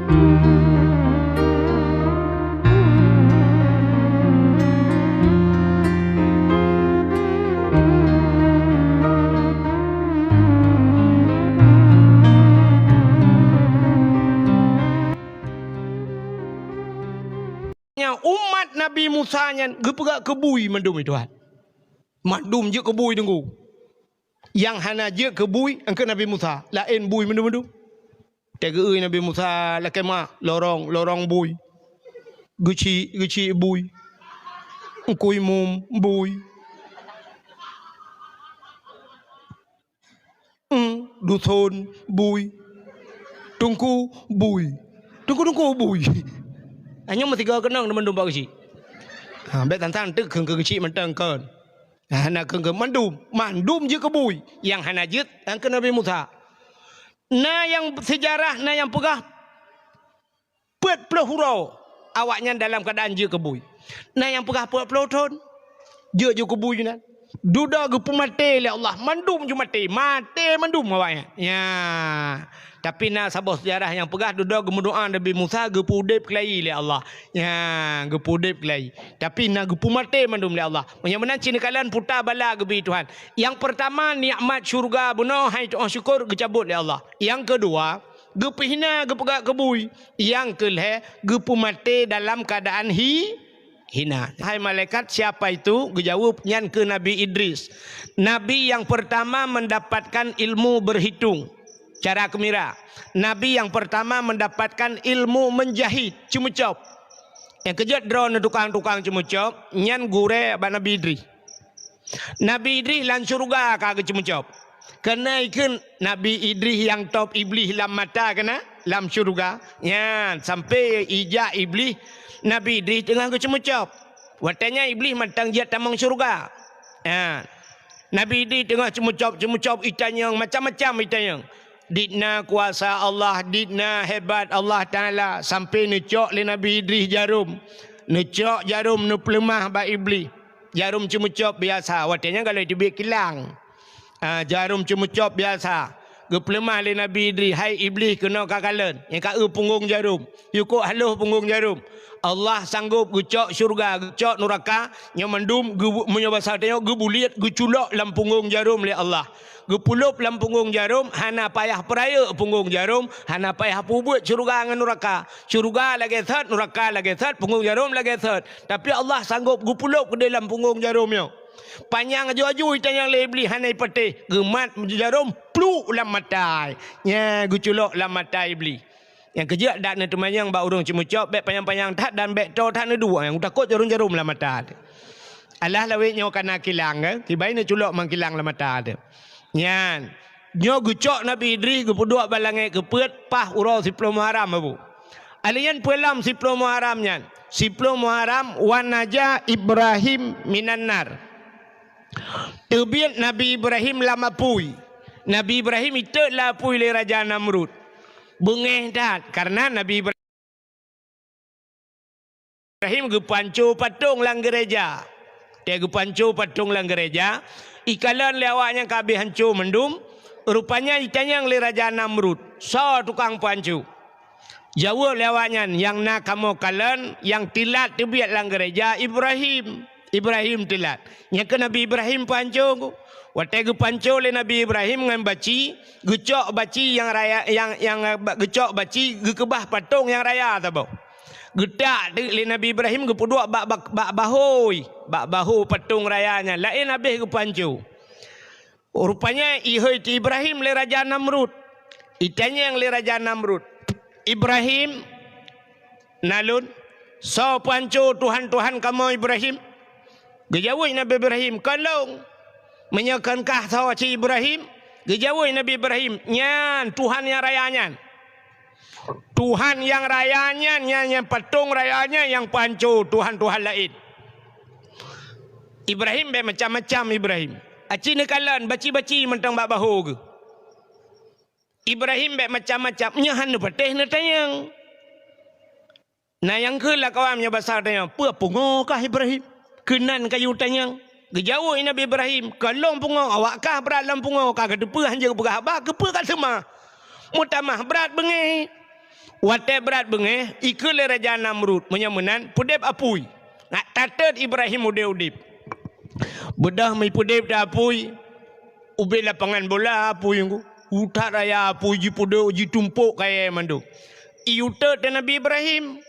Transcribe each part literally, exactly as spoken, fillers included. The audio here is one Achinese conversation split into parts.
Nyang umat Nabi Musa nyan geupeugah keu bui mandum, Tuhan. Mandum jeuet keu bui teungku. Nyang hana jeuet keu bui, nyang keu Nabi Musa, laén bui mandum-mandum. Teugeue Nabi Musa lakée ma, lorong, lorong bui. Geuchik, geuchik bui. Engkui mum bui. Eng, duson bui. Teungku bui. Teungku-teungku bui. Anyang meusigoe keunong teuma dumba geuchik. Ha, bék tan-tan teuk kheun keu geuchik mantong kon. Hana kheun keu mandum, mandum jeuet keu bui. Nyang hana jeuet, nyang keu Nabi Musa. Na nyang seujarah, na nyang peugah peuet ploh uroe awaknyan dalam keuadaan jeuet keu bui. Na nyang peugah peuet ploh thon jeuet, jeuet keu bui nyan. Dudoe geupeumaté lé Allah, mandum ju maté, maté mandum awaknyan. Ya. Tapi na saboh seujarah nyang peugah dudoe geumeudoá Nabi Musa geupeuudeb keulayi lé Allah. Ya, geupeuudeb keulayi. Tapi na geupeumaté mandum lé Allah. Meunyoe meunan cit neukalon puta bala geubri Tuhan. Nyang peurtama nikmat syeuruga bunoe hai tu'oh syukur geucabot lé Allah. Nyang keudua, geupeue hina geupeugah keu bui. Nyang keulhée, geupeumaté dalam keuadaan hi-, hina. Hai malaikat, siapa itu? Geujaweueb, nyan keuh Nabi Idris. Nabi nyang peurtama meundapatkan ilmu beurhitong, cara keumira. Nabi nyang peurtama meundapatkan ilmu meunjahit, ceumeucop. Nyang keujeuet droeneuh tukang-tukang ceumeucop, nyan gurée bak Nabi Idris. Nabi Idris lam syeuruga ka geuceumeucop. Keuneuk kheun Nabi Idris nyang top Iblih lam mata keunan lam syeuruga. Nyan, sampoe ijak Iblih, Nabi Idris teungoh geuceumeucop. Watée nyan Iblih mantong jeuet tamong syeuruga. Nyan. Nabi Idris teungoh ceumeucop-ceumeucop itanyong, macam-macam itanyong. Dit na kuasa Allah, dit na hebat Allah Taala, sampoe neucok lé Nabi Idris jarom. Neucok jarom neupeuleumah bak Iblih. Jarom ceumeucop biasa, watée nyan galak teubiet kilang. Ah, jarom ceumeucop biasa. Geupeuleumah lé Nabi Idris, "Hai Iblih, keunoe kakalon, nyang ka eu punggong jarom. Yue kok haloh punggong jarom." Allah sanggob geucok syeuruga, geucok nuraka, nyoe mandum geu-, meunyoe basa tanyoe geubuliet, geuculok lam punggong jarom lé Allah. Geupulop lam punggong jarom, hana payah peurayeuk punggong jarom, hana payah peubuet syeuruga ngon nuraka. Syeuruga lagée that, nuraka lagée that, punggong jarom lagée that. Tapi Allah sanggob geupulop keudeh lam punggong jarom nyoe. Panyang aju-aju itanyong lé Iblih hana ipatéh, geumat jarom pluk lam mata. Nyan geuculok lam mata Iblih. Nyang keujeuet dak neuteumanyong bak ureuëng ceumeucop, bék panyang-panyang that dan bék toe that neuduek, nyang takot jarom-jarom lam mata teuh. Alah lawét nyoe kana kilang, eh, kibai neuculok mang kilang lam mata teuh. Nyan, nyoe geucok Nabi Idris geupeuduek bak langét keupeuet paih uroe siploh Muharram, Abu. Alèh nyan peue lam siploh Muharram nyan? Siploh Muharram wan naja Ibrahim minan nar. Teubiet Nabi Ibrahim lam apui. Nabi Ibrahim itot lam apui lé Raja Namrud. Beungéh that, kareuna Nabi Ibrahim geupanco patong lam geureja. Teuh geupanco patong lam geureja, ikalon lé awaknyan ka habéh hanco mandum, rupanya itanyong lé Raja Namrud, "Soe tukang panco?" Jaweueb lé awaknyan, "Nyang na kamoe kalon, nyang teulat teubiet lam geureja Ibrahim. Ibrahim teulat." Nyan keuh Nabi Ibrahim panco. Watée geupanco lé Nabi Ibrahim ngon baci, geucok baci nyang raya, nyang, nyang, eh, geucok baci, geukeubah patong nyang raya saboh. Geutak teuk lé Nabi Ibrahim geupeuduek bak, bak, bak bahôi, bak bahô patong raya nyan, laén habéh geupanco. Rupanya ihôi teuh Ibrahim lé Raja Namrud. Itanyong lé Raja Namrud, "Ibrahim, na lôn, soe panco tuhan-tuhan kamoe Ibrahim?" Geujaweueb Nabi Ibrahim, "Kon lôn." "Meunyoe kon kah soe cit Ibrahim?" Geujaweueb Nabi Ibrahim, "Nyan tuhan nyang raya nyan." Tuhan nyang raya nyan, nyan, nyan patong raya nyan nyang panco tuhan-tuhan laén. Ibrahim bék macam-macam Ibrahim. Aci neukalon baci-baci mantong bak bahô geuh. Ibrahim bék macam-macam, nyoe hana patéh neutanyong. Na nyang kheun lam kawan meunyoe basa tanyoe, "Peue pungoe kah Ibrahim? Keunan kayue tanyong." Geujaweueb Nabi Ibrahim, "Kon lôn pungoe, awak kah brat lam pungoe, ka kateupeue hanjeuet peugah haba, keupeue ka seumah? Meutamah brat beungéh." Watée brat beungéh, ikheun lé Raja Namrud, meunyoe meunan, peudeb apui. Nak tateut Ibrahim udeb-udeb. Beudôh meupeudeb teuh apui, ubé lapangan bola apui nyoe. Utat raya apui jipeudok, jitumpok kayée mandum. Iuteut teuh Nabi Ibrahim.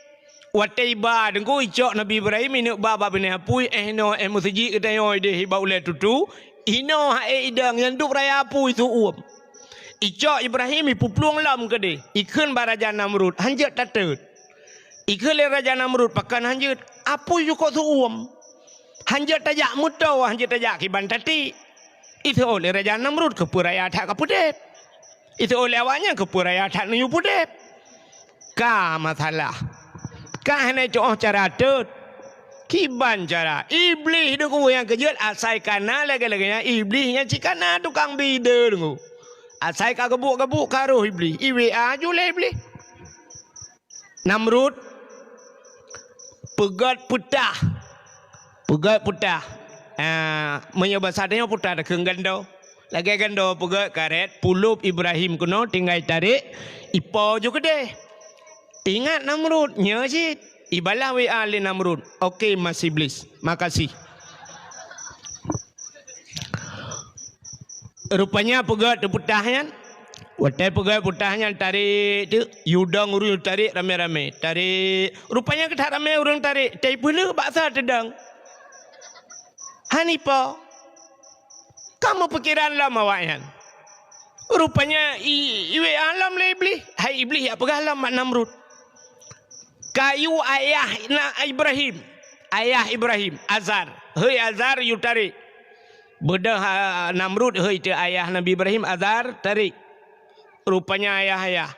Watée iba teungku, icok Nabi Ibrahim, ineuk ba bak binéh apui, eh, inoe, eh, meuseujid geutanyoe ideh bak ulée tutu, inoe ha'é idong nyang dub raya apui su uem. Icok Ibrahim, ipeuplueng lom keudeh, ikheun bak Raja Namrud, "Hanjeuet tateut." Ikheun lé Raja Namrud, "Pakon hanjeuet? Apui jukok su uem. Hanjeuet tajak meutoe, hanjeuet tajak kiban tatiek." Iseuôt lé Raja Namrud, "Keupeue raya that kapeudeb?" Iseuôt lé awaknyan, "Keupeue raya that neuyue peudeb?" Ka masalah. Ka hana tu'oh cara teut. Kiban cara? Iblih deungoe nyang keujeuet, asai ka na lagée-lagée nyan, Iblih nyan cit ka na tukang bi ide deungoe. Asai ka geubuek-geubuek ka roh Iblih. I W A ju lé Iblih. Namrud peugét peutah. Peugét peutah. Ah, meunyoe basa tanyoe peutah takheun gando. Lagée gando peugét karet, pulop Ibrahim keunoe tinggai tarek, ipo ju keudeh. Ingat Namrud, nyoe cit. Ibalah W A lé Namrud. Oke, Mas Iblis. Makasih. Rupanya peugét teupeutah nyan. Watée peugét peutah nyan tarek teuk, yue dong ureuëng tarek ramé-ramé. Tarek, rupanya keu that ramé ureuëng tarek, tai peuleueh bak sa teudong. Hana ipo. Ka meupikeran lom awaknyan. Rupanya i, i W A lom lé Iblih. Hai Iblih, jak peugah lom bak Namrud. Kayue ayah na Ibrahim, ayah Ibrahim, Azar. Hei Azar, yue tarek. Beudôh, ah, Namrud, hei teuh ayah Nabi Ibrahim, Azar, tarek. Rupanya ayah-ayah.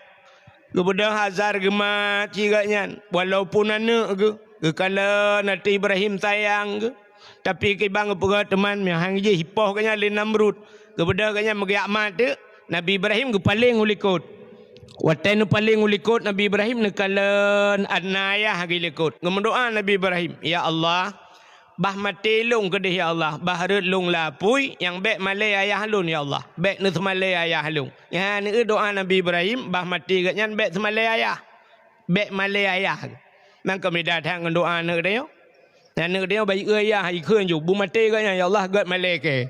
Geubeudôh Azar geumat cit gobnyan, walaupun aneuëk geuh, geukalon ateueh Ibrahim sayang geuh. Tapi kiban geupeugah teuma meuhang jih ipoh gobnyan lé Namrud. Geubeudôh gobnyan meugeuyak mat teuk, Nabi Ibrahim geupaleng u likot. Watée neupaleng u likot, Nabi Ibrahim neukalon aneuëk ayah geuh likot. Geumeudoá Nabi Ibrahim, "Ya Allah, bah maté lôn keudeh ya Allah, bah rhot lôn lam apui, nyang bék malée ayah lôn ya Allah, bék neuseumalée ayah lôn." Nyan neueu doá Nabi Ibrahim, bah maté gobnyan bék seumalée ayah. Bék malée ayah. Nang keumeudeh that ngon doá aneuëk tanyoe. Aneuëk tanyoe bayeue ayah, ikheun ju, beumaté gobnyan, "Ya Allah, gét malée keu."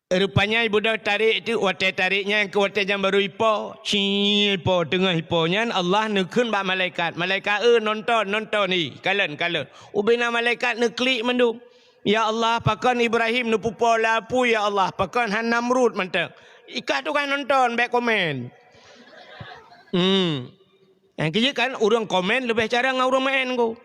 Rupanya ibeudôh tarek teuk, watée tarek nyan keu watée nyan barô ipo, ci ipo, teungoh ipo nyan Allah neukheun bak malaikat, "Malaikat, eu, nonton, nonton, i, kalon, kalon." Ubena malaikat neuklik mandum. "Ya Allah, pakon Ibrahim neupeupo lam apui, ya Allah, pakon han Namrud mantong?" Ikah tugaih nonton, bék komen. Hmm. Nyang keujeuet kan, ureuëng komen leubeh carông ngon ureuëng maén ko.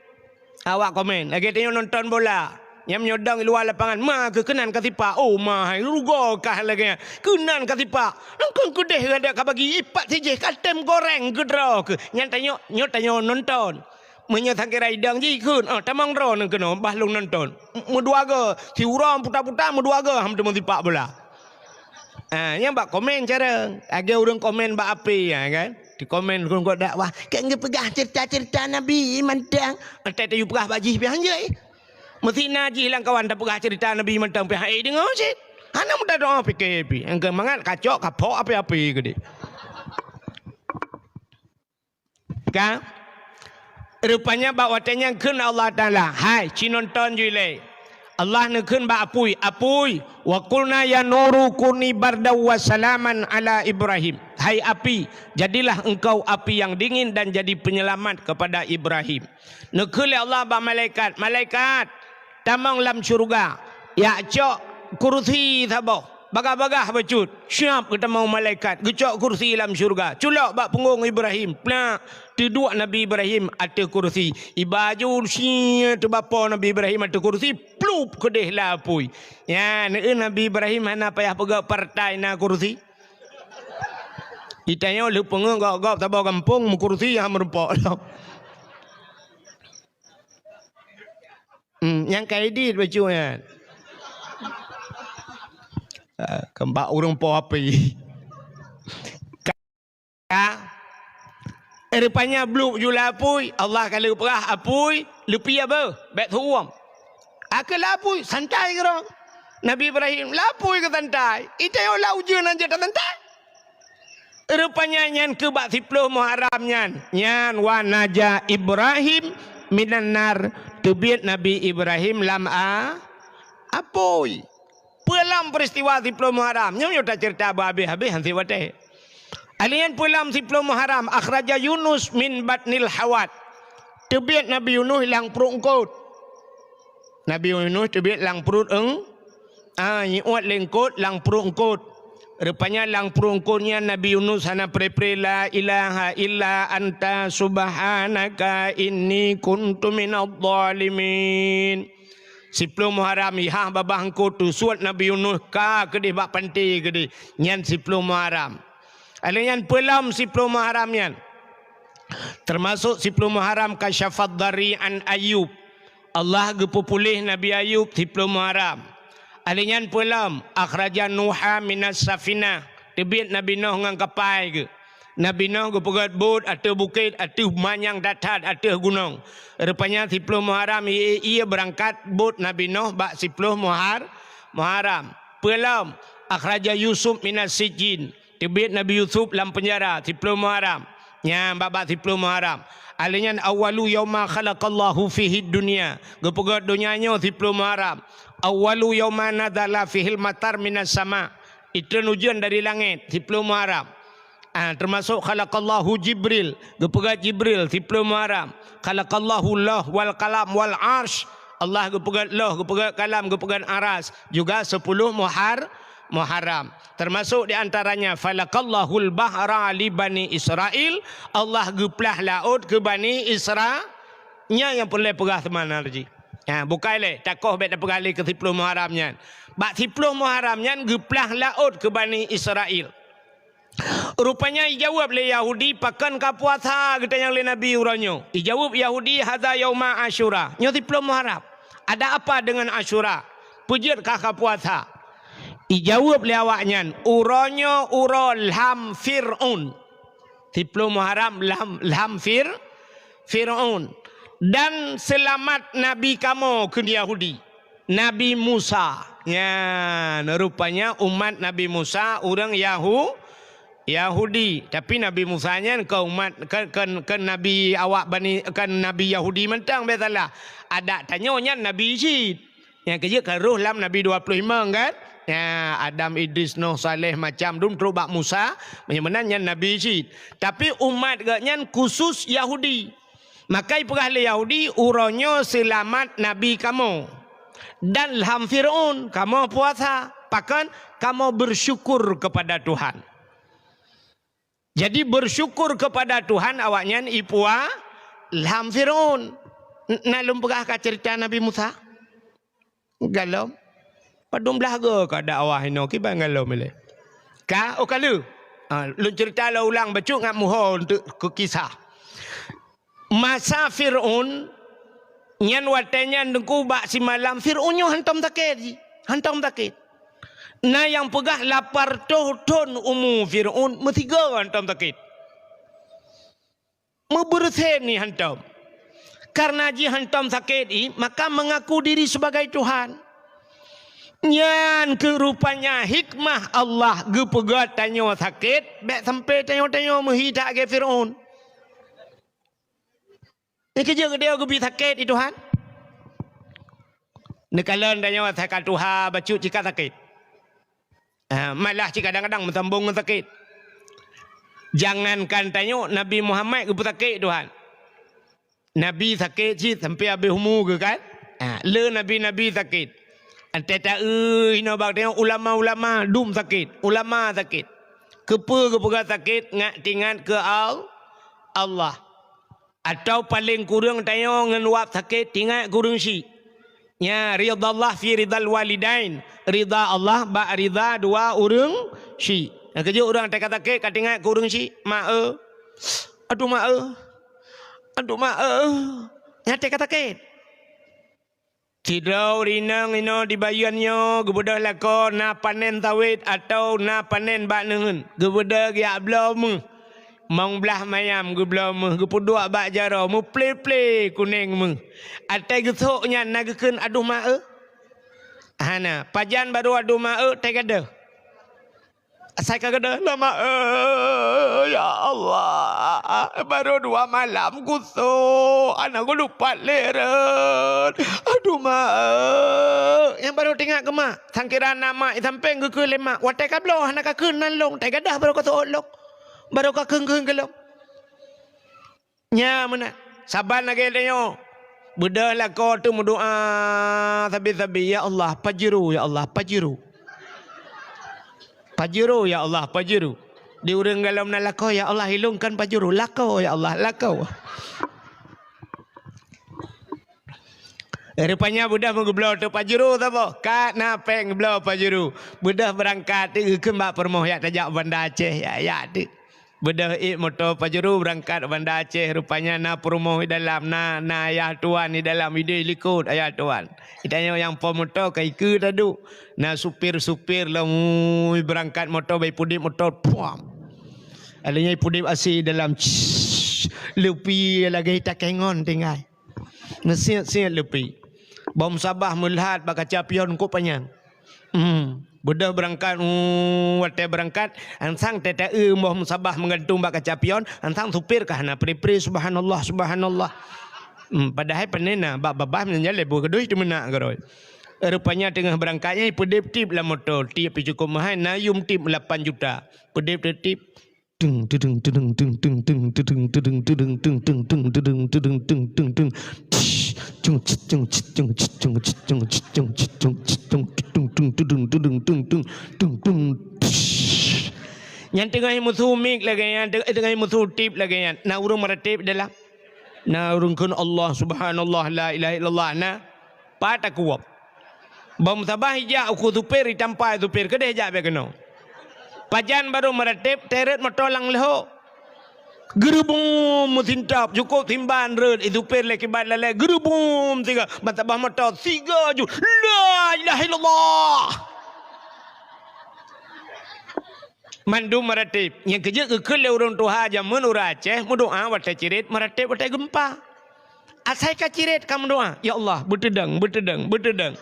Awak komen, lagée tanyoe nonton bola. Nyang meunyoe dong luwa lapangan, ma keu keunan ka sipak. Oh, ma hai, rugoe kah lagée nyan. Keunan ka sipak. Nang kon keudeh gadek ka bagi ipat sijih ka tem goreng keudroe keuh. Nyan tanyoe, nyoe tanyoe nonton. Meunyoe sakira idong jih kheun, "Oh, tamong droeneuh keunoe, bah lôn nonton." M-, meudua goe, siuroe puta-puta meudua goe ham teumeusipak bola. Ah, nyang bak komen cara, lagée ureuëng komen bak A P, ya kan? Di komen ureuëng kok dakwah, "Keu geupeugah cerita-cerita Nabi mantong." Entah tayue peugah bak jih pih hanjeuet. Meusi na jih lam kawan tapeugah cerita Nabi mantong pih hai deungoe cit. Hana meudadoe pike pih. Nyang keu mangat kacok, kapok api-api keudeh. Ka? Rupanya bak watée nyan kheun Allah Taala, "Hai, ci nonton ju ilée." Allah neukheun bak apui, "Apui, wa qulna ya nuru kuni bardaw wa salaman ala Ibrahim." Hai api, jadilah engkau api yang dingin dan jadi penyelamat kepada Ibrahim. Neukheun lé Allah bak malaikat, "Malaikat, tamong lam syeuruga, jak cok kursi saboh, bagah-bagah bacut." Siap geutamong malaikat, geucok kursi lam syeuruga. Culok bak punggong Ibrahim, plak, teuduek Nabi Ibrahim ateueh kursi. Iba ju sie teubapo Nabi Ibrahim ateueh kursi, plup keudeh lam apui. Nyan, eu, Nabi Ibrahim hana payah peugah partai na kursi. Di tanyoe lheueh peungeuh gob-gob saboh gampông meukursi nyang meurumpok lom. Hmm, nyang ka idit bacut nyan. Ah, keumbak ureuëng po api. Ka, eh, rupanya bluek ju lam apui, Allah ka lheueh peugah apui, leupie beuh, bék teuuem. Akhé lam apui, santai keudroe. Nabi Ibrahim, lam apui keu santai. Itanyoe lam ujeuen hanjeuet tasantai. Rupanya nyan keu bak siploh Muharram nyan, nyan wa naja Ibrahim minan nar, teubiet Nabi Ibrahim lam a-, apui. Peue lom peristiwa siploh Muharram, nyoe, nyoe taceurita beuhabéh-habéh han sép watée. Alheuh nyan peue lom siploh Muharram, akhraja Yunus min batnil hawat. Teubiet Nabi Yunus lam pruet eungkot. Nabi Yunus teubiet lam pruet eung-, ah, iuet lé eungkot, lam pruet eungkot. Rupanya lam pruet eungkot nyan Nabi Yunus hana pre-pre, "La ilaha illa anta subhanaka inni kuntu minadh dhalimin." Siploh Muharram, ihah babah eungkot teusuet Nabi Yunus ka keudeh bak panté keudeh. Nyan siploh Muharram. Alheuh nyan peue lom siploh Muharram nyan. Teumasok siploh Muharram kasyafad dhari an Ayub. Allah geupeupuléh Nabi Ayub siploh Muharram. Alheuh nyan peue lom, akhraja Nuha minas safinah. Teubiet Nabi Nuh ngon kapai geuh. Nabi Nuh geupeugét bot ateueh bukét, ateueh manyang that-that, ateueh gunong. Rupanya siploh Muharram ie-ie beurangkat bot Nabi Nuh bak siploh Muhar-, Muharram. Peue lom, akhraja Yusuf minas sijjin. Teubiet Nabi Yusuf lam peunjara siploh Muharram. Nyan bak-bak siploh Muharram. Alheuh nyan awwalu yauma khalaqallahu fihi dunya. Geupeugét donya nyoe siploh Muharram. Awwalu yauma nazala fihil matar minas sama. Itreun ujeuen dari langét siploh Muharram. Ah, teumasok khalaqallahu Jibril, geupeugét Jibril siploh Muharram. Khalaqallahu Lauh wal Qalam wal Arsy. Allah geupeugét Lauh, geupeugét Kalam, geupeugét Aras, juga siploh Muhar-, Muharram. Teumasok di antaranya, falaqallahul bahra li Bani Israil, Allah geuplah laôt keu Bani Isra-, nyan nyang peureulée peugah seumanal jih. Ha, bukai lé, takoh bék tapeugah lé keu siploh Muharram nyan. Bak siploh Muharram nyan geuplah laôt keu Bani Israil. Rupanya ijaweueb lé Yahudi, "Pakon ka puasa geutanyoe lé Nabi uroe nyoe?" Ijaweueb Yahudi, "Hadza yauma Asyura." Nyoe siploh Muharram. Ada apa dengan Asyura? Peue jeuet ka ka puasa? Ijaweueb lé awaknyan, "Uroe nyoe uroe lham Fir'aun." Siploh Muharram lham, lham Fir-, Fir'aun. Dan seulamat Nabi kamoe, kheun Yahudi. Nabi Musa. Nyan, rupanya umat Nabi Musa ureuëng Yahu-, Yahudi. Tapi Nabi Musa nyan kon umat, kon, kon, kon nabi awak Bani, kon nabi Yahudi mantong, bék salah. Adak tanyoe nyan nabi cit. Nyang keujeuet ka rôh lam nabi dua puluh lima kan? Ya, Adam, Idris, Nuh, Saleh, macam dum trok bak Musa, meunyoe meunan nyan nabi cit. Tapi umat geuh nyan khusus Yahudi. Maka ipeugah lé Yahudi, "Uroe nyoe seulamat nabi kamoe. Dan lham Fir'aun kamoe puasa." Pakon? Kamoe bersyukur kepada Tuhan. Jadi bersyukur kepada Tuhan awaknyan ipua lham Fir'aun. N-, na lôn peugah ka cerita Nabi Musa? Galom. Padum blah go ka dakwah inoe kiban galom ilée. Ka, oh ka lheueh. Ha, lôn cerita lôn ulang bacut ngat muho untuk keu kisah. Masa Fir'aun nyan watée nyan teungku bak simalam Fir'aun nyoe hantom sakét jih. Hantom sakét. Na nyang peugah lapan reutôh thon umu Fir'aun meusigoe hantom sakét. Meubeureusen ni hantom. Karena jih hantom sakét i, maka mengaku diri sebagai Tuhan. Nyan keuh rupanya hikmah Allah geupeugét tanyoe sakét, bék sampai tanyoe-tanyoe meuhi that lagée Fir'aun. Nyang keujeuet geutanyoe geubi sakét i Tuhan. Neukalon tanyoe asai ka tuha bacut cit ka sakét. Ah, malah cit kadang-kadang meusambong ngon sakét. Jangankan tanyoe, Nabi Muhammad geupeusakét Tuhan. Nabi sakét cit sampai habéh umu geuh kan? Ah, le nabi-nabi sakét. Antai taeu inoe bak tanyoe ulama-ulama dum sakét, ulama sakét. Keupeue geupeugah sakét? Ngat teuingat keu Al-, Allah. Atawa paleng kureueng tanyoe ngon wab sakét teuingat keu ureueng syiek. Nya, ridhallah fi ridhal walidain. Ridha Allah bak ridha dua ureueng syiek. Nyang keujeuet ureueng teuka sakét ka teuingat keu ureueng syiek, "Mak eu. Aduh mak eu. Aduh mak eu." Nyan teuka sakét. Sidroe ureueng inong inoe di Bayeuen nyoe geubeudôh lakoe na panen sawét atawa na panen bak neuheun, geubeudôh geujak bloe méuh. Mong blaih mayam geubloe méuh, geupeuduek bak jaroe, meuple-ple kuneng méuh. Atai geusok nyan na geukheun, "Aduh ma eu." Hana, pajan barô "Aduh ma eu", tai gadôh. Asai ka gadôh, "Lama, eh, ya Allah, baru dua malam kusok, hana kulupah lé rot. Aduh, ma, eh." Nyang baru teuingat keu mak, sangkira na mak i sampéng geukheun lé mak, "Watèe ka bloe hana kakheun nan lôn, watèe gadôh baru kaseuôt lôn, baru kakheun-kheun keu lôn." Nyan meunan. Saban lagèe tanyoe. Beudôh lakoe teuh meudoa sabe-sabe, "Ya Allah, Pajero, ya Allah, Pajero. Pajero, ya Allah, Pajero." Di ureueng galom na lakoe, "Ya Allah, ilôn kon Pajero, lakoe, ya Allah, lakoe." Rupanya beudôh meugeubloe teuh Pajero saboh. Ka na péng geubloe Pajero. Beudôh beurangkat teuh geukheun bak peurumoh, "Jak tajak Banda Aceh, jak, jak teuh." Beudôh ék moto Pajero beurangkat u Banda Aceh, rupanya na peurumoh i dalam, na, na ayah tuan i dalam, idéh likot ayah tuan. Geutanyoe nyang po moto ka ikeue taduek. Na supir-supir lom, ui, beurangkat moto, bah ipudép moto, puam. Alèh nyan ipudép asi dalam, css, lupi lagèe takèe ngon tinggai. Meusiet-siet lupi. Boh musabah meuleuhat bak kaca pion kok panyang. Hmm. Beudôh beurangkat, uh, watèe beurangkat, ansang teuta-eu boh musabah meugantung bak kaca pion, ansang supir ka hana pri-pri, subhanallah, subhanallah. Hmm, padahai pane na bak babah meunyan lé boh keudeh teumeunak keudroe. Rupanya teungoh beurangkat nyan ipeudép tip lam moto, tip pih cukôp meuhai, na yum tip lapan juta. Peudép teuh tip. Teng, teng, teng. Nyan teungoh musu mik lagèe nyan, teungoh musu tip lagèe nyan. Na ureueng meuratéb dalam. Na ureueng kheun Allah, subhanallah, la ilaha illallah. Na. Pat takuwöb. Boh musabah ijak ukeue supir, itampa supir, keudeh jak bèk keunoe. Pajan barô meuratéb, teuret moto lam leuhô. Geurubum meusintap, cukôp simban rhot, i supir lé kiban lalé, geurubum siga, ban sabah moto siga ju. La ilaha illallah. Mandum meuratéb. Nyang keujeuet geukheun lé ureueng tuha jameun ureueng Aceh, meudoa watèe cirét, meuratéb watèe geumpa. Asai ka cirét ka meudoa, "Ya Allah, beuteudong, beuteudong, beuteudong."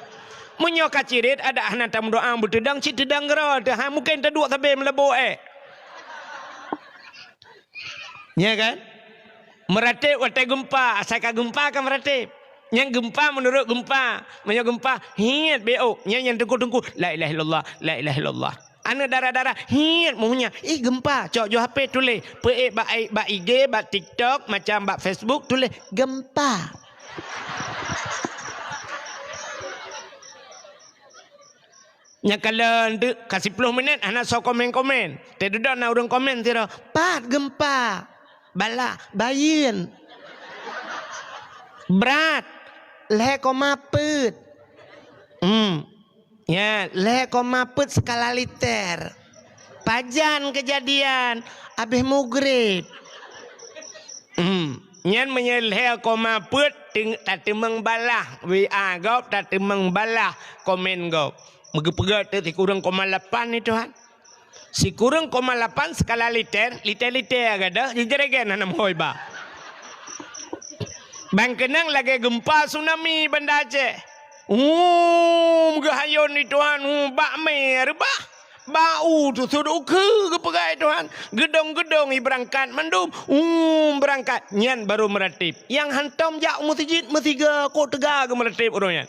Meunyoe ka cirét, adak hana tameudoa beuteudong, cit teudong keudroe teuh, ha, mungken taduek sabe meulabô, eh. Nya kan? Meuratéb watèe geumpa, asai ka geumpa ka meuratéb. Nyang geumpa meunurot geumpa. Meunyoe geumpa, hiet beuôk. Nyang, nyang teungku-teungku, "La ilaha illallah, la ilaha illallah." Aneuk dara-dara, hiet meuhnya, ih, geumpa, cok ju H P tuléh. Peuék bak, bak I G, bak TikTok, macam bak Facebook, tuléh, "Geumpa." Nyang kalon teuk ka siploh minèt hana soe komen-komen. Teududoe na ureueng komen sidroe, "Pat geumpa?" Balah, bayeuen. Brat, lhèe koma peuet. Hmm. Nya, lhèe koma peuet skala Richter. Pajan keujadian, abéh mugreb. Hmm. Nyan meunyoe lhèe koma peuet, teung-, tateumeung balah W A gob, tateumeung balah komen gob. Meugeupeugah teuk sikureueng koma lapan ni, Tuhan. Sikureueng koma lapan skala Richter, Richter-Richter gadôh, jijeureugen hana meuhôi ba. Ban keunong lagèe geumpa tsunami Banda Aceh. Uum, geuhayôn di Tuhan, uum, bak mé reubah. Bak u teusut ukeue geupeugah Tuhan. Geudong-geudong i beurangkat mandum, uum, beurangkat. Nyan barô meuratéb. Nyang hantom jak u meuseujid meusiga kok teuga geumeuratéb uroe nyan.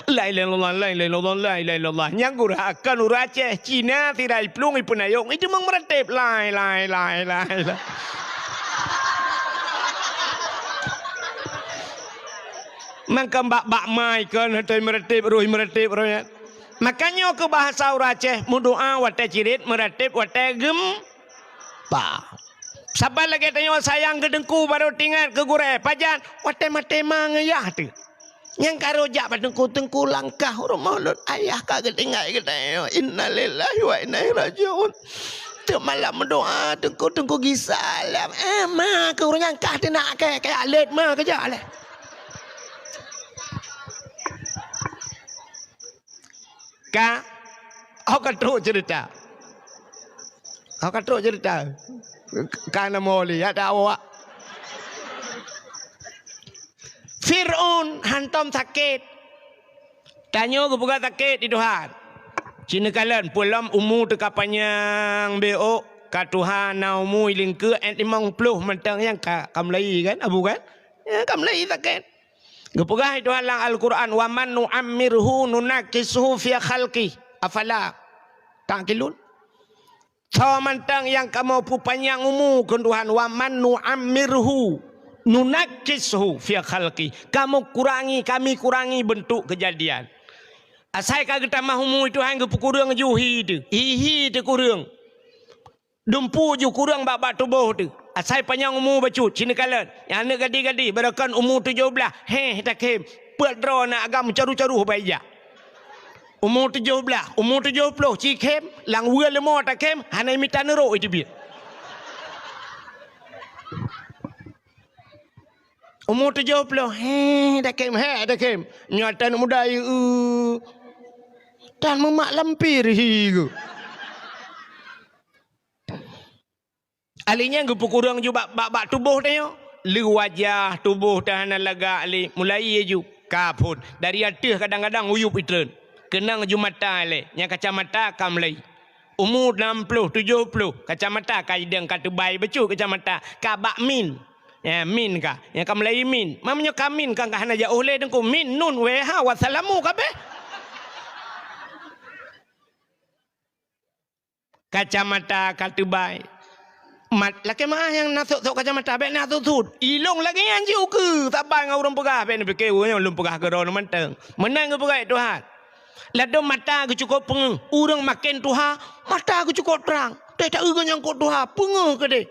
La ilaha illallah, la ilaha illallah, la ilaha illallah. Nyang gurah akan ureueng Aceh, Cina, sira iplueng, ipeunayong, iteumeung meuratéb. Lai, lai, lai, lai, lai. Mangkam bak, bak mai kon hana meuratéb, roh meuratéb, roh nyan. Makajih keu bahasa ureueng Aceh, meudoa watèe cirét, meuratéb watèe geumpa. Saban lagèe tanyoe sayang keu teungku barô teuingat keu gurèe, pajan watèe maté ma ngon yah teuh. Nyang ka rhot jak bak teungku, "Teungku, langkah u rumoh lôn, ayah ka geutinggai geutanyoe." Innalillahi wa inna ilaihi rajiun. Teuk malam meudoa, "Teungku, teungku gisa lam." Eh, ma keu ureueng nyang kah teunak kèe, kèe alèt ma keujak lé. Ka, oh, ka trok cerita. Oh, ka trok cerita. Ka na mo lé, ya tak awak. Fir'aun hantom sakét. Tanyoe geupeugah sakét di Tuhan. Ci neukalon, peulom umu teuka panyang beu, ka tuha na umu ilingkeue, eh, limong ploh mantong nyang ka, ka mulai kan, Abu kan? Ya, ka mulai sakét. Geupeugah Tuhan lam Al-Quran, "Wa man nu'ammirhu nunakkishu fi khalqi, afala ta'qilun." Soe mantong nyang kamoe peupanyang umu, kheun Tuhan, "Wa man nu'ammirhu nunakkishu fi khalqi." Kamoe kurangi, kami kurangi beuntuk keujadian. Asai ka geutamah umu, Tuhan geupeukureueng ju hi teuh. Hi-hi teuh kureueng. Dumpu ju kureueng bak-bak tuboh teuh. Asai panyang umu bacut, ci neukalon. Nyang aneuk gadih-gadih, barokon umu tujoh blaih, héh, takhem. Peuet droe na agam caru-caru bak ija. Umu tujoh blaih, umu tujoh ploh, ci khem, lam weue leumo takhem, hana mita neurok iteubiet. Umu tujoh ploh, héh, takhem, héh, takhem. Nyoe ata aneuk muda, eu, tan meumak lampir hi geuh. Ali nyan geupeukureueng ju bak, bak, bak tuboh tanyoe. Lé wajah tuboh teuh hana lagak lé, mulai ju ka phon. Dari ateueh kadang-kadang uyueb itreun. Keunong ju mata lé, nyang kacamata ka mulai. Umu nam ploh, tujoh ploh, kacamata ka idong ka teubai bacut kacamata, ka bak min. Ya, min ka. Nyang ka mulai min. Meunyoe ka min ka, ka hana jiôh lé Teungku. Min, nun, wéh, ha, wassalamu kabéh. Kacamata ka teubai. Mat, lakée meuáh nyang na sot-sot kacamata, bék na sot-sot. Ilong lagée nyan jih ukeue, saban ngon ureuëng peugah, bék neupike ureuëng nyoe lôn peugah keudroe mantong. Meunan geupeugah Tuhan. Ladôm mata geucukôp peungeuh, ureuëng maken tuha, mata geucukôp trang. Teuh taeu geuh nyang kot tuha, peungeuh keudeh.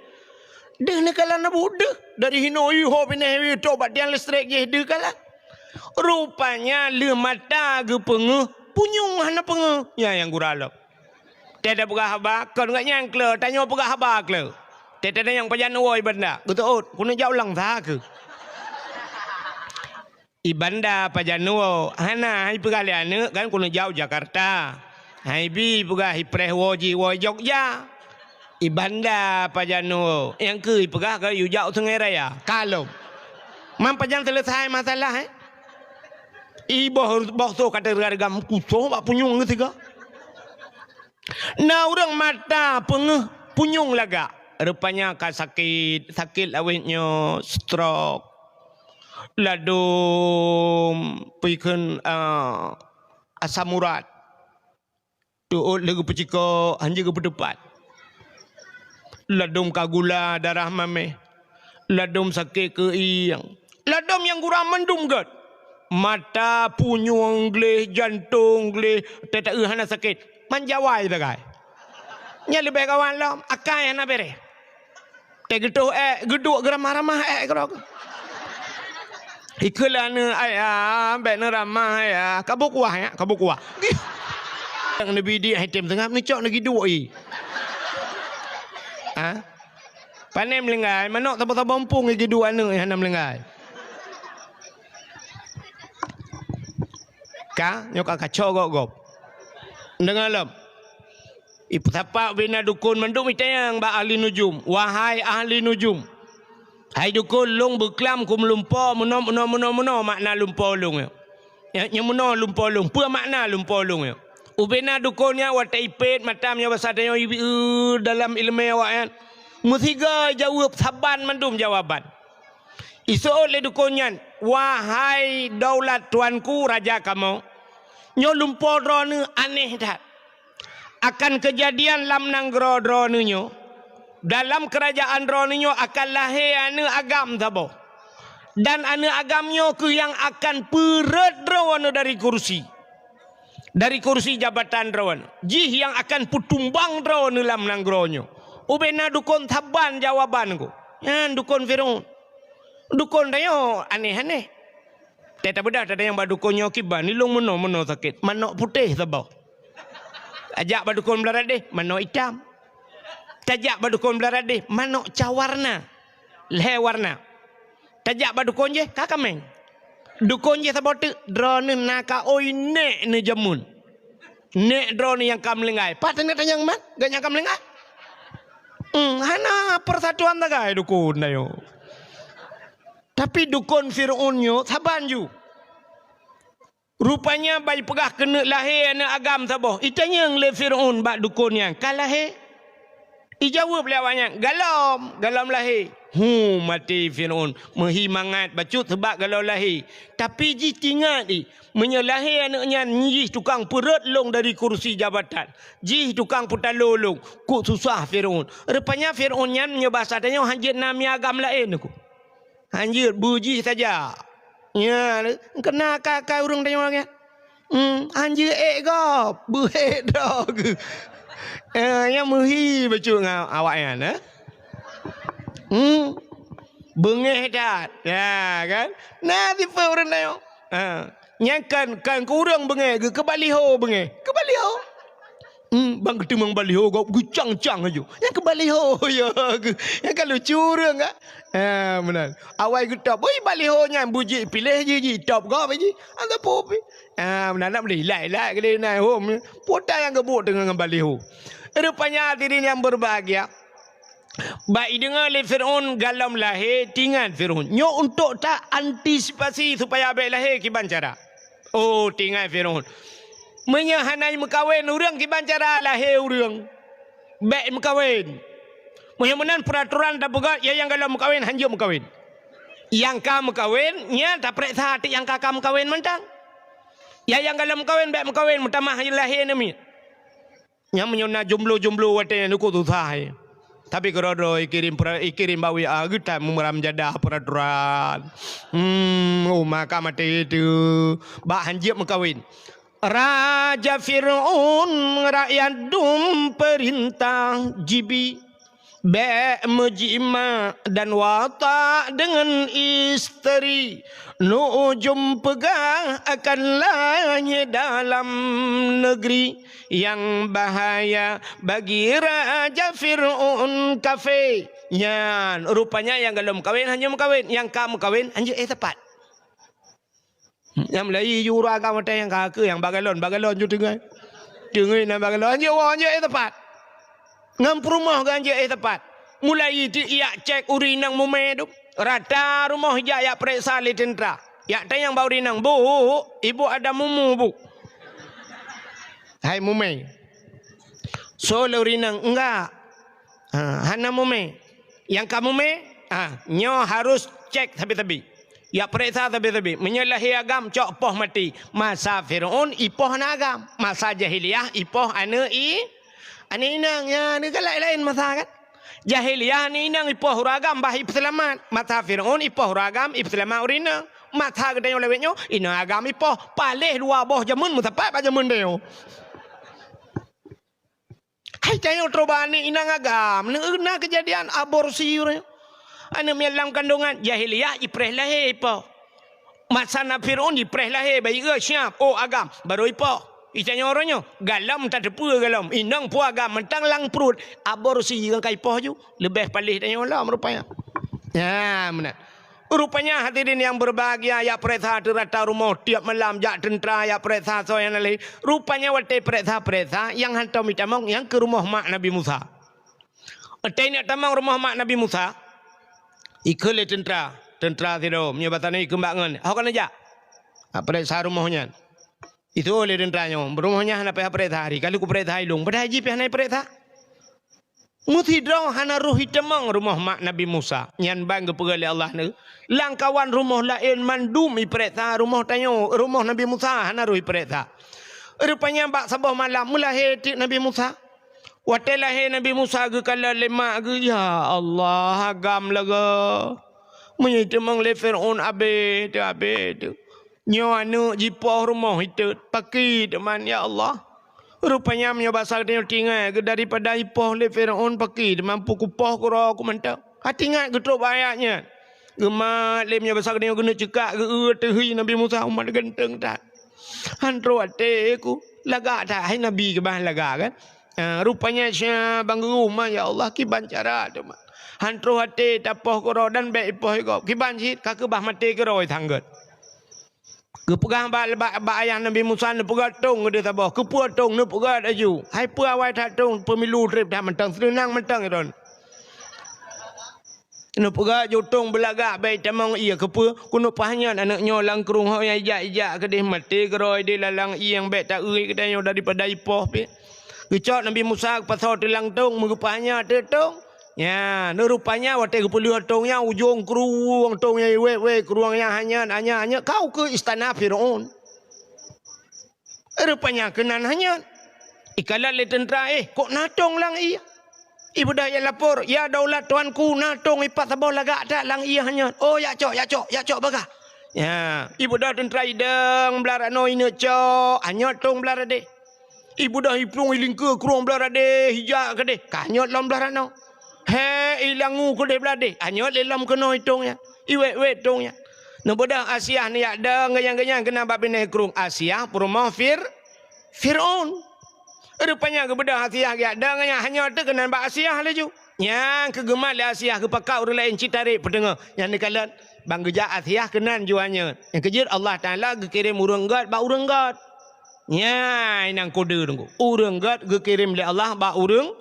Deuh neukalon na buet deuh, dari hinoe iho binéh ié toh bak tiang listrik jih deuh kalon. Rupanya lheueh mata geupeungeuh, punyueng hana peungeuh. Nyan nyang gura lom. Teuh tapeugah haba, kon geuh nyang kleu, tanyoe peugah haba kleu. Teuh tanyong pajan woe i Banda, geuteuôt, keuneuk jak u Langsa keuh. I Banda pajan woe, hana, hai peugah lé aneuk kan keuneuk jak u Jakarta. Hai bi peugah i preh woe jih woe i Jogja. I Banda pajan woe, nyang keu i peugah ka yue jak u Sungai Raya. Ka lom. Man pajan seuleusai masalah, eh? I boh, boh soe ka teureugam kusoh bak punyueng geusigoe. Na ureuëng mata peungeuh punyueng lagak. Rupanya ka sakét, sakét awét nyoe stroke. Ladôm peue kheun, ah, asam urat. Teuôt lé geupeucikok, hanjeuet geupeuteupat. Ladôm ka gula darah mamèh. Ladôm sakét keuieng. Ladôm nyang gura mandum gét. Mata, punyueng gleh, jantong gleh, teuh taeu hana sakét. Man jawai sagai. Nyan leubeh kawan lom, akai hana bèreh. Teuh geutoh ék, geuduek geuramah-ramah ék keudroe. Ikheun lé aneuk, "Ayah, bék neuramah, Ayah. Ka boh kuah, ya, ka boh kuah." Nyang neubi di item seungab neucok neugiduek i. Ha? Pané meulinggai, manok saboh-saboh muphom giduek aneuk nyang hana meulinggai. Ka, nyoe ka kacok gob-gob. Deungoe lom. Ipeusapat ubena dukon mandum itanyong bak ahli nujum, "Wahai ahli nujum, hai dukon, lôn beuklam keu meulumpo meunoe, meunoe, meunoe, meunoe makna lumpo lôn nyoe. Nyoe, nyoe meunoe lumpo lôn, peue makna lumpo lôn nyoe?" Ubena dukon nyan watée ipét mata meunyoe basa tanyoe ibi-, eu, dalam ileumé awaknyan, meusigoe jaweueb saban mandum jawaban. Iseuôt lé dukon nyan, "Wahai daulat tuanku raja kamoe, nyoe lumpo droeneuh aneh that. Akan keujadian lam nanggroe droeneuh nyoe, dalam keurajaan droeneuh nyoe akan lahé aneuk agam saboh. Dan aneuk agam nyoe kheueh nyang akan peureuet droeneuh dari kursi. Dari kursi jabatan droeneuh. Jih nyang akan peutumbang droeneuh lam nanggroe nyoe." Ubena dukon saban jawaban ku. Nyan dukon Firaun. Dukon tanyoe aneh-aneh. Teuh tabeudôh tatanyong bak dukon nyoe kiban, ilong meunoe-meunoe sakét. Manok putéh saboh. Tajak bak dukon Beularang Deh, manok itam. Tajak bak dukon Beularang Deh, manok ca warna. Lhée warna. Tajak bak dukon jéh, ka kaméng. Dukon jéh saboh teuk, droeneuh na ka oi nék neujameun. Nék droeneuh nyang ka meulinggai. Pat teuneuk tanyong man, gobnyan ka meulinggai. Hmm, hana persatuan sagai dukon tanyoe. Tapi dukon Firaun nyoe saban ju. Rupanya ban jipeugah keuneuk lahé aneuëk agam saboh. Itanyong lé Fir'aun bak dukon nyan, "Ka lahé?" Ijaweueb lé awaknyan, "Galom, galom lahé." Hu, maté Fir'aun, meuhi mangat bacut seubab galom lahé. Tapi jih tingat i, meunyoe lahé aneuëk nyan, jih tukang peureuet lôn dari kursi jabatan. Jih tukang peutalo lôn, kok susah Fir'aun. Rupanya Fir'aun nyan meunyoe basa tanyoe hanjeuet na mié agam laén ku. Hanjeuet beu jih saja. Nya, keuna ka-ka ureuëng tanyoe nyan. Hmm, hanjeuet ék gob, beu ék droe geuh. Eh, nyang meuhi bacut ngon awaknyan, eh. Hmm. Beungéh that. Ya, kan? Na tipe ureuëng tanyoe. Ha. Nyang kan, kan keu ureuëng beungéh, geuh keu baliho beungéh. Keu baliho. Hmm, bang geuteumong baliho gob geucang-cang aju. Nyang keu baliho ya geuh. Nyang ka lucu ureuëng ka. Ha, meunan. Awai geutop, oi baliho nyan bujik piléh ji, ji top gob ji. Anda popi. Ha, meunan nak beli lai-lai gede na hom. Putai nyang geubuk teungoh ngon baliho. Rupanya hadirin yang berbahagia. Bak ideungoe lé Fir'aun galom lahé, tingat Fir'aun. Nyoe untuk ta antisipasi supaya bék lahé kiban cara. Oh, tingat Fir'aun. Meunyoe hana meukawen ureuëng kiban cara lahé ureuëng. Bék meukawen. Meunyoe meunan peuraturan tapeugah, ya nyang galom meukawen hanjeuet meukawen. Nyang ka meukawen, nya tapeuriksa até nyang ka, ka meukawen mantong. Ya nyang galom meukawen bék meukawen, meutamah lahé namiet. Nyang meunyoe na jomblo-jomblo watée nyan uku susah, eh. Tapi keudroe-droe ikirém pra-, ikirém bak W A geutan meumeuram jadah peuraturan. Hmm, uma ka maté teuh. Bak hanjeuet meukawen. Raja Fir'aun rakyat dum peurintah jibi. Bék meujimak dan watak deungon isteri, nujum peugah akan lahé dalam negeri. Nyang bahaya bagi Raja Fir'aun kafé. Nyan, rupanya nyang galom meukawen hanjeuet meukawen, nyang ka meukawen hanjeuet éh sapat. Nyang meulayi ju ureuëng agam watée nyang ka keu nyang bak galon, bak galon ju teungoh. Teungoh na bak galon, anjeuet woe, anjeuet éh teumpat. Ngon peurumoh geuh anjeuet éh teumpat. Mulai ti ijak cek ureuëng inong mumé tu. Rata rumoh ijak ijak peuriksa lé teuntra. Ijak tanyong bak ureuëng inong, "Bu, ibu ada mumu, Bu?" Hai mumé. Soe lé ureuëng inong, "Enggak." Ha, hana mumé. Nyang ka mumé, ha, nyoe harus cek sabe-sabe. Ijak peuriksa sabe-sabe. Meunyoe lahé agam cok poh maté. Masa Fir'aun ipoh aneuëk agam. Masa jahiliyah ipoh aneuëk i-, aneuëk inong. Ya, ni kan laén-laén masa kan? Jahiliyah aneuëk inong ipoh ureuëng agam bah ipeuseulamat. Masa Fir'aun ipoh ureuëng agam ipeuseulamat ureuëng inong. Masa geutanyoe lawét nyoe, inong agam ipoh. Paléh dua boh jameun meusapat bak jameun tanyoe. Hai tanyoe troh bak aneuëk inong agam, na keujadian aborsi ureuëng. Aneuëk miet lam kandongan, jahiliyah jipreh lahé ipoh. Masa na Fir'aun jipreh lahé, bayi siap, oh agam, baru ipoh. Itanyoe uroe nyoe, galom tateupeue galom, inong peue agam mantong lam pruet, aborsi nyang ka ipoh ju, leubeh paléh tanyoe lom rupanya. Nya, meunan. Rupanya hadirin yang berbahagia, ijak peuriksa di rata rumoh tiap malam jak teuntra ijak peuriksa soe nyang na lé. Rupanya watée peuriksa-peuriksa nyang hantom itamong nyang keu rumoh mak Nabi Musa. Watée neuk tamong rumoh mak Nabi Musa, ikheun lé teuntra, teuntra sidroe, meunyoe basa nyoe ikheun bak ngon, "Ho keuneuk jak?" Peuriksa rumoh nyan. Itu lé teuntra nyoe, rumoh nyan hana payah peuriksa hari, ka lheueh kupeuriksa ilong, padahai jih pih hana ipeuriksa. Meusidroe hana roh itamong rumoh mak Nabi Musa. Nyan ban geupeugah lé Allah neu, lam kawan rumoh laén mandum ipeuriksa rumoh tanyoe, rumoh Nabi Musa hana roh ipeuriksa. Rupanya bak saboh malam meulahé teuk Nabi Musa. Watée lahé Nabi Musa geukalon lé mak geuh, ya Allah, agam lagée. Meunyoe itamong lé Fir'aun abéh teuh, abéh teuh. Nyoe aneuëk jipoh rumoh itot, pakri teuma, ya Allah. Rupanya meunyoe basa geutanyoe tinggai geuh daripada ipoh lé Fir'aun pakri teuma, peukupoh keudroe ku mantong. Hati ingat geutrok bak ayat nyan. Geumat lé meunyoe basa geutanyoe keuneuk ceukak geu-eu teuh hi Nabi Musa, umat ganteng that. Han troh até ku, lagak that hai Nabi keubah lagak kan. Ah, rupanya sia bang geuh ma, ya Allah, kiban cara teuma. Han troh até tapoh keudroe dan bék ipoh igob. Kiban cit ka keubah maté keudroe sanggot. Geupeugah bak, bak, bak ayah Nabi Musa, neupeugah tong keudeh saboh. Keupeue tong neupeugah laju. Hai peue awai that tong, peumilu treb that mantong, seunang mantong droen. Neupeugah jutông beulagak bèk tamong ié keupeue, keuneuk paih nyan aneuk nyoe lam krueng ho nyang ijak-ijak keudeh maté keudroe di lalang ié nyang bèk ta-eu keu tanyoe daripada ipoh pih. Geucok Nabi Musa geupasoe teulang tông, meugeupah nyan teuk tông. Nyan, rupanya watèe geupeulheueh tông nyan ujông krueng tông nyan iwèt-wèt krueng nyan hanyot, hanyot, hanyot kau keu istana Firaun. Rupanya keunan hanyot. Ikalon lé teuntra, "Eh, kok na tông lam ié?" Ibeudôh jak lapor, "Ya daulat tuanku, na tông ipat saboh lagak that lam ié hanyot." "Oh, jak cok, jak cok, jak cok bagah." Ya, ibeudôh teuntra idong blah ranoe ineuk cok, hanyot tông blah radeh. Ibeudôh iplueng ilingkeue krueng blah radeh, ijak keudeh, ka hanyot lom blah ranoe. He, ilangu keudeh blah deh, hanyot lé lom keunoe itông nyan. Iwèt-wèt tông nyan. Neubeudôh Asiah neujak dong ganyang-ganyang keunan bak binéh krueng. Asiah peurumoh Fir-, Firaun. Rupanya geubeudôh Asiah geujak dong nyan hanyot teuk keunan bak Asiah laju. Nyang keuh geumat lé Asiah geupakat ureueng laén cit tarek peuteungoh. Nyang neukalon ban geujak Asiah keunan ju hanyot. Nyang keujeuet Allah Taala geukirém ureueng gèt bak ureueng gèt. Nyan nyang kode teungku. Ureueng gèt geukirém lé Allah bak ureueng,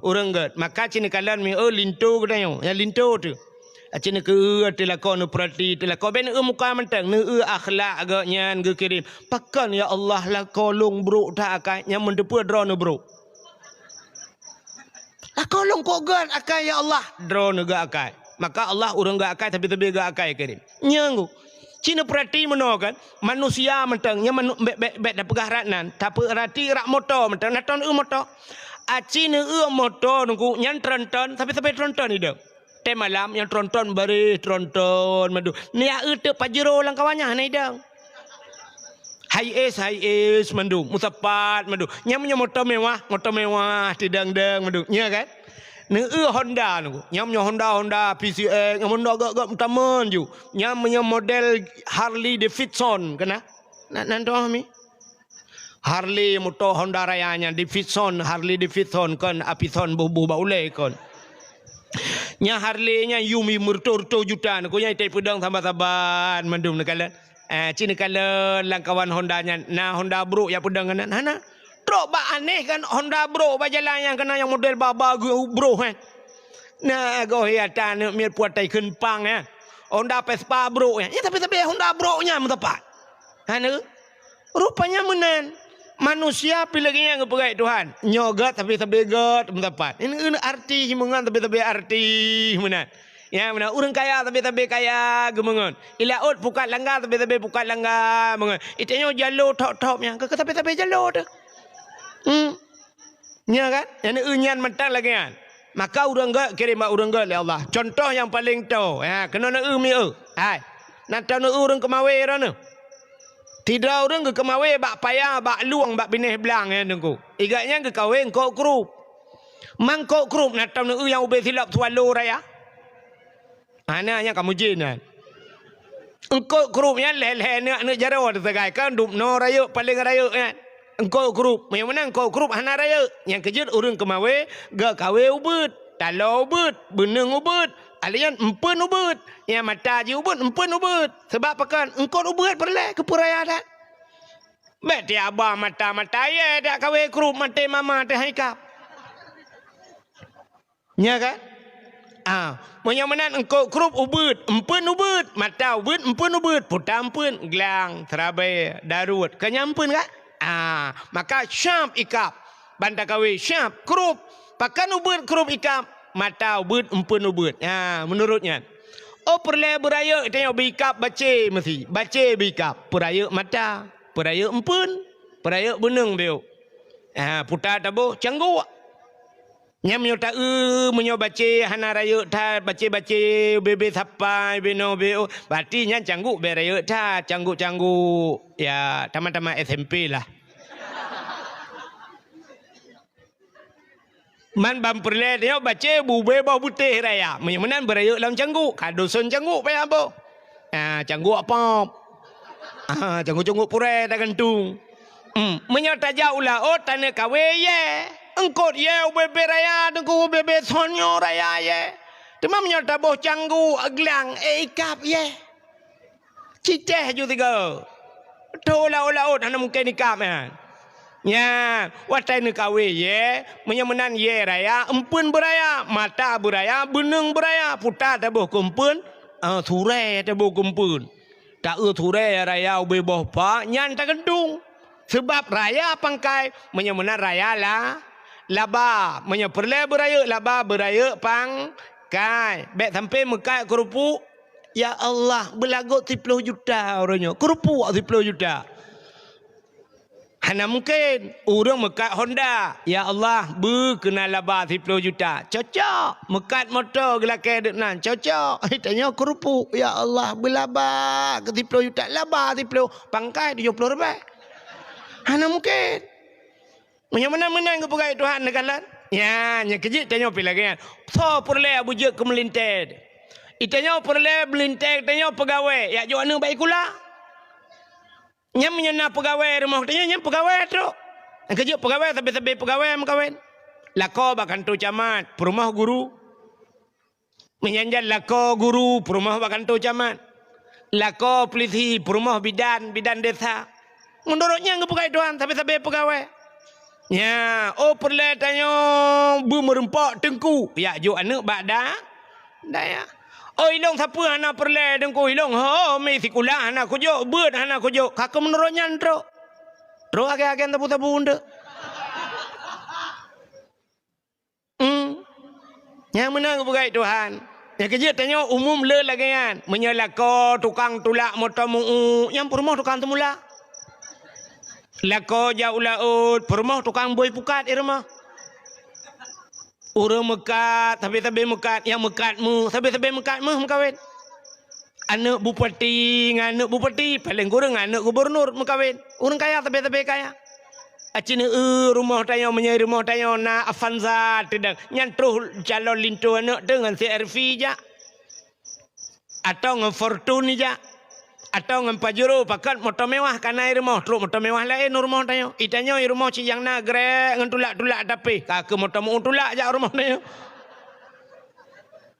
ureueng gèt. Maka ci neukalon mieu linto geutanyoe, nyang linto teuh. Aci neukeu teuh lakoe neupeurati teuh lakoe bèk neueu muka mantong, neueu akhlak gèt nyan geukirém. Pakon ya Allah lakoe lôn brok that akai nyang meuteupeue droeneuh brok. Lakoe lôn kok gèt akai ya Allah, droeneuh gèt akai. Maka Allah ureueng gèt akai, sabe-sabe gèt akai kirém. Nyan geuh. Ci neupeurati meunoe kan, manusia mantong, nyan manu-, bèk, bèk, bèk tapeugah rot nan, tapeurati rot moto mantong, na tông eu moto. Aci neueu moto teungku, nyan tronton, sabe-sabe tronton idong. Tém malam, nyan tronton baréh, tronton mandum. Neujak eu teuk Pajero lam kawan nyan hana idong. Hiace, Hiace mandum, meusapat mandum. Nyan meunyoe moto mewah, moto mewah, teudong-dong mandum. Nya kan? Neueu Honda nyoe. Nyan meunyoe Honda, Honda P C X, nyan Honda gèt-gèt meutamon ju. Nyan meunyoe model Harley Davidson, kana? Na, nan toh mi? Harley moto Honda raya nyan, Davidson, Harley Davidson kon, Apison boh-boh bak ulèe kon. Nyan Harley nyan yum meureutoh-reutoh juta, nyan keuh nyan itai peudong saban-saban mandum neukalon. Eh, ci neukalon lam kawan Honda nyan, na Honda brok jak peudong keunan? Hana. Trok bak aneh kan Honda brok bak jalan nyang keunan nyang model ba-ba geu-, brok, eh. Na goh ata neuk miet puatai kheun pang, eh. Honda Vespa brok nyan. Ya, tapi-tapi Honda brok nyan meusapat. Hana. Rupanya meunan. Manusia pih lagèe nyan geupeugah Tuhan. Nyoe gèt tapi-tapi gèt meusapat. Ini, ini arti himungan tapi-tapi arti meunan. Ya, meunan ureueng kaya sabe-sabe kaya geumeungon. I laôt pukat langga sabe-sabe pukat langga meungon. I tanyoe jalo thop-thop nyan keu sabe-sabe jalo teuh. Hmm. Nya kan? Nyang eu nyan mantong lagèe nyan. Maka ureueng gèt kirém bak ureueng gèt lé Allah. Contoh nyang paleng toe. Ha, keunoe neu eu mieu. Hai. Nan tanoh ureueng keumawé droeneuh. Sidroe ureueng geukeumawé bak paya, bak lueng, bak binéh blang nyan teungku. I gèt nyan geukawé eungkôt krup. Mangkôt krup na tom neu nyang ubé silop Swallow raya. Hana nyang ka mujin nyan. Eungkôt krup nyan lhèe-lhèe aneuk-aneuk jaroe teusagai kan dubnoe rayeuk paleng rayeuk nyan. Eungkôt krup, meunyoe meunan eungkôt krup hana rayeuk. Nyang keujeuet ureueng keumawé geukawé ubeuet, taloe ubeuet, beuneueng ubeuet, alèh nyan empeuen ubeuet. Nyang mata jih ubeuet, empeuen ubeuet. Sabab pakon? Eungkôt ubeuet peureulèe keu peuraya that. Bèk tiaba mata-mata yé dak kawé krup maté mama teuh hai kap. Nya kan? Ah, meunyoe meunan eungkôt krup ubeuet, empeuen ubeuet, mata ubeuet, empeuen ubeuet, puta empeuen, glang, seurabai, daruet, ka nyan empeuen kan? Ah, maka syab ikab. Ban takawé syab krup, pakon ubeuet krup ikab, mata ubeuet, empeuen ubeuet. Ha, meunurot nyan. Oh, peureulèe beurayeuk tanyoe beuikab bacé meusi, bacé beuikab, peurayeuk mata. Peurayeuk empeuen, peurayeuk beuneueng beuh. Ha, puta taboh cangguk. Nyan meunyoe ta-eu, meunyoe bacé hana rayeuk that, bacé-bacé bèe-bèe sapai, bèe noe bèe oh, berarti nyan cangguk bèe rayeuk that, cangguk-cangguk, ya, tamat-tamat S M P lah. Man ban peureulèe tanyoe bacé bubé boh beutéh raya. Meunyoe meunan beurayeuk lam cangguk, ka duson cangguk payah boh. Ah, cangguk apam. Ah, cangguk-cangguk purèe tagantung. Hmm, meunyoe tajak u laôt taneuk kawé yé. Eungkôt yé ubé-bé raya teungku ubé-bé sonyo raya yé. Teuma meunyoe taboh cangguk glang, eh, ikab yé. Citèh ju tiga. Tho laôt-laôt hana mungken ikab nyan. Nyan, watèe neukawé yé, meunyoe meunan yé raya, eumpeuen beuraya, mata beuraya, beuneueng beuraya, puta taboh keu eumpeuen, eh, surée taboh keu eumpeuen. Ta-eu surée raya ubé boh pa, nyan tageundong. Seubab raya pangkai, meunyoe meunan raya la, laba. Meunyoe peureulée beurayeuk laba, beurayeuk pangkai. Bèk sampoe meukat keureupuk, "Ya Allah, beulagot siploh juta uroe nyoe." Keureupuk siploh juta. Hana mungken. Ureueng meukat Honda, "Ya Allah, beu keunan laba siploh juta." Cocok. Meukat moto geulakée deuk nan, cocok. Tanyoe keureupuk, "Ya Allah, beulaba keu siploh juta." Laba siploh, pangkai tujoh ploh ribèe. Hana mungken. Meunyoe meunan-meunan geupeugah Tuhan neukalon. Nyan, nyang keujeuet tanyoe pih lagée nyan. Soe peureulée beujeuet keu meulintée? Itanyoe peureulée meulintée, tanyoe peugawée, jak jok aneuk bak sikula. Nyan meunyoe na peugawée rumoh tanyoe, nyan peugawée trok. Nyang keujeuet peugawée, sabe-sabe peugawée meukawen. Lakoe bak kantô camat, peurumoh guru. Meunyan jan lakoe guru, peurumoh bak kantô camat. Lakoe peulisi, peurumoh bidan, bidan desa. Meunurot nyan geupeugah Tuhan, sabe-sabe peugawée. Nya, oh peureulée tanyoe beumeureumpok teungku, jak jok aneuk bak da-, dayah. Oh ilong sapeue hana peureulée teungku, ilong ho mi sikula hana kujok, beuet hana kujok, ka keuh meunurot nyan trok. Trok agen-agen sabu-sabu eunteuk. Hmm. Nyang meunan geupeugah Tuhan. Nyang keujeuet tanyoe umum le lagée nyan. Meunyoe lakoe tukang tulak moto meu-uek, nyan peurumoh tukang teumulak. Lakoe jak u laôt, peurumoh tukang bôi pukat i rumoh. Ureueng meukat, sabe-sabe meukat, nyang meukat méuh, sabe-sabe meukat méuh meukawen. Aneuk bupati ngon aneuk bupati, paleng kureueng aneuk gubernur meukawen. Ureueng kaya sabe-sabe kaya. Aci neu-eu rumoh tanyoe, meunyoe rumoh tanyoe na Avanza teudang, nyan troh calon linto aneuk teuh ngon C R V jak. Atau ngon Fortuner jak. Atau ngon Pajero, pakat moto mewah ka na i rumoh, trok moto mewah laén u rumoh tanyoe. Itanyoe i rumoh cit nyang na grek ngon tulak-tulak tapi, ka keuh moto meu-uek tulak jak u rumoh tanyoe.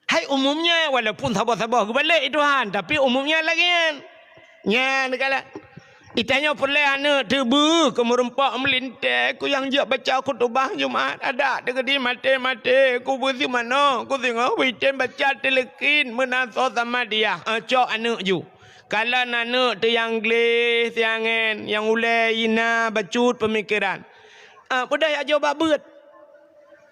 Hai umumnya, walaupun saboh-saboh geubalek i Tuhan, tapi umumnya lagée nyan. Nyan kala. Itanyoe peureulée aneuk teuh beu keu meureumpok meulintée, keu nyang jeuet baca khutubah Jumat, adak teuh geudi maté-maté, keu beu seumanoe, keu singoh beu item baca teuleukin meunan soe sama dia. Eh, cok aneuk ju. Kalon aneuk teuh nyang gleh, siangen, nyang ulée hina bacut peumikeran. Ah, peudeh jak jok bak beuet.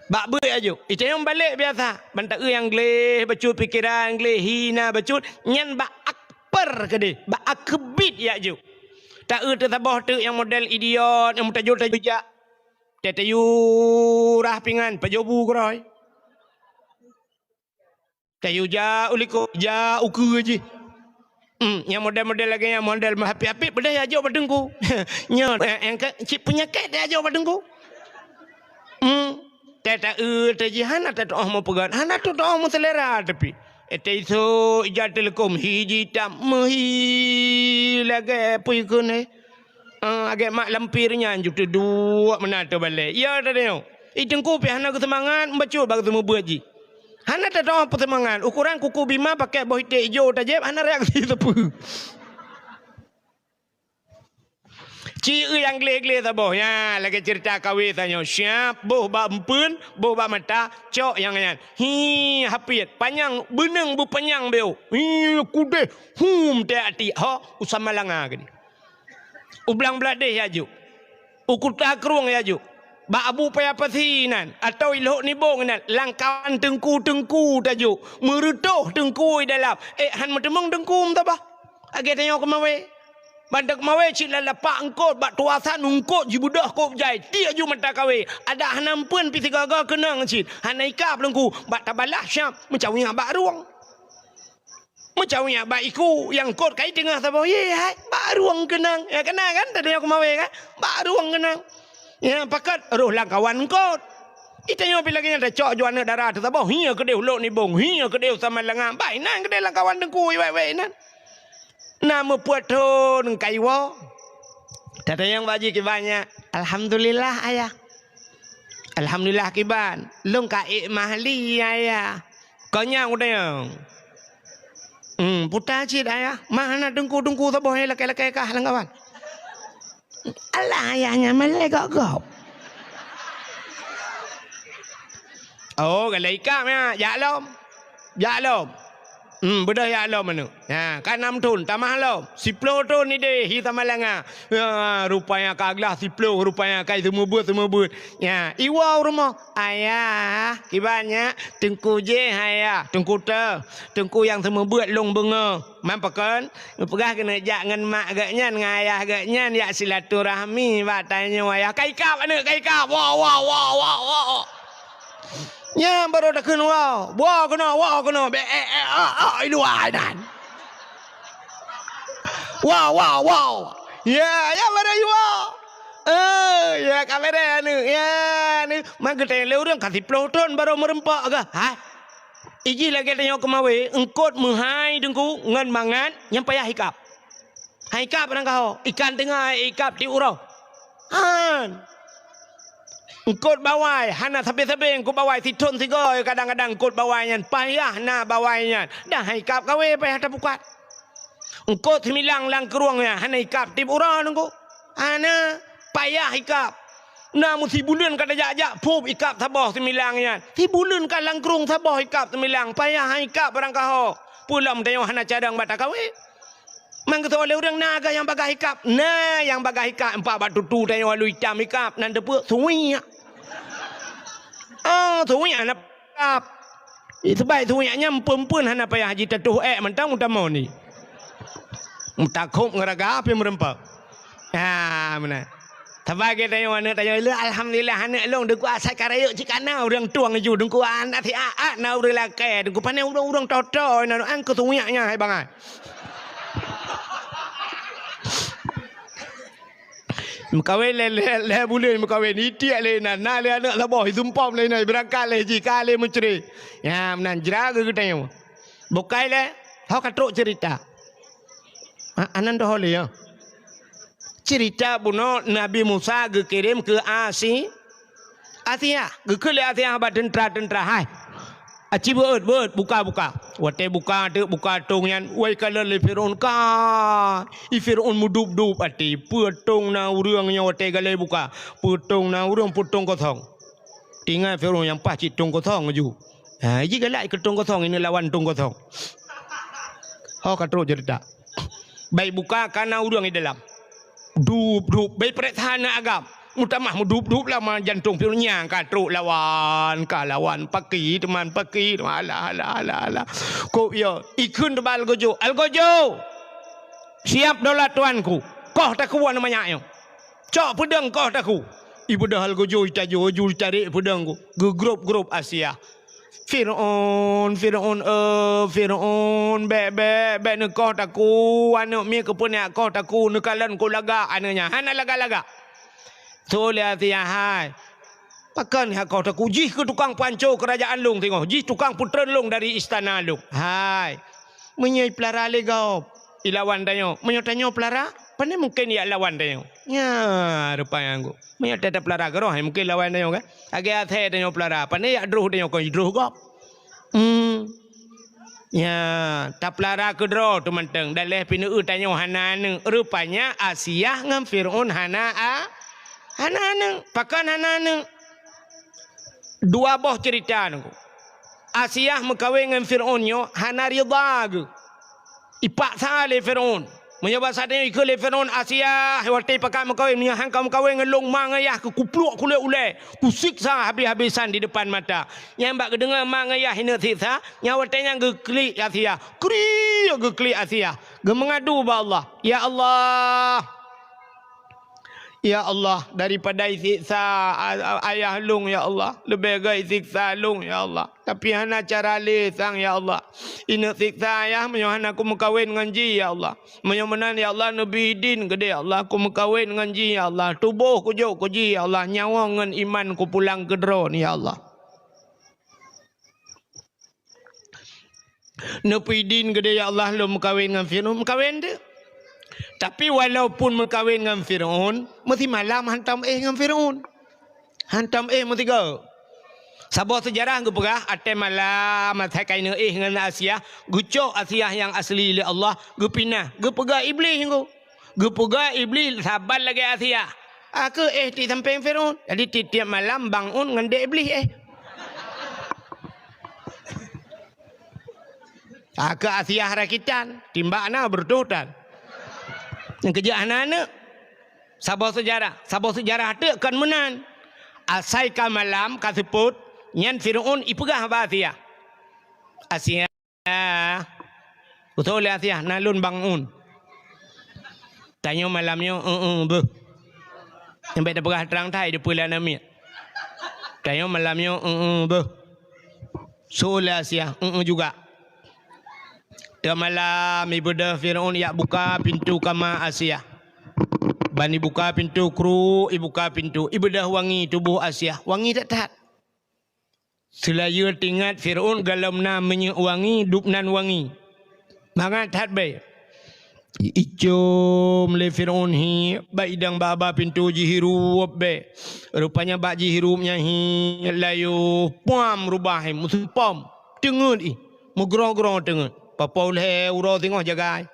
Bak beuet jak jok. Itanyoe balek biasa. Ban ta-eu nyang gleh bacut pikeran, gleh hina bacut, nyan bak akper keudeh, bak akeubiet jak jok. Ta-eu teuh saboh teuk nyang model idiot, nyang meutajul-tajul jak. Teu tayue rah pingan, pajoh bu keurôi. Tayue jak u likot, jak u keue jih. Hmm, nyang model-model lagée nyan, model meuhapit-hapit, peudeh jak jok bak teungku. Nyoe, eh, nyang ka cit peunyakét jak jok bak teungku. Hmm, teu ta-eu teu jih hana tatu'oh meupeugét, hana tatu'oh meuseulera tapi. Eh, teu isok ija teuleukom, hi jitam, meuhi lagée peue keuneuk. Ah, agée mak lampir nyan ju teuduek meunan teubalek. Ya, teudeungoe. I teungku pih hana geuseumangat, meubacut bak geuseumeubeuet jih. Hana tatu'oh peuseumangat. Ukoran kuku bima pakai boh iték ijo tajép, hana reaksi sapeue. Ci nyang gleh-gleh saboh. Nya, lagée ceurita kawé tanyoe. Siap, boh bak eumpeuen, boh bak mata, cok nyang nyan. Hi, hapiet. Panyang, beuneueng beupanyang beu. Hi, kudeh. Hum, teu atik. Ho, u Samalanga keudeh. U Blang Bladeh jak jok. U Kuta Krueng jak jok. Bak Abu Paya Pasi nan, atau i Lhok Nibong nan, lam kawan teungku-teungku tajok. Meureutoh teungku i dalam. Eh, han meuteumeung teungku meutabah. Lagée tanyoe keumawé. Ban teuk keumawé cit lam lapak eungkot, bak tuasan eungkot jibeudôh kôb jai. Tiek ju mata kawé. Adak hana eumpeuen pih sigaga keunong cit. Hana ikab teungku. Bak tabalah siap meucawiyak bak rueng. Meucawiyak bak iku nyang kot kai teungoh saboh, ye hai, bak rueng keunong. Ya, keunong kan, tadi aku mawe kan? Bak rueng keunong. Ya, pakat roh lam kawan kot. Itanyoe pih lagée nyan tacok ju aneuk dara teuh saboh, hi keudeh u Lhok Nibong, hi keudeh u Samalanga. Bah inan keudeh lam kawan teungku, wék-wék inan. Na meupeuet thon kaiwoe. Tatanyong bak jih kiban nyan, "Alhamdulillah, Ayah." "Alhamdulillah kiban, lôn ka ék mahli, Ayah." Kon nyan kutanyong. Hmm, puta cit, Ayah. Mah na teungku-teungku saboh nyang lakée-lakée kah lam kawan. Alah, ayah nyan malèe gob-gob. Oh, galak ikab nyan, jak lom. Jak lom. Hmm, beudôh jak lom aneuk. Ha, ka nam thon, tamah lom. Siploh thon idéh, hi tamah langa. Ha, rupanya ka glah siploh, rupanya ka seumeubeuet-seumeubeuet. Ya, iwoe u rumoh. "Ayah, kiban nyak?" "Teungku jéh, ayah." "Teungku teuh, teungku nyang seumeubeuet lôn beungoh." Man pakon? Geupeugah keuneuk jak ngon mak geuh nyan, ngon ayah geuh nyan, jak silaturahmi bak tanyoe ayah. Ka ikab aneuk, ka ikab. Woe, woe, woe, woe, woe. Nyan barô takheun woe. Woe keunoe, woe keunoe. Bèk, eh, eh, ah, ah, i luwa nan. Woe, woe, woe. Ya, ya barô i woe. Eh, ya ka beureh aneuk. Ya, aneuk. Man geutanyong lé ureueng ka siploh thon barô meureumpok geuh. Hai. Iji lagèe tanyoe keumawe, eungkôt meuhai teungku ngon mangat nyang payah ikab. Hai ikab barangkaho, ikan teungoh ikab tiep uroe. Han. Eungkôt bawai, hana sabe-sabe eungkôt bawai, sithon sigoe kadang-kadang eungkôt bawai nyan, payah na bawai nyan. Dah hai ikab kawe, payah tapukat. Eungkôt similang lam krueng nyan, hana ikab tiep uroe teungku. Hana, payah ikab. Na meusibuleuen ka tajak-jak, phup ikab saboh similang nyan. Sibuleuen ka lam krueng saboh ikab similang, payah hai ikab barangkaho. Peue lom tanyoe hana cadang bak takawe. Man geusoe lé ureueng na geuh nyang bagaih ikab. Na nyang bagaih ikab, empat bak tutu tanyoe lalu itam ikab. Nan teupeue? Suwiek. Oh, suwiek hana ikab. Ih, seubab suwiek nyan eumpeuen-eumpeuen hana payah jitatoh èk mantong utamong ni. Meutakhob ngon raga pih meureumpok. Ha, meunan. Sabai geutanyoe aneuk tanyoe, "Lé, alhamdulillah aneuk lôn, deuh ku asai ka rayeuk cit kana ureueng tueng ju, deuh ku aneuk siat-at na ureueng lakèe, deuh ku pané ureueng-ureueng toto na an keu suwiek nyan hai bangai." Meukawen lé, lé, lé buleuen meukawen, itiek lé inan, na lé aneuk saboh, isumpom lé inan, beurangkat lé jih, ka lé meucre. Nyan meunan jra geutanyoe. Bukai lé, ho ka trok ceurita. Ha, anan doh lé, ya. Ceurita bunoe Nabi Musa geukirém keu Asi-, Asiah. Geukheun lé Asiah bak teuntra-teuntra, "Hai, aci beuet, beuet, buka, buka." Watèe buka, teuk buka tong nyan, wai kalon lé Firaun, ka. I Firaun meudup-dup até, peue tong na ureueng nyoe watèe galai buka. Peue tong na ureueng, peue tong kosong. Teuingat Firaun nyang paih cit tong kosong ju. Ha, jigalak keu tong kosong, ineuk lawan tong kosong. Ho ka trok ceurita. Bai buka ka na ureueng di dalam. Dup, dup, bai peuriksa na agam. Meutamah meudup, dup lama jantong Firaun nyan ka trok lawan, ka lawan paki, teuma paki, teuma alah, alah, alah, alah. Kok yo, ikheun teuba algojo, "Algojo! Siap daulat tuanku. Koh takue aneuk manyak nyoe. Cok peudeueng koh takue." Ibeudôh algojo, itajo, ju itarek peudeueng ku. Geugrôp-grôp Asiah. "Firaun, Firaun, eh, Firaun, bèk, bèk, bèk neukoh takue, aneuk miet keupeue neukoh takue, neukalon ku lagak aneuk nyan." Hana lagak-lagak. Tuléh Asiah hai. Pakon neukoh takue, jih keu tukang panco keurajaan lôn singoh, jih tukang peutreun lôn dari istana lôn. Hai. Meunyoe ipeulara lé gob, ilawan tanyoe. Meunyoe tanyoe peulara, pane mungken ijak lawan tanyoe. Nya, rupanya ngku. Meunyoe ta-, tapeulara keudroe, mungken lawan tanyoe kan. Lagèe asèe tanyoe peulara, pane ijak droh tanyoe kon idroh gob. Hmm. Nya, tapeulara keudroe teumantong. Dan lheuh pineue tanyoe hana aneuk. Rupanya Asiah ngon Firaun hana a-, hana aneuk. Pakon hana aneuk? Dua boh ceurita nyoe. Asiah meukawen ngon Firaun nyoe hana ridha geuh. Ipaksa lé Firaun. Meunyoe basa tanyoe ikheun lé Firaun, "Asiah, watèe pakat meukawen, meunyoe han ka meukawen ngon lôn, ma ngon yah keu kupluek kulét ulèe, kusiksa habéh-habésan di depan mata." Nyan bak geudeungoe ma ngon yah ineuk siksa, nyan watèe nyan geuklik Asiah. Kriek geuklik Asiah. Geumeungadu bak Allah, "Ya Allah, ya Allah, daripada isiksa a-, a-, ayah lôn, ya Allah, leubeh gèt isiksa lôn, ya Allah. Tapi hana cara lé sang, ya Allah. Ineuk siksa ayah meunyoe hana kumeukawen ngon jih, ya Allah. Meunyoe meunan, ya Allah, neubri idin keudéh, ya Allah, kumeukawen ngon jih, ya Allah. Tuboh kujok keu jih, ya Allah. Nyawöng ngon iman kupulang keu Droe, ya Allah." Neupeuidin keudéh, "Ya Allah, lôn meukawen ngon Firaun." Meukawen teuh. Tapi walaupun meukawen ngon Firaun, meusimalam hantom éh ngon Firaun. Hantom éh meusigoe. Saboh seujarah geupeugah, watèe malam, asai ka ineuk éh ngon Asiah, geucok Asiah nyang asli lé Allah, geupinah, geupeugah Iblih nyoe. Geupeugah Iblih saban lagée Asiah. Aku éh di sampéng Fir'aun. Jadi tieb-tieb malam bangun ngon dek Iblih éh. Aku Asiah rakitan, timbak na beureutoh tan. Nyang keujeuet hana aneuk. Saboh seujarah, saboh seujarah teuk kon meunan. Asai ka malam ka seupôt, nyan Fir'aun ipeugah bak Asiah. Asiah, usoe lé Asiah, na lôn bangun. Tanyoe malam nyoe, eu-eu beuh. Nyang bék tapeugah trang that, dipeue lé aneuk miet. Tanyoe malam nyoe, eu-eu beuh. Soe lé Asiah, eu-eu juga. Teuh malam, ibeudôh Fir'aun yak buka pintoe kama Asiah. Ban ibuka pintoe kruek, ibuka pintoe, ibeudôh wangi tuboh Asiah. Wangi that-that. Seulayeue teuingat Fir'aun gohlom na minyeuk wangi, dub nan wangi. Mangat that bée. Icom lé Fir'aun hi, bak idang ba-ba pintoe jihirup bée. Rupanya bak jihirup nyan hi, layoh, puam rubah hi, meuseupom. Teungeut ih, meugroe-groe teungeut. Papo lhée uroe singoh jagai.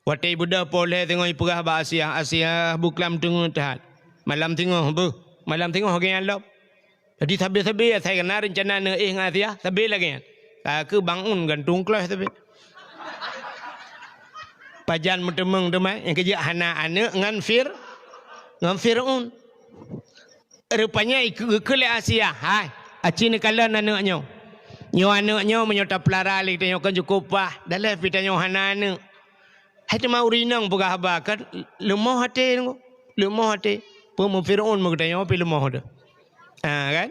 Watée ibeudôh po lhée singoh ipeugah bak Asiah, Asiah beuklam teungeut that. Malam singoh beuh, malam singoh geuh nyan lom. Jadi sabe-sabe asai na reuncana neuéh ngon Asiah, sabe lagée nyan. Ka keuh bangun gantung kleuh sabe. Pajan meuteumeung teuma nyang keujeuet hana aneuk ngon Fir-, ngon Fir'aun. Rupanya ikeu-, geukheun lé Asiah, "Hai, aci neukalon aneuk nyoe. Nyoe aneuk nyoe meunyoe tapeulara lé geutanyoe kan cukôp paih, daleh pih tanyoe hana aneuk." Hai teuma ureueng inong peugah haba kan leumoh até nyoe, leumoh até. Peue meu Fir'aun meu geutanyoe pih leumoh teuh. Ha kan?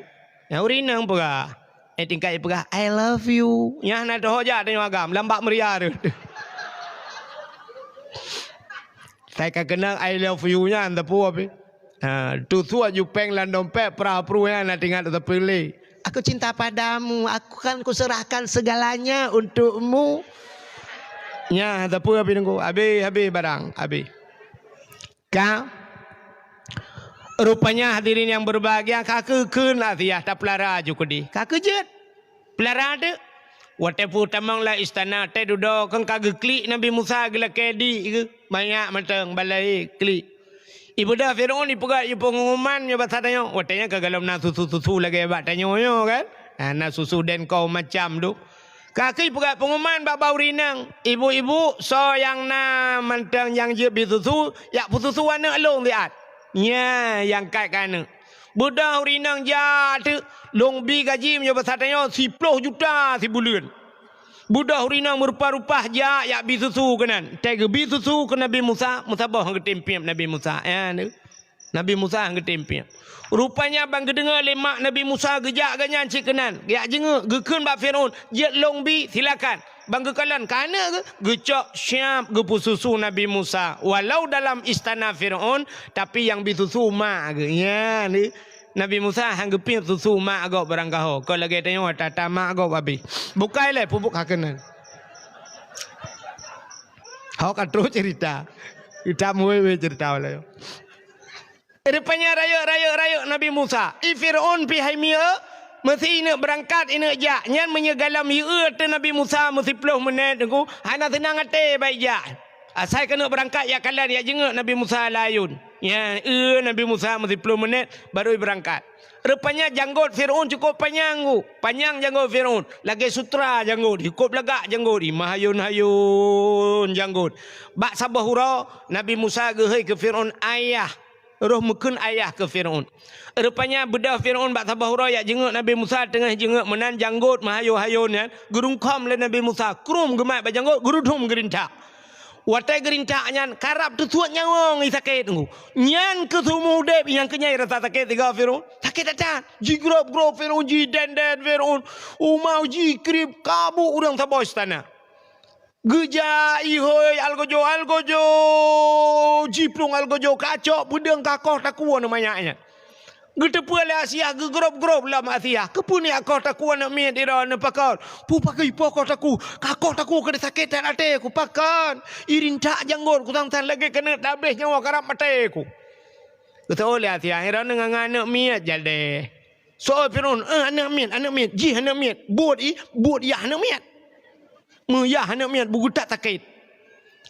Nyang ureueng inong peugah, eh tingkat peugah, "I love you." Nyan hana teuho jak tanyoe agam, lam bak meuria teuh. Sai ka keunong "I love you" nyan teupeu pih. Ha, tusoe jupeng lam dompet, pra-pru nyan na teuingat teupeu lé. "Aku cinta padamu, aku kan kuserahkan segalanya untukmu." Nyan teupeu pih teungku, habéh-habéh barang, habéh. Ka. Rupanya hadirin yang berbahagia, ka keukeuen Asiah tapeulara ju keudeh. Ka keujeuet. Peulara teuk. Watée peutamong lam istana, watée dudoe kheun ka geuklik Nabi Musa geulakée di geuh. Manyak mantong balai klik. Ibeudôh Fir'aun ipeugah ié peunguman nyoe basa tanyoe. Watée nyan ka gohlom na susu-susu lagée bak tanyoe nyoe kan. Ha, na susu dan kaum macam tu. Ka keuh ipeugah peunguman bak ba ureueng inong, "Ibu-ibu, soe nyang na mantong nyang jeuet bi susu, jak peususu aneuk lôn siat." Nyan nyang kat keu aneuk. Beudôh ureueng inong jak teuk, lôn bi gaji meunyoe basa tanyoe siploh juta sibuleuen. Beudôh ureueng inong meurupa-rupa jak, jak bi susu keunan. Watée geubi susu keu Nabi Musa, meusaboh geutem piep Nabi Musa. Nyan teuk. Nabi Musa han geutem piep. Rupanya ban geudeungoe lé mak Nabi Musa geujak geuh nyan cit keunan, geujak jingeuk, geukheun bak Fir'aun, "Jeuet lôn bi, silakan." Ban geukalon keu aneuk geuh, geucok siab geupeususu Nabi Musa. Walau dalam istana Fir'aun, tapi nyang bi susu mak geuh. Nyan teuk. Nabi Musa han geupiep susu mak gob barangkaho. Kon lagée tanyoe ata-ata mak gob habéh. Bukai lé pupuk ka keunan. Hok ka trok cerita. Kita muwe-we cerita walai. Rupanya rayeuk, rayeuk, rayeuk Nabi Musa. I Fir'aun pih hai mieu, meusi ineuk beurangkat, ineuk jak. Nyan meunyoe gohlom ieu-eu ateueh Nabi Musa meusiploh meunét teungku, hana seunang até bak ijak. Asai keuneuk beurangkat jak kalon, jak jingeuk Nabi Musa lam ayun. Nyan, eu Nabi Musa meusiploh meunét, barô ibeurangkat. Rupanya janggot Fir'aun cukôp panyang teungku. Panyang janggot Fir'aun. Lagée sutra janggot, cukôp lagak janggot, imah hayôn-hayôn janggot. Bak saboh uroe, Nabi Musa geuhôi keu Fir'aun, "Ayah." Roh meukheun ayah keu Fir'aun. Rupanya beudôh Fir'aun bak saboh uroe jak jingeuk Nabi Musa, teungoh jingeuk meunan janggot meuhayôn-hayôn nyan, geurungkhom lé Nabi Musa, krum geumat bak janggot, geurudum geurintak. Watée geurintak nyan, karab teusuet nyawöng i sakét teungku. Nyan keuh seumeu udeb nyang keunyai rasa sakét sigoe Fir'aun. Sakét that-that. Jigrob-grob Fir'aun, jiden-den Fir'aun. Uma jikrieb, kabuk ureuëng saboh istana. Geujak ihôi algojo-algojo, jiplueng algojo kacok peudeueng kakoh takue aneuk manyak nyan. Geuteupeue lé Asiah geugrob-grob lom Asiah. Keupeue nyak koh takue aneuk miet droeneuh pakon? Peue pakon ipoh koh takue? Kakoh takue keu sakét that até ku pakon? Irintak janggot ku sang-sang lagée keuneuk tabeh nyawa karab maté ku. Geuteupeue lé Asiah droeneuh ngon aneuk miet jadeh. Soe Fir'aun, "Eh, aneuk miet, aneuk miet, jih aneuk miet." Buet i, buet yah aneuk miet. Meuyah aneuk miet, beugeutat sakét.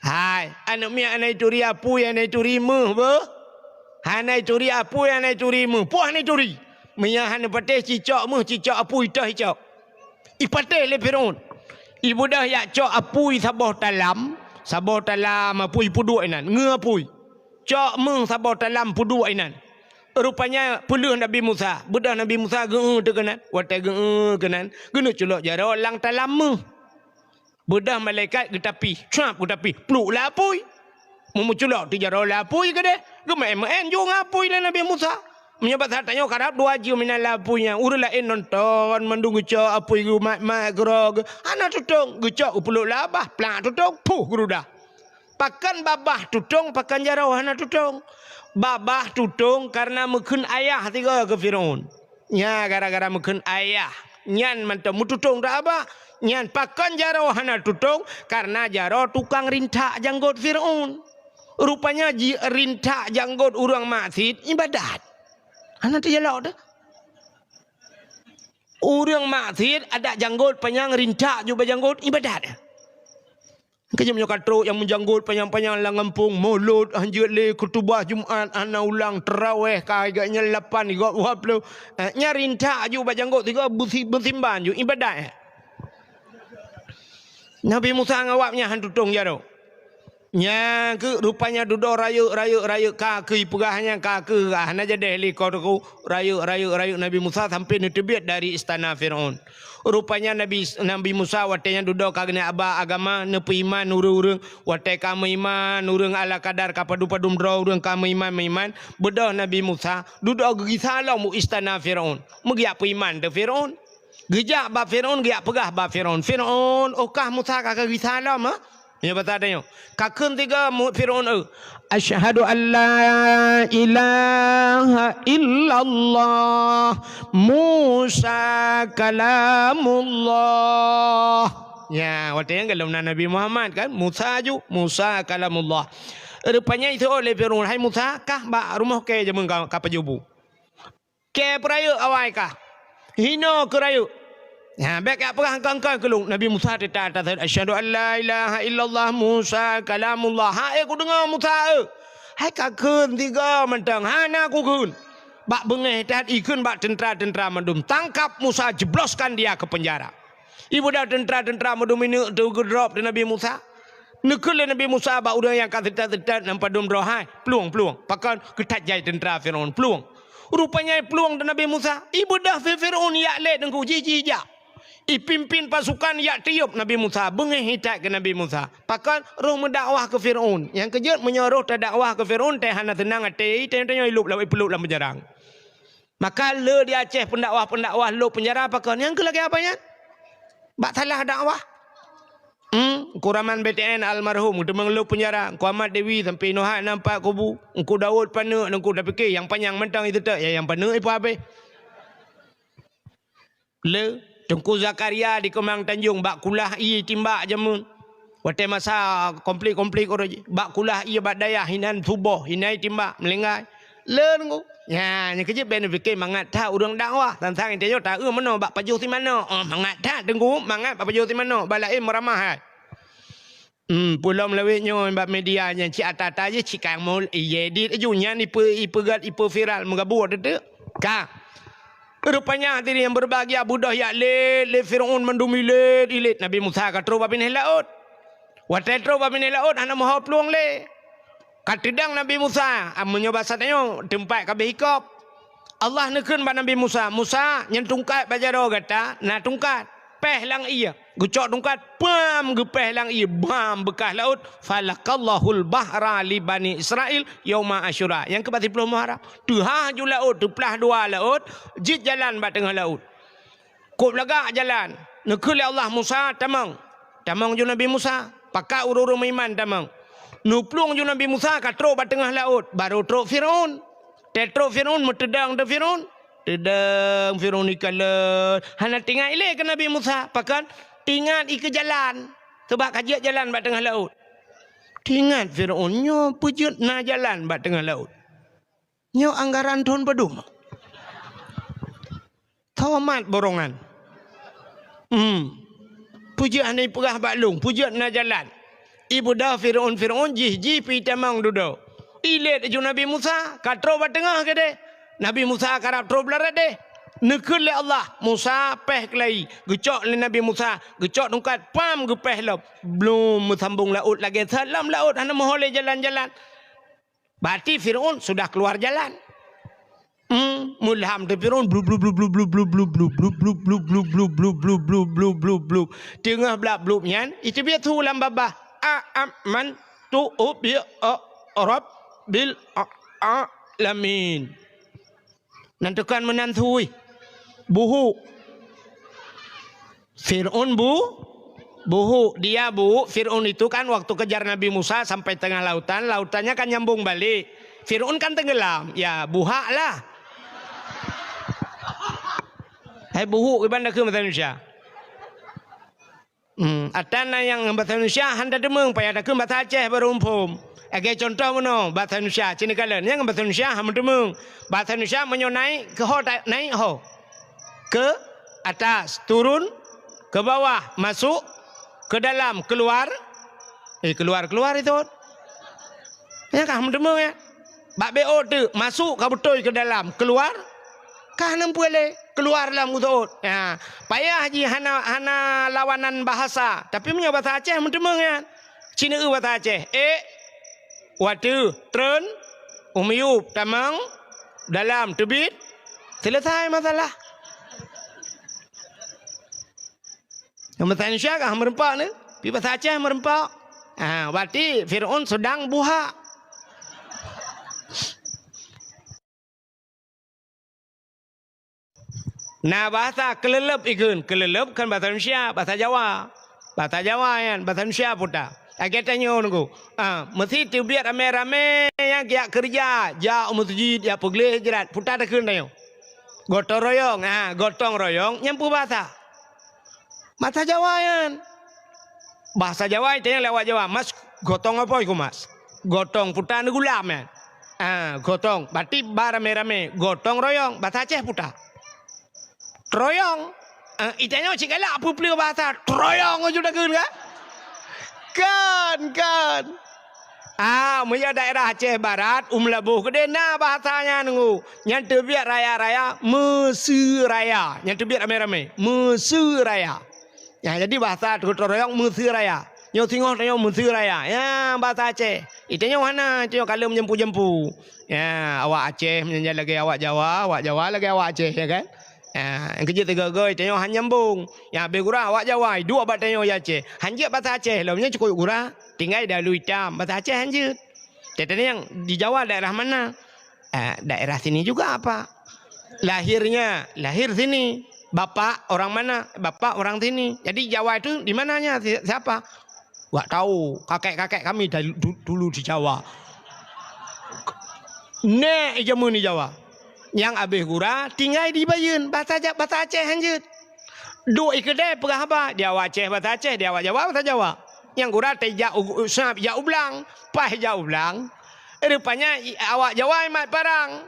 Hai, aneuk miet hana ituri apui, hana ituri méuh beuh. Hana ituri apui, hana ituri méuh. Peue hana ituri? Meunyo hana patéh cicok méuh, cicok apui toh icok. Ipatéh lé Firaun. Ibeudôh jak cok apui saboh talam, saboh talam apui peuduek inan, ngeue apui. Cok méuh saboh talam peuduek inan. Rupanya peuleueh Nabi Musa. Beudôh Nabi Musa geu-eu teuh keunan. Watée geu-eu keunan, geuneuk culok jaroe lam talam méuh. Beudôh malaikat geutapih, cuap geutapih, pluek lam apui. Meumeuculok teuh jaroe lam apui keudeh, geumeu'en-meu'en ju ngon apui lé Nabi Musa. Meunyoe bak saat tanyoe karab dua jeuem inan lam apui nyan, ureuëng laén nonton mandum geucok apui geumat-mat keudroe geu, hana tutong, geucok geupluek lam babah, plak tutong, puh geurudah. Pakon babah tutong, pakon jaroe hana tutong. Babah tutong kareuna meukheun ayah sigoe keu Firaun. Nya gara-gara meukheun ayah. Nyan mantong meututong dak abah. Nyan pakon jaroe hana tutong, kareuna jaroe tukang rintak janggot Firaun. Rupanya ji-, rintak janggot ureuëng maksiet ibadat. Hana teujalok teuh. Ureuëng maksiet adak janggot panyang rintak ju bak janggot ibadat. Keujeuet meunyoe ka trok nyang meujanggot panyang-panyang lam gampông, mulod hanjeuet lé, khutubah Jumat hana ulang, teurawéh ka gobnyan lapan, gob dua ploh. Eh, nyan rintak ju bak janggot sigoe beusi-, beusimban ju ibadat, eh. Nabi Musa ngon awaknyan han tutong jaroe. Nyang keuh rupanya dudoe rayeuk, rayeuk, rayeuk, ka keuh ipeugah nyan, ka keuh hana jadeh lé ko teuku. Rayeuk, rayeuk, rayeuk Nabi Musa sampai neuteubiet dari istana Firaun. Rupanya Nabi, Nabi Musa watée nyan dudoe ka geuneuk aba agama, neupeuiman ureuëng-ureuëng. Watée ka meuiman ureuëng ala kadar, ka padum-padum droe ureuëng ka meuiman-meuiman, beudôh Nabi Musa dudoe geugisa lom u istana Firaun. Meugeujak peuiman teuh Firaun. Geujak bak Firaun, geujak peugah bak Firaun, "Firaun, oh kah Musa ka geugisa lom, ha?" Nyoe basa tanyoe. Ka kheun tiga mu-, Firaun, eh, "Asyhadu an la ilaha illallah, Musa kalamullah." Nya, watée nyan golom na Nabi Muhammad kan, Musa ju, Musa kalamullah. Rupanya iseuôt lé Firaun, "Hai Musa, kah bak rumoh kée jameun ka, ka pajoh bu?" Kée peurayeuk awai kah? Hinoe keu rayeuk. Nyan, bék jak peugah engkau-engkau keu lôn. Nabi Musa teutap taseuôt, "Asyhadu an la ilaha illallah Musa kalamullah." Hai kudeungoe Musa, eh. Hai ka kheun tiga mantong, hana kukheun. Bak beungéh that ikheun bak teuntra-teuntra mandum. "Tangkap Musa, jebloskan dia ke penjara." Ibeudôh teuntra-teuntra mandum ineuk teuh geudrop di Nabi Musa. Neukheun lé Nabi Musa bak ureuëng nyang ka seutôt-seutôt nyang padum droe hai, plueng-plueng. Pakon geuthat jai teuntra Firaun, plueng. Rupanya plueng di Nabi Musa. Ibeudôh Firaun jak lé teungku jih-jih jak. Ipimpin pasukan jak tiôb Nabi Musa, beungéh that keu Nabi Musa. Pakon roh meudakwah keu Firaun. Nyang keujeuet meunyoe roh tadakwah keu Firaun, teuh hana seunang até, tanyoe-tanyoe ilop lam, ipeulop lam penjara. Maka le di Aceh pendakwah-pendakwah lop penjara pakon. Nyang keu lagée apa nyan? Bak salah dakwah. Hmm, Engku Raman B T N almarhum, teuma lop penjara. Engku Ahmad Dewi sampai nohat nampak kubu. Engku Daud paneuk, Engku dah pikir nyang panyang mantong itu tak, ya, nyang paneuk ipu habéh. Le, Teungku Zakaria di Keumang Tanjong bak kulah ie timbak jameun. Watée masa konflik-konflik uroe jih, bak kulah ie bak dayah hinan suboh, hinan timbak, meulinggai. Le nunggu. Nya, nyang keujeuet bék neupike mangat that ureuëng dakwah. Sang-sang tanyoe taeu meunoe bak pajoh simanok. Oh, mangat that teungku, mangat bak pajoh simanok, bak laén meuramah hai. Hmm, peulom lawét nyoe bak media nyan cit ata-ata jih cit ka mul, ié dit aju nyan ipe-, ipeugét, ipe viral meugabur teuk. Ka. Rupanya hadirin yang berbahagia, beudôh jak lét lé Firaun mandum ilét-ilét. Nabi Musa ka trok bak binéh laôt. Watée trok bak binéh laôt hana meuho plueng lé. Ka teudong Nabi Musa, ah, meunyoe basa tanyoe teumpat ka beuhikop. Allah neukheun bak Nabi Musa, "Musa, nyan tungkat bak jaroe gata, na tungkat, péh lam ie." Geucok tungkat, pam, geupéh lam ie, bam, beukah laôt. "Falaqallahul bahra li Bani Israil yauma Asyura." Nyang keubat siploh Muharram. Teuhah ju laôt, teuplah dua laôt, jeuet jalan bak teungoh laôt. Kôb lagak jalan. Neukheun lé Allah, "Musa, tamong." Tamong ju Nabi Musa. Pakat ureuëng-ureuëng meuiman tamong. Neuplueng ju Nabi Musa ka trok bak teungoh laôt, barô trok Firaun. Teutrok Firaun, meuteudong teuh Firaun. Teudong Firaun ikalon. Hana teuingat ilée keu Nabi Musa. Pakon? Teuingat ikeu jalan. Sabab ka jeuet jalan bak teungoh laôt. Teuingat Firaun, nyoe peue jeuet na jalan bak teungoh laôt. Nyoe anggaran thon padum. Tomat borongan. Hmm. Peue jeuet hana ipeugah bak lôn, peue jeuet na jalan. Ibeudôh Fir'aun, Fir'aun jih-jih pih tamong dudoe. Ilét ju Nabi Musa, ka trôk bak teungoh keudeh. Nabi Musa karab trôk blah radeh. Neukheun lé Allah, "Musa, péh keulayi." Geucok lé Nabi Musa, geucok tungkat, pam, geupéh lom. Blom meusambong laôt lagèe that lom laôt, hana meuho lé jalan-jalan. Berarti Fir'aun sudah keluar jalan. Hmm, meulham teuh Fir'aun, blub, blub, blub. Teungoh blah blub nyan, iteubiet su lam babah. "A amantu bi rabbil alamin." Nan tukang meunan sui. Buhuk. Fir'aun bu-, buhuk. Dia bu-, Fir'aun itu kan waktu kejar Nabi Musa sampai tengah lautan, lautannya kan nyambung balik. Fir'aun kan tenggelam. Ya, buhak lah. Hai buhuk iban takheun bahasa Indonesia. Hmm, ata na nyang bahasa Indonesia han tateumeung, payah takheun bahasa Aceh baru muphom. Lagèe contoh meunoe, bahasa Indonesia, cit neukalon, nyang bahasa Indonesia han meuteumeueng. Bahasa Indonesia meunyoe naik, keu ho ta-, naik ho. Ke atas, turun, ke bawah, masuk, ke dalam, keluar. Eh, keluar, keluar itu. Nyan ka han meuteumeueng, ya. Bak B O teuk, masuk ka beutôi ke dalam, keluar ka hana peue lé, keluar lam utot. Ha, payah jih hana, hana lawanan bahasa. Tapi meunyoe bahasa Aceh meuteumeueng nyan. Cit neueu bahasa Aceh. Ék, watèe, treun, u miyueb, tamong, dalam, teubiet, selesai masalah. Nyang bahasa Indonesia kah meureumpok ni? Pi bahasa Aceh meureumpok. Ha, berarti Fir'aun sedang buhak. Na bahasa keuleuleub ikheun. Keuleuleub kan bahasa Indonesia, bahasa Jawa. Bahasa Jawa nyan, bahasa Indonesia puta. Lagèe tanyoe nunggu. Ah, meusi teubiet ramé-ramé nyang jak keureuja, jak u meuseujid, jak peugleh jrat, puta takheun tanyoe. Gotong royong, ha, gotong royong, nyan peue bahasa? Bahasa Jawa nyan. Bahasa Jawa itanyong lé awak Jawa, "Mas, gotong apa iku, Mas?" Gotong puta neugulam nyan. Ah, gotong. Berarti ba ramé-ramé. Gotong royong. Bahasa Aceh puta. Troyong. Ah, itanyong cit galak peue-peue bahasa. Troyong aju takheun kan? Kan, kan. Ah, meunyoe daerah Aceh Barat, u Meulaboh keudeh na bahasa nyan nunggu. Nyan teubiet raya-raya, meuseuraya. Nyan teubiet ramé-ramé. Meuseuraya. Ya, jadi bahasa gotong royong meuseuraya. Nyoe singoh tanyoe meuseuraya. Ya, bahasa Aceh. Itanyoe hana, itanyoe kalon jampu-jampu. Ya, awak Aceh meunyan lagèe awak Jawa, awak Jawa lagèe awak Aceh, ya kan? Ya, nyang keujeuet teuga-ga itanyoe han nyambong. Ya, abéh gura awak Jawa, iduek bak tanyoe di Aceh. Han jeuet bahasa Aceh lom, nyan cukôp gura. Tinggai dalu itam, bahasa Aceh han jeuet. Teuntèe nyang di Jawa daerah mana? Eh, daerah sini juga apa? Lahirnya, lahir sini. Bapak orang mana? Bapak orang sini. Jadi Jawa itu di mananya? Si-, siapa? Wak tahu, kakek-kakek kami dari du-, dulu di Jawa. Nèk jameun di Jawa. Nyang abéh gura, tinggai di Bayeuen, bahasa Ja-, bahasa Aceh han jeuet. Duek i keudè peugah haba, di awak Aceh bahasa Aceh, di awak Jawa bahasa Jawa. Nyang gura tajak u, u, seunab jak u blang, paih jak u blang. Rupanya i, awak Jawa imat parang,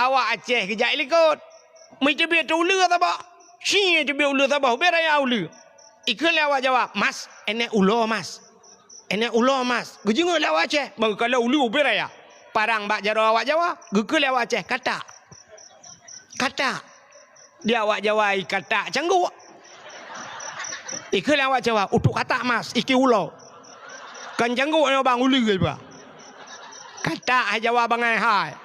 awak Aceh geujak i likot. Meuteubiet uleue saboh. Ci teubiet uleue saboh, ubé raya uleue. Ikheun lé awak Jawa, "Mas, enèk ulo, Mas. Enèk ulo, Mas." Geujeungeuk lé awak Aceh, bang kalon uleue ubé raya. Parang bak jaroe awak Jawa, geukheun lé awak Aceh, "Katak." Katak. Di awak Jawa i katak cangguk. Ikheun lé awak Jawa, "Utok katak, Mas, iki ulo." Kan cangguk nyoe bang uleue iba. Katak hai Jawa bangai hai.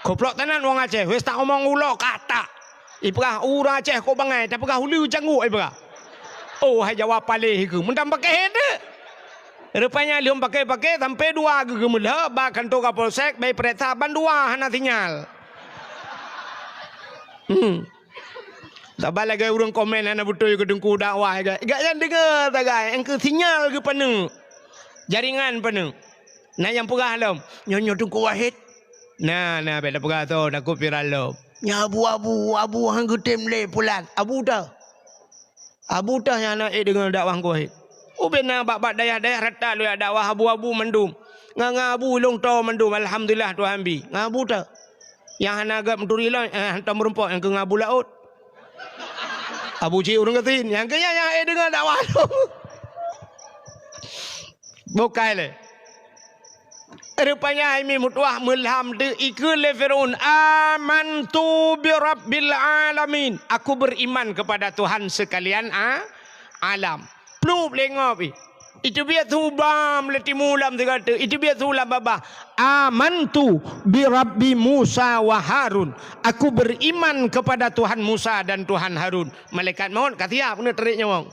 Goblok tenan wong Aceh, wes tak omong ulo katak. Ipeugah ureueng Aceh kok bangai, tapeugah uleue cangguk ipeugah. Oh, hai Jawa paléh keu, meutam pakéh teuh. Rupanya lheueh pakéh-pakéh sampai dua geuh geumeulheueh bak kantô Kapolsek, bai peuriksa ban dua hana sinyal. Hmm. Saban lagèe ureueng komen hana beutôi keu teungku dakwah, gak, gak nyan deungoe sagai, engkeu sinyal geupaneuk. Jaringan paneuk. Na nyang peugah lom, "Nyoe, nyoe Teungku Wahid." Na, na, bèk tapeugah soe, takot viral lom. "Nyoe Abu, Abu, Abu han geutem lé pulan." Abu teuh. Abu teuh nyang na ék deungoe dakwah Teungku Wahid. Ubé na bak-bak dayah-dayah rata lôn jak dakwah abu-abu mandum. Ngon, ngon abu lôn toe mandum, alhamdulillah Tuhan bi. Ngon abu teuh. Nyang hana gèt meuturi lom, eh, hantom meurumpok nyang keu ngon abu laôt. Abu cit ureueng gasien, nyang keu nyan nyang ék deungoe dakwah lôn. Bukai lé. Rupanya hai mi meutuah meulham teu ikheun lé Firaun, "Amantu bi rabbil alamin." Aku beriman kepada Tuhan sekalian a-, alam. Plup lé ngop ih. Iteubiet su bam lé timu lam sigoe teuk, iteubiet su lam babah. "Amantu bi rabbi Musa wa Harun." Aku beriman kepada Tuhan Musa dan Tuhan Harun. Malaikat maut ka siap keuneuk tarék nyawöng.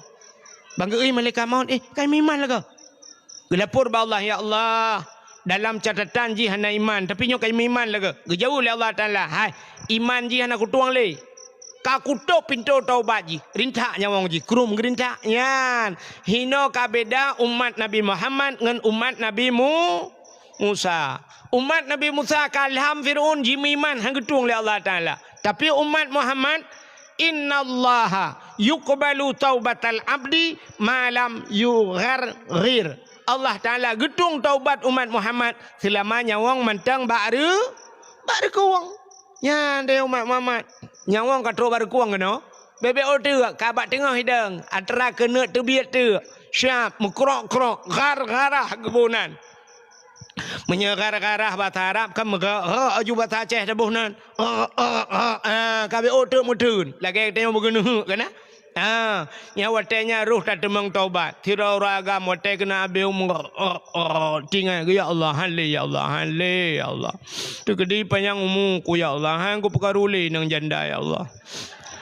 Ban geuéh malaikat maut, "Eh, kai meuiman lagèe?" Geulapor bak Allah, "Ya Allah, dalam catatan jih hana iman, tapi nyoe kai meuiman lagèe." Geujaweueb lé Allah Taala, "Hai, iman jih hana kutueng lé. Ka kutôp pintoe taubat jih, rintak nyawöng jih, krum geurintak." Nyan, hinoe ka beda umat Nabi Muhammad ngon umat Nabi Mu-, Musa. Umat Nabi Musa ka lham Firaun jimeuiman han geutueng lé Allah Taala. Tapi umat Muhammad, "Innallaha yuqbalu taubatal abdi ma lam yugharghir." Allah Taala geutueng taubat umat Muhammad seulama nyawöng mantong bak reu-, bak reukueng. Nyan deh umat Muhammad. Nyawöng ka trok bak reukueng keunoe. Bèk-bèk ôh teuk, ka bak teungoh idong, atra keuneuk teubiet teuk. Siap, meukrok-krok, ghar-gharah geuboh nan. Meunyoe ghar-gharah basa Arab kan meuga-, ha, aju basa Aceh taboh nan. Ha, ha, ha, ha, ka bèk ôh teuk meuteun. Lagèe tanyoe beugeuneuk kan, ha? Ha, nyan watèe nyan roh tateumeung taubat. Sidroe ureueng agam watèe keuneuk abéh umu, ha, ha, ha, tingai, "Ya Allah, han lé, ya Allah, han lé, ya Allah. Teukeudi panyang umu ku, ya Allah, han kupeukaru lé inong janda, ya Allah."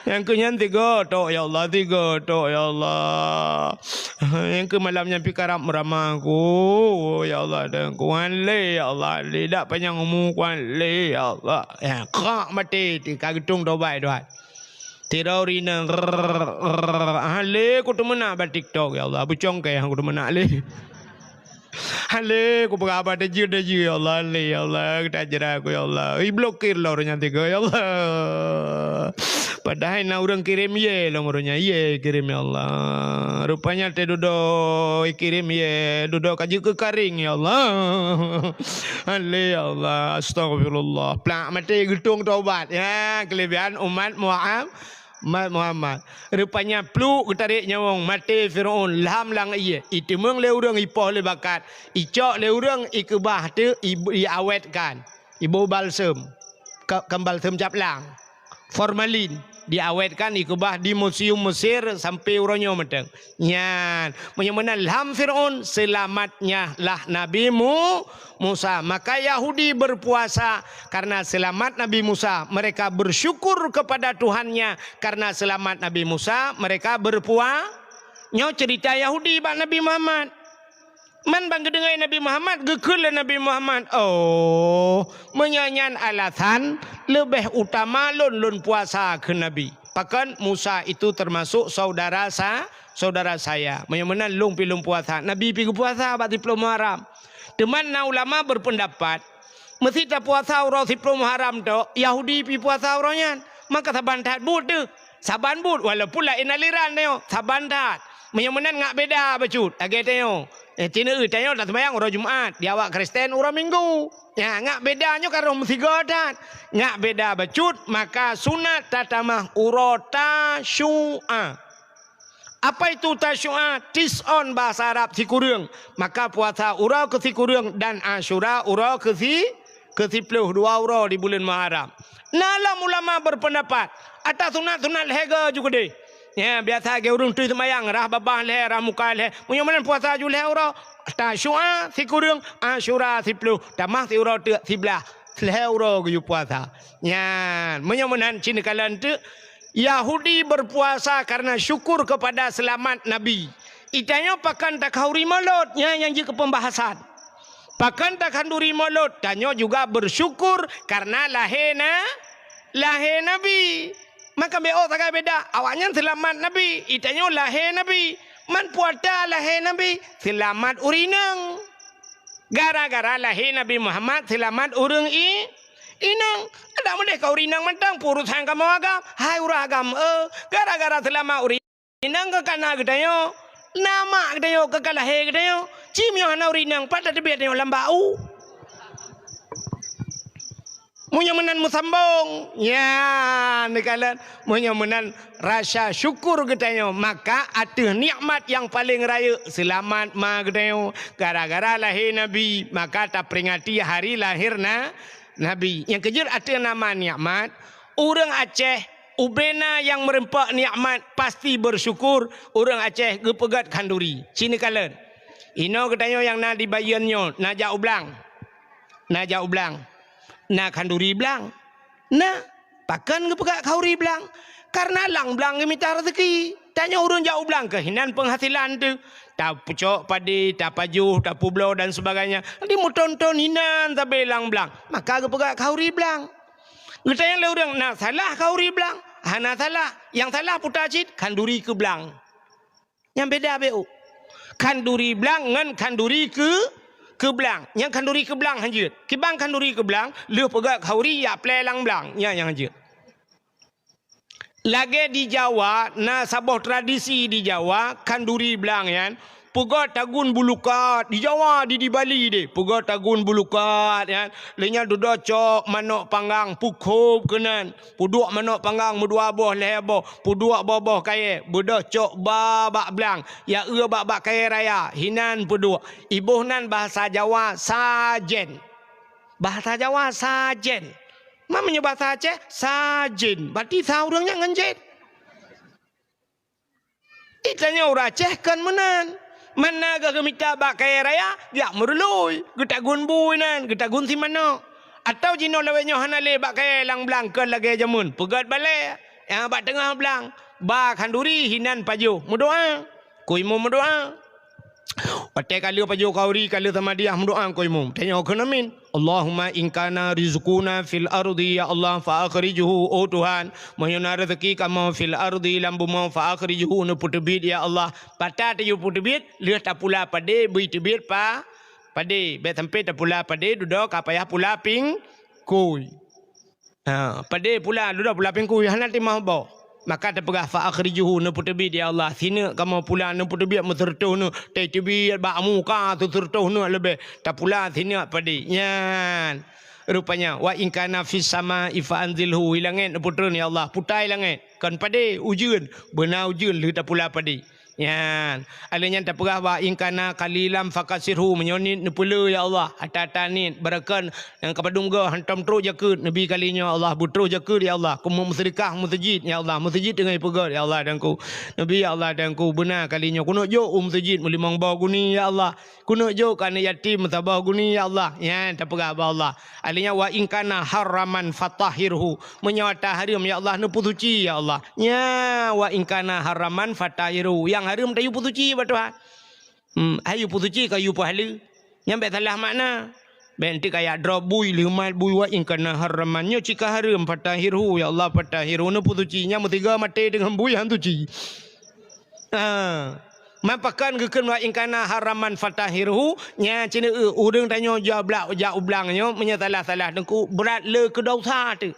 Nyang keu nyan tiga tok, ya Allah, tiga tok, ya Allah. Nyang keu malam nyan pih karab meurama ku, ya Allah, dan ku han lé, ya Allah, lé dak panyang umu ku han lé, ya Allah. Ya, krak maté, ti ka geutueng tobat, Tuhan. Tiroe rinang, rrrr, rrrr, han lé ku teumeunak bak TikTok, ya Allah, beucongkée han ku teumeunak lé. Han lé kupeugah haba tajeuet-tajeuet, ya Allah, han lé, ya Allah, geutajra ku, ya Allah. Iblokir lom ureueng nyan tiga, ya Allah. Padahai na ureueng kirém yé lom ureueng nyan, yé kirém, ya Allah. Rupanya teududoe kirém yé, dudoe ka jeuet keu karing, ya Allah. Han lé, ya Allah. Astagfirullah. Plak maté geutueng taubat. Ya, keulebihan umat Muhammad. Mat Muhammad. Rupanya pluek geutarek nyawöng maté Firaun lham lam ié. Iteumeung lé ureueng ipoh lé bakat. Icok lé ureueng ikeubah teuk i-, iawetkan. Iboh balsem. Ka-, kan balsem cap lang. Formalin. Diawetkan ikeubah di museum Mesir sampai uroe nyoe mantong. Nyan. Meunyoe meunan lham Firaun, seulamatnya lah Nabi Mu-, Musa. Maka Yahudi berpuasa karena selamat Nabi Musa. Mereka bersyukur kepada Tuhannya karena selamat Nabi Musa. Mereka berpua-, nyoe cerita Yahudi bak Nabi Muhammad. Man ban geudeungoe Nabi Muhammad, geukheun lé Nabi Muhammad, "Oh, meunyoe nyan alasan, leubeh utama lôn, lôn puasa," kheun Nabi. Pakon Musa itu termasuk saudara sa-, saudara saya. Meunyoe meunan lôn pih lôn puasa. Nabi pih geupuasa bak siplôh Muharram. Teuma na ulama berpendapat, meusi tapuasa uroe siplôh Muharram tok, Yahudi pih puasa uroe nyan. Maka saban that buet teuh. Saban buet, walaupun laén aliran tanyoe, saban that. Meunyoe meunan ngak beda bacut, lagée tanyoe. Eh, tineuk tanyoe taseumayang uroe Jumat, di awak Kristen uroe Minggu. Nya, ngak beda nyoe ka roh meusigoe that. Ngak beda bacut, maka sunat tatamah uroe Tasyu'a. Apa itu Tasyu'a? Tis'on bahasa Arab sikureueng. Maka puasa uroe keu sikureueng dan Asyura uroe keu si-, keu siplôh, dua uroe di buleuen Muharram. Na lom ulama berpendapat, ata sunat-sunat lhée goe ju keudeh. Nya, biasa lagée ureuëng tui seumayang, rhah babah lhée, rhah muka lhée. Meunyoe meunan puasa ju lhée uroe, Tasyu'a sikureueng, Asyura siplôh, tamah siuroe teuk siblaih. Lhée uroe geuyue puasa. Nyan, meunyoe meunan cit neukalon teuk, Yahudi berpuasa karena syukur kepada selamat Nabi. Itanyoe pakon takhanduri Molot, nyan nyang jeuet keu pembahasan. Pakon takhanduri Molot, tanyoe juga bersyukur karena lahé na-, lahé Nabi. Maka beuôt sagai beda, awaknyan seulamat Nabi, itanyoe lahé Nabi. Man peue ata lahé Nabi, seulamat ureuëng inong. Gara-gara lahé Nabi Muhammad seulamat ureuëng i-, inong. Adak meudeh ka ureuëng inong mantong, peue urosan kamoe agam, hai ureuëng agam, eh, gara-gara seulamat ureuëng inong keu ka na geutanyoe, na mak geutanyoe keu ka lahé geutanyoe. Ci meunyoe hana ureuëng inong, pat tateubiet tanyoe lam bak u. Meunyoe meunan meusambong, ya, neukalon. Meunyoe meunan rasa syukur geutanyoe, maka ateueh nikmat nyang paleng rayeuk, seulamat ma geutanyoe, gara-gara lahé Nabi, maka taperingati hari lahé na-, Nabi. Nyang keujeuet ateueh nama nikmat, ureuëng Aceh ubena nyang meureumpok nikmat pasti beusyukur, ureuëng Aceh geupeugét khanduri. Ci neukalon. Inoe geutanyoe nyang na di Bayeuen nyoe, na jak u blang. Na jak u blang. Na khanduri blang. Na, pakon geupeugét khanduri blang? Kareuna lam blang geumita raseuki. Tanyoe ureuëng jak u blang keuh hinan peunghasilan teuh. Tapeucok padé, tapajoh, tapubloe dan sebagainya. Di meuthon-thon hinan sabe lam blang. Maka geupeugét khanduri blang. Geutanyoe lé ureuëng na salah khanduri blang? Hana salah. Nyang salah puta cit khanduri keu blang. Nyang beda beu. Khanduri blang ngon khanduri keu, keu blang. Nyang khanduri keu blang hanjeuet. Kiban khanduri keu blang, lheueh peugét khanduri jak plé lam blang. Nyan nyang hanjeuet. Lagée di Jawa, na saboh tradisi di Jawa, khanduri blang nyan, peugét tagun bulukat. Di Jawa, di, di Bali deh, peugét tagun bulukat nyan. Lheueh nyan dudoe cok manok panggang, peukhop keunan. Peuduek manok panggang meudua boh, lhée boh, peuduek boh-boh kayée, beudôh cok ba bak blang, ya eu bak, bak kayée raya, hinan peuduek. Iboh nan bahasa Jawa sajen. Bahasa Jawa sajen. Ma meunyoe bahasa Aceh, sajen. Berarti sa ureuëng nyan ngon jen. Di tanyoe ureuëng Aceh kon meunan. Mana geuh geumita bak kayée raya, jak meurului, geutagun bui nan, geutagun si manok. Atawa jinoe lawét nyoe hana lé bak kayée lam blang kon lagée jameun, peugét balée, nyang bak teungoh blang, ba khanduri hinan pajoh, meudoá. Keu imum meudoá. Watée ka lheueh pajoh khanduri, ka lheueh samadiah meudoá keu imum. Tanyoe kheun amin. Allahumma in kana rizquna fil ardi, ya Allah, fa akhrijhu, oh Tuhan, meunyoe na raseuki kamoe fil ardi, lam bumoe, fa akhrijhu, neupeuteubiet, ya Allah. Pat tapeuteubiet, lheueh tapula padé, bri teubiet pa-, padé. Bék sampoe tapula padé, dudoe ka payah pula pingkui. Ha, padé pula, dudoe pula pingkui, hana timah boh. Maka tapeugah, fa akhrijhu, neupeuteubiet, ya Allah. Sineuk kamoe pula, neupeuteubiet meuseureutoh neuk. Tateubiet bak muka seuseureutoh neuk leubeh. Tapula sineuk padé. Nyan. Rupanya, wa in kana fis samai fa anzilhu, i langét neupeutreun, ya Allah. Putai langét. Kon padé, ujeuen. Beuna ujeuen lheueh tapula padé. Nyan. Alheuh nyan tapeugah, wa in kana qalilan fakatsirhu, meunyoe niet neupeulé, ya Allah. Ata-ata niet, barokon nyang ka padum goe hantom troh jakeuet, neubi kali nyoe, ya Allah, beutroh jakeuet, ya Allah. Keu meuseudekah meuseujid, ya Allah. Meuseujid teungoh ipeugét, ya Allah, Teungku. Neubi, ya Allah, Teungku, beuna kali nyoe. Keuneuk jok u meuseujid meulimong boh guni, ya Allah. Keuneuk jok keu aneuk yatim meusaboh guni, ya Allah. Nyan tapeugah bak Allah. Alheuh nyan, wa in kana haraman fatahhirhu. Meunyoe ata hareuem, ya Allah, neupeusuci, ya Allah. Nya, wa in kana haraman fatahhirhu. Nyang hareuem tayue peusuci bak Tuhan. Hmm, ayue peusuci keu ayue peuhaleue. Nyan bék salah makna. Bék enteuk kajak drob bui, leumat bui, wa in kana haraman. Nyoe cit ka hareuem, fatahhirhu, ya Allah, fatahhirhu. Neupeusuci, nyan meusigoe maté deungon bui han suci. Ah. Man pakon geukheun wa in kana haraman fatahhirhu, nya cit, eh, ureuëng tanyoe jak blang, jak u blang nyoe, meunyoe salah-salah Teungku, brat le keu desya teuk.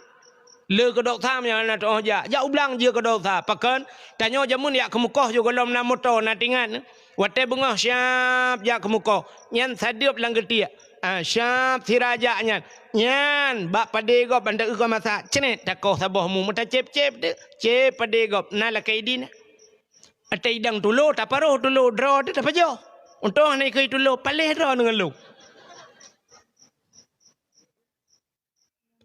Le keu desya meunyoe hana teuoh jak. Jak u blang jeuet keu desya. Pakon? Tanyoe jameun jak keumeukoh jih gohlom na moto, na tingat. Watée beungoh siab jak keumeukoh, nyan sadeueb lam geutiek. Ah, siab sira jak nyan. Nyan, bak padé gob ban ta-eu keu masak. Cret, takoh saboh mu, meutacép-cép teuk. Cép padé gob, na lakée idin. Ata idang tulo, taparoh tulo, droe teuh tapajoh. Untông hana ikheun tulo, paléh droe deungon lôn.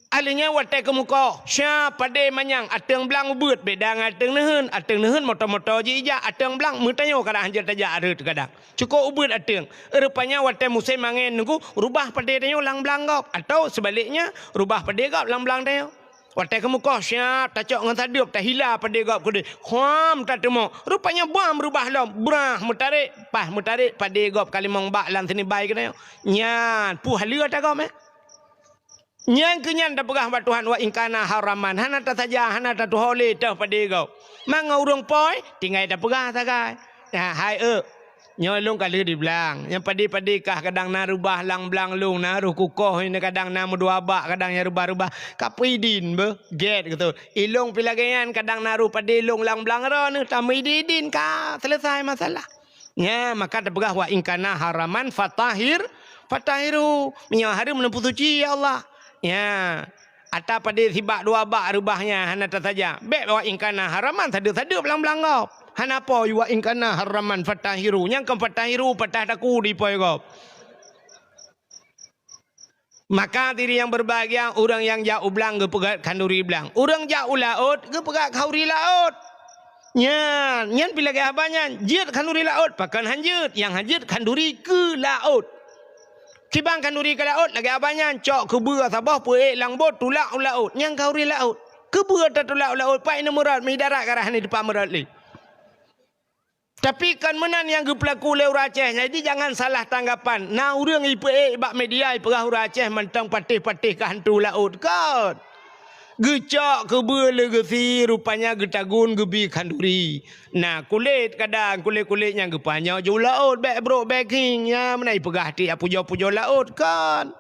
Alheuh nyan watée keumeukoh, siab padé manyang, ateueng blang ubeuet, beda ngon ateueng neuheun. Ateueng neuheun moto-moto jih ijak, ateueng blang meutanyoe kadang hanjeuet tajak rhot kadang. Cukôp ubeuet ateueng. Rupanya watée musém angén Teungku, rubah padé tanyoe lam blang gob, atawa seubaleknya, rubah padé gob lam blang tanyoe. Watée keumeukoh siab tacok ngon sadeueb, tahila padé gob keudeh. Kham tateumok. Rupanya bam reubah lom, brah meutarek, paih meutarek padé gob ka limong bak lam sinibai keunoe. Nyan, peue haleue ata gob, eh? Nyan keu nyan tapeugah bak Tuhan, wa in kana haraman, hana tasaja, hana tatuho lé teuh padé gob. Mangat ureuëng po, tinggai tapeugah sagai. Nah, hai eu, nyoe lôn ka lheueh di blang. Nyang padé-padé kah kadang na reubah lam blang lôn, na roh kukoh nyoe kadang na meudua bak, kadang nyang reubah-reubah. Ka peue idin beuh, gét keutu. Ilôn pih lagée nyan kadang na roh padé lôn lam blang droeneuh, tameuidin-idin ka seuleusai masalah. Nya, maka tapeugah wa in kana haraman fatahhir, fatahhirhu. Meunyoe hareuem neupeusuci, ya Allah. Nya. Ata padé sibak dua bak reubah nyan hana tasaja. Bék wa in kana haraman sadeup-sadeup lam blang gob. Hana po wa in kana haraman fatahiru. Nyang kon fatahiru patah taku di poi gob. Maka diri nyang berbahagia, ureuëng nyang jak u blang geupeugét khanduri blang. Ureuëng jak u laôt geupeugét khauri laôt. Nyan, nyan pih lagée haba nyan, jeuet khanduri laôt, pakon han jeuet, nyang han jeuet khanduri keu laôt. Kiban khanduri keu laôt lagée haba nyan, cok keubeue saboh peuék lam bot tulak u laôt, nyang khauri laôt. Keubeue tatulak u laôt, pat ineuk meurot, mi darat ka hana teupah meurot lé. Tapi kon meunan nyang geupeulaku lé ureuëng Aceh, jadi jangan salah tanggapan. Na ureuëng ipeuék bak media ipeugah ureuëng Aceh mantong patéh-patéh ka hantu laôt kon. Geucok keubeue lé geusi, rupanya geutagun geubi khanduri. Na kulét kadang, kulét-kulét nyang geupanyoe ju laôt, bék brok bék khieng, nyan meunan ipeugah tiek pujoe-pujoe laôt kon.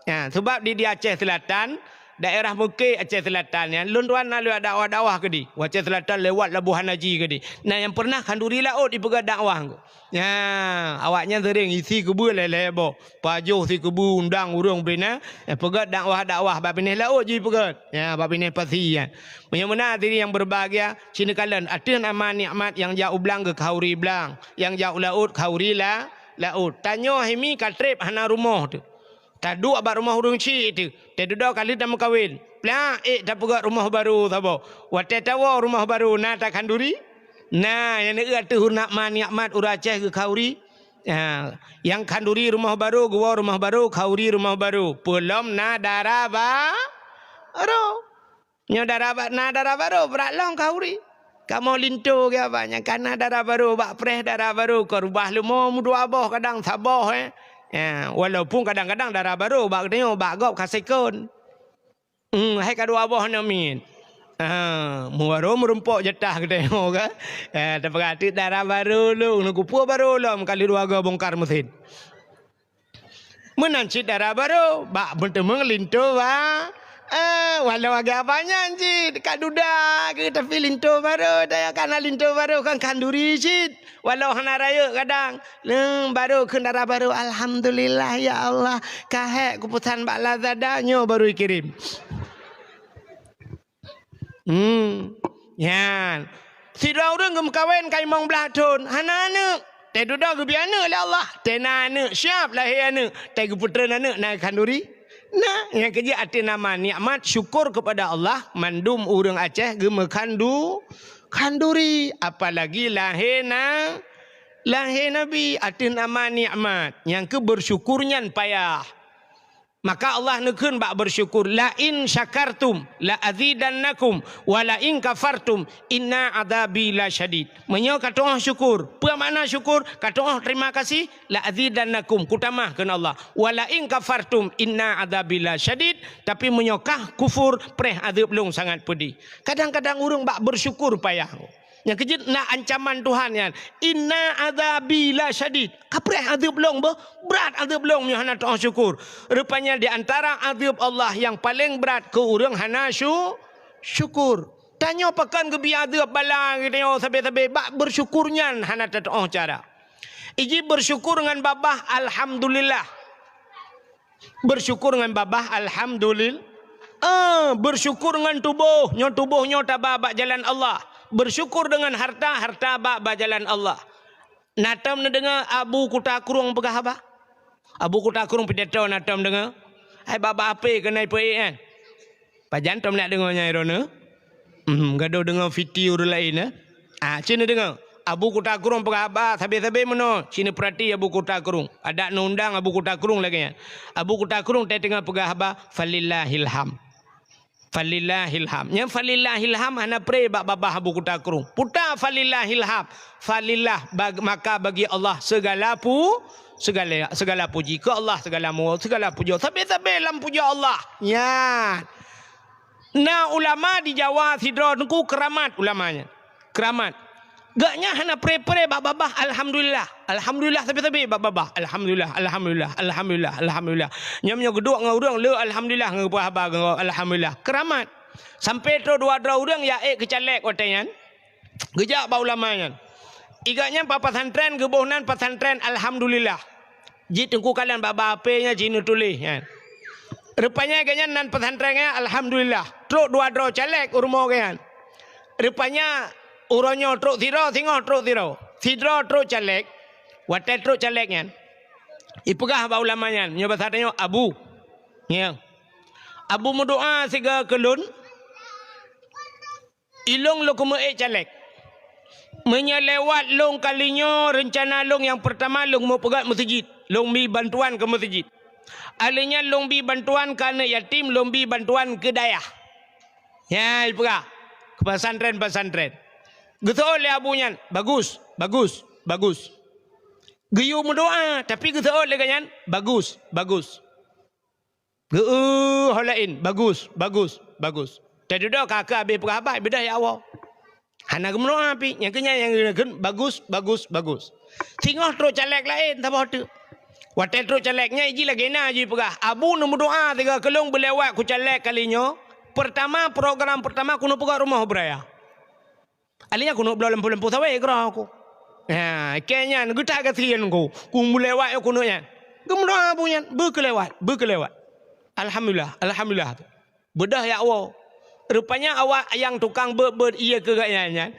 Ha, sabab di, di Aceh Selatan, daerah Meuke Aceh Selatan nyan, lôn tuan na lewat dakwah-dakwah keudeh. Aceh Selatan lewat Labuhan Haji keudeh. Na nyang pernah khanduri laôt ipeugét dakwah. Nyan, awaknyan sering isi keubeue lhée-lhée boh. Pajoh si keubeue undang ureuëng bina, eh, peugét dakwah-dakwah bak binéh laôt jih peugét. Ya, bak binéh pasi nyan. Meunyoe meunan diri nyang berbahagia, sinoe kalon ateueh nama nikmat nyang jak u blang geukhauri blang, nyang jak u laôt khauri la, laôt. Tanyoe himi ka treb hana rumoh teuh. Taduek bak rumoh ureuëng chik teuh, teududoe ka lheueh tameukawen. Plak ék tapeugét rumoh barô saboh. Watée tawoe rumoh barô na takhanduri? Na, nyang neueu ateueh nikmat-nikmat ureuëng Aceh geukhauri. Ha, nyang khanduri rumoh barô, geuwoe rumoh barô, khauri rumoh barô. Peulom na dara ba-, barô. Nyoe dara ba-, na dara barô, brat lom khauri. Kamoe linto geuh haba nyang kana dara barô, bak preh dara barô, kon reubah leumo meudua boh kadang saboh, eh. Ya, walaupun kadang-kadang dara barô bak geutanyoe, bak gob ka sekon. Hmm, hai ka dua boh namiet. Ha, meubarô meurumpok jatah geutanyoe ka. Eh, tapeugah teuk dara barô lôn, nungku peue barô lom kali dua go bongkar mesin. Meunan cit dara barô, bak meuteumé linto ba-, eh, walau agak banyak cit, ka duda ke, tapi linto barô, daya kana linto barô kan khanduri cit, walau hana rayeuk kadang. Leueng barô kheun dara barô, "Alhamdulillah ya Allah, ka hék kupesan bak Lazada, nyoe barô ikirém." Hmm. Nyan. Sidroe ureuëng geumeukawen ka limong blaih thon, hana aneuëk. Teududoe geubri aneuëk lé Allah, teuh na aneuëk, siap lahé aneuëk, teuh geupeutreun aneuëk na khanduri. Nah, nyang keujeuet ateueh nama nikmat syukur kepada Allah, mandum ureuëng Aceh geumeukhandu-, khanduri, apalagi lahé na, lahé Nabi ateueh nama nikmat, nyang keu bersyukur nyan payah. Maka Allah neukheun bak bersyukur, "La in syakartum la azidannakum, wa la in kafartum inna adzabi lasyadid." Meunyoe ka tu'oh syukur, peue makna syukur? Ka tu'oh terima kasih, la azidannakum, kutamah kheun Allah. Wa la in kafartum inna adzabi lasyadid, tapi meunyoe kah kufur, preh azeub lôn sangat peudeh. Kadang-kadang ureuëng bak bersyukur payah. Nyang keujeuet na ancaman Tuhan nyan, "Inna adzabi lasyadid." Kapreh azeub lôn beuh, brat azeub lôn meunyoe hana tu'oh syukur. Rupanya di antara azeub Allah nyang paleng brat keu ureuëng hana syu-, syukur. Tanyoe pakon geubri azeub bala geutanyoe sabe-sabe, bak bersyukur nyan hana tatu'oh cara. Iji bersyukur ngon babah, alhamdulillah. Bersyukur ngon babah, alhamdulil-, eh, bersyukur ngon tuboh, nyoe tuboh nyoe taba bak jalan Allah. Bersyukur deungon harta, harta bak, bak jalan Allah. Na tom neudeungoe Abu Kuta Krueng peugah haba? Abu Kuta Krueng pidato na tom deungoe? Hai bak-bak ape keuneuk ipeuék nyan? Pajan tom nak deungoe nyan droeneuh? Hmm, gadôh deungoe fiti ureuëng laén, eh? Ah, ci neudeungoe. Abu Kuta Krueng peugah haba sabe-sabe meunoe, ci neupeurati Abu Kuta Krueng. Adak neuundang Abu Kuta Krueng lagée nyan. Abu Kuta Krueng teuh teungoh peugah haba, "Falillahil ham." Falillahil ham. Nyang falillahil ham hana pre bak babah Abu Kuta Krueng. Puta falillahil ham. Falillah bag-, maka bagi Allah segala pu-, segala, segala puji. Keu Allah segala mu-, segala pujoe. Sabe-sabe lam pujoe Allah. Nyan. Na ulama di Jawa sidroe teungku keramat ulama nyan. Keramat. Gobnyan hana pre-pre bak babah alhamdulillah. Alhamdulillah sabe-sabe bak babah. Alhamdulillah, alhamdulillah, alhamdulillah, alhamdulillah. Nyan meunyoe geuduek ngon ureuëng le alhamdulillah ngon geupeugah haba ngon alhamdulillah. Keramat. Sampai troh dua droe ureuëng jak ék keu caleg watée nyan. Geujak bak ulama nyan. Igobnyan bak pesantren geuboh nan pesantren alhamdulillah. Jih teungku kalon bak, bak ape nyan jih neutuléh nyan. Rupanya gobnyan nan pesantren nyan, alhamdulillah, trok dua droe caleg u rumoh gobnyan. Rupanya uroe nyoe trok sidroe, singoh trok sidroe. Sidroe trok caleg, watèe trok caleg nyan, ipeugah bak ulama nyan, nyoe basa tanyoe, "Abu, nyoe, Abu meudoa sigoe keu lôn." Ilôn lôn keumeung ék caleg. Meunyoe lewat lôn kali nyoe, reuncana lôn nyang peurtama lôn meupeugöt meuseujid, lôn bi bantuan keu meuseujid. Alheuh nyan lôn bi bantuan keu aneuk yatim, lôn bi bantuan keu dayah. Nyan ipeugah, keu pesantren-pesantren. Geuseuôt lé abu nyan, "Bagus, bagus, bagus." Geuyue meudoa, tapi geuseuôt lé gobnyan, "Bagus, bagus." Geu-, ho laén, "Bagus, bagus, bagus." Teududoe ka keu abéh peugah haba, beudôh jak woe. Hana geumeudoa pih, nyang keu nyan nyang geukheun, "Bagus, bagus, bagus." Singoh trok caleg laén saboh teuk. Watèe trok caleg nyan jih lagèe na jih peugah, "Abu neumeudoa sigoe keu lôn beulewat ku caleg kali nyoe. Peurtama, program peurtama keuneuk peugöt rumoh beuraya." Alheuh nyan keuneuk bloe lampôh-lampôh sawét keudroe ku. Ha, keu nyan geutak gasien ku, ku meulewat keuneuk nyan. Geumeudoa abu nyan, beu keu lewat, beu keu lewat. Alhamdulillah, alhamdulillah. Beudôh jak woe. Rupanya awak nyang tukang beuet-beuet ié keu gobnyan nyan,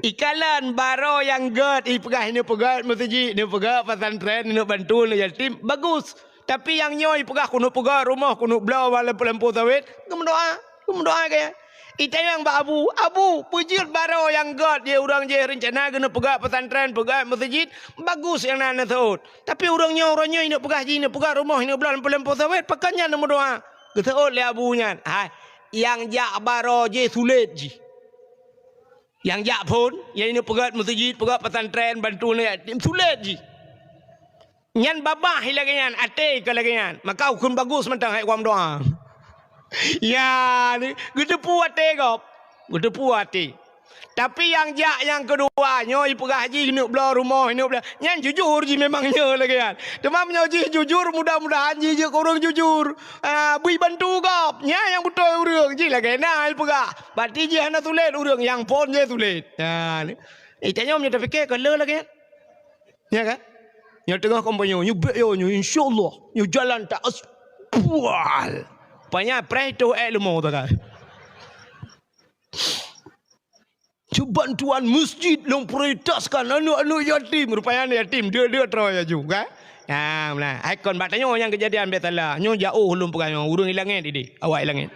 ikalon baroe nyang gèt, ipeugah ineuk peugöt meuseujid, ineuk peugöt pesantren, ineuk bantu aneuk yatim, bagus. Tapi nyang nyoe ipeugah keuneuk peugöt rumoh, keuneuk bloe lampôh-lampôh sawét, geumeudoa, geumeudoa keu nyan. Itanyong bak abu, "Abu, peue jeuet baroe nyang gèt jih ureueng jih reuncana keuneuk peugöt pesantren, peugöt meuseujid, bagus nyang na neuseuôt. Tapi ureueng nyoe, uroe nyoe ineuk peugah jih ineuk peugöt rumoh, ineuk bloe lampôh-lampôh sawét, pakon nyan neumeudoa?" Geuseuôt lé abu nyan, "Hai, nyang jak baroe jih sulet jih. Nyang jak phôn, nyang ineuk peugöt meuseujid, peugöt pesantren, bantu aneuk yatim, sulet jih. Nyan babah lagèe nyan, até ka lagèe nyan. Maka hukôm bagus mantong hai kuam doa." Ya, ni, geuteupeue até gob. Geuteupeue até. Tapi nyang jak nyang keudua, nyoe ipeugah jih ineuk bloe rumoh, ineuk bloe. Nyan jujur jih memang nyoe lagèe nyan. Teuma meunyoe jih jujur, mudah-mudahan jih jeuet keu ureueng jujur. Ah, bri bantu gob. Nyan nyang beutôi ureueng jih lagèe na ipeugah. Berarti jih hana sulet ureueng, nyang phôn jih sulet. Ha, ni. Eh, tanyoe meunyoe tapike ka le lagèe nyan. Ya kan? Nyoe teungoh kompeni nyoe, nyoe bèk yo, nyoe insyaallah. Nyoe jalan tak as-, bual. Panya preh tu eh leumo tu kan. Bantuan masjid lôn prioritaskan aneuk-aneuk yatim. Rupanya aneuk yatim, dia-dia troh laju, kan? Ha, meunan. Hai kon bak tanyoe nyang keujadian bèk salah. Nyoe jauh lôn peugah nyoe, ureueng i langèt idéh, awak i langèt.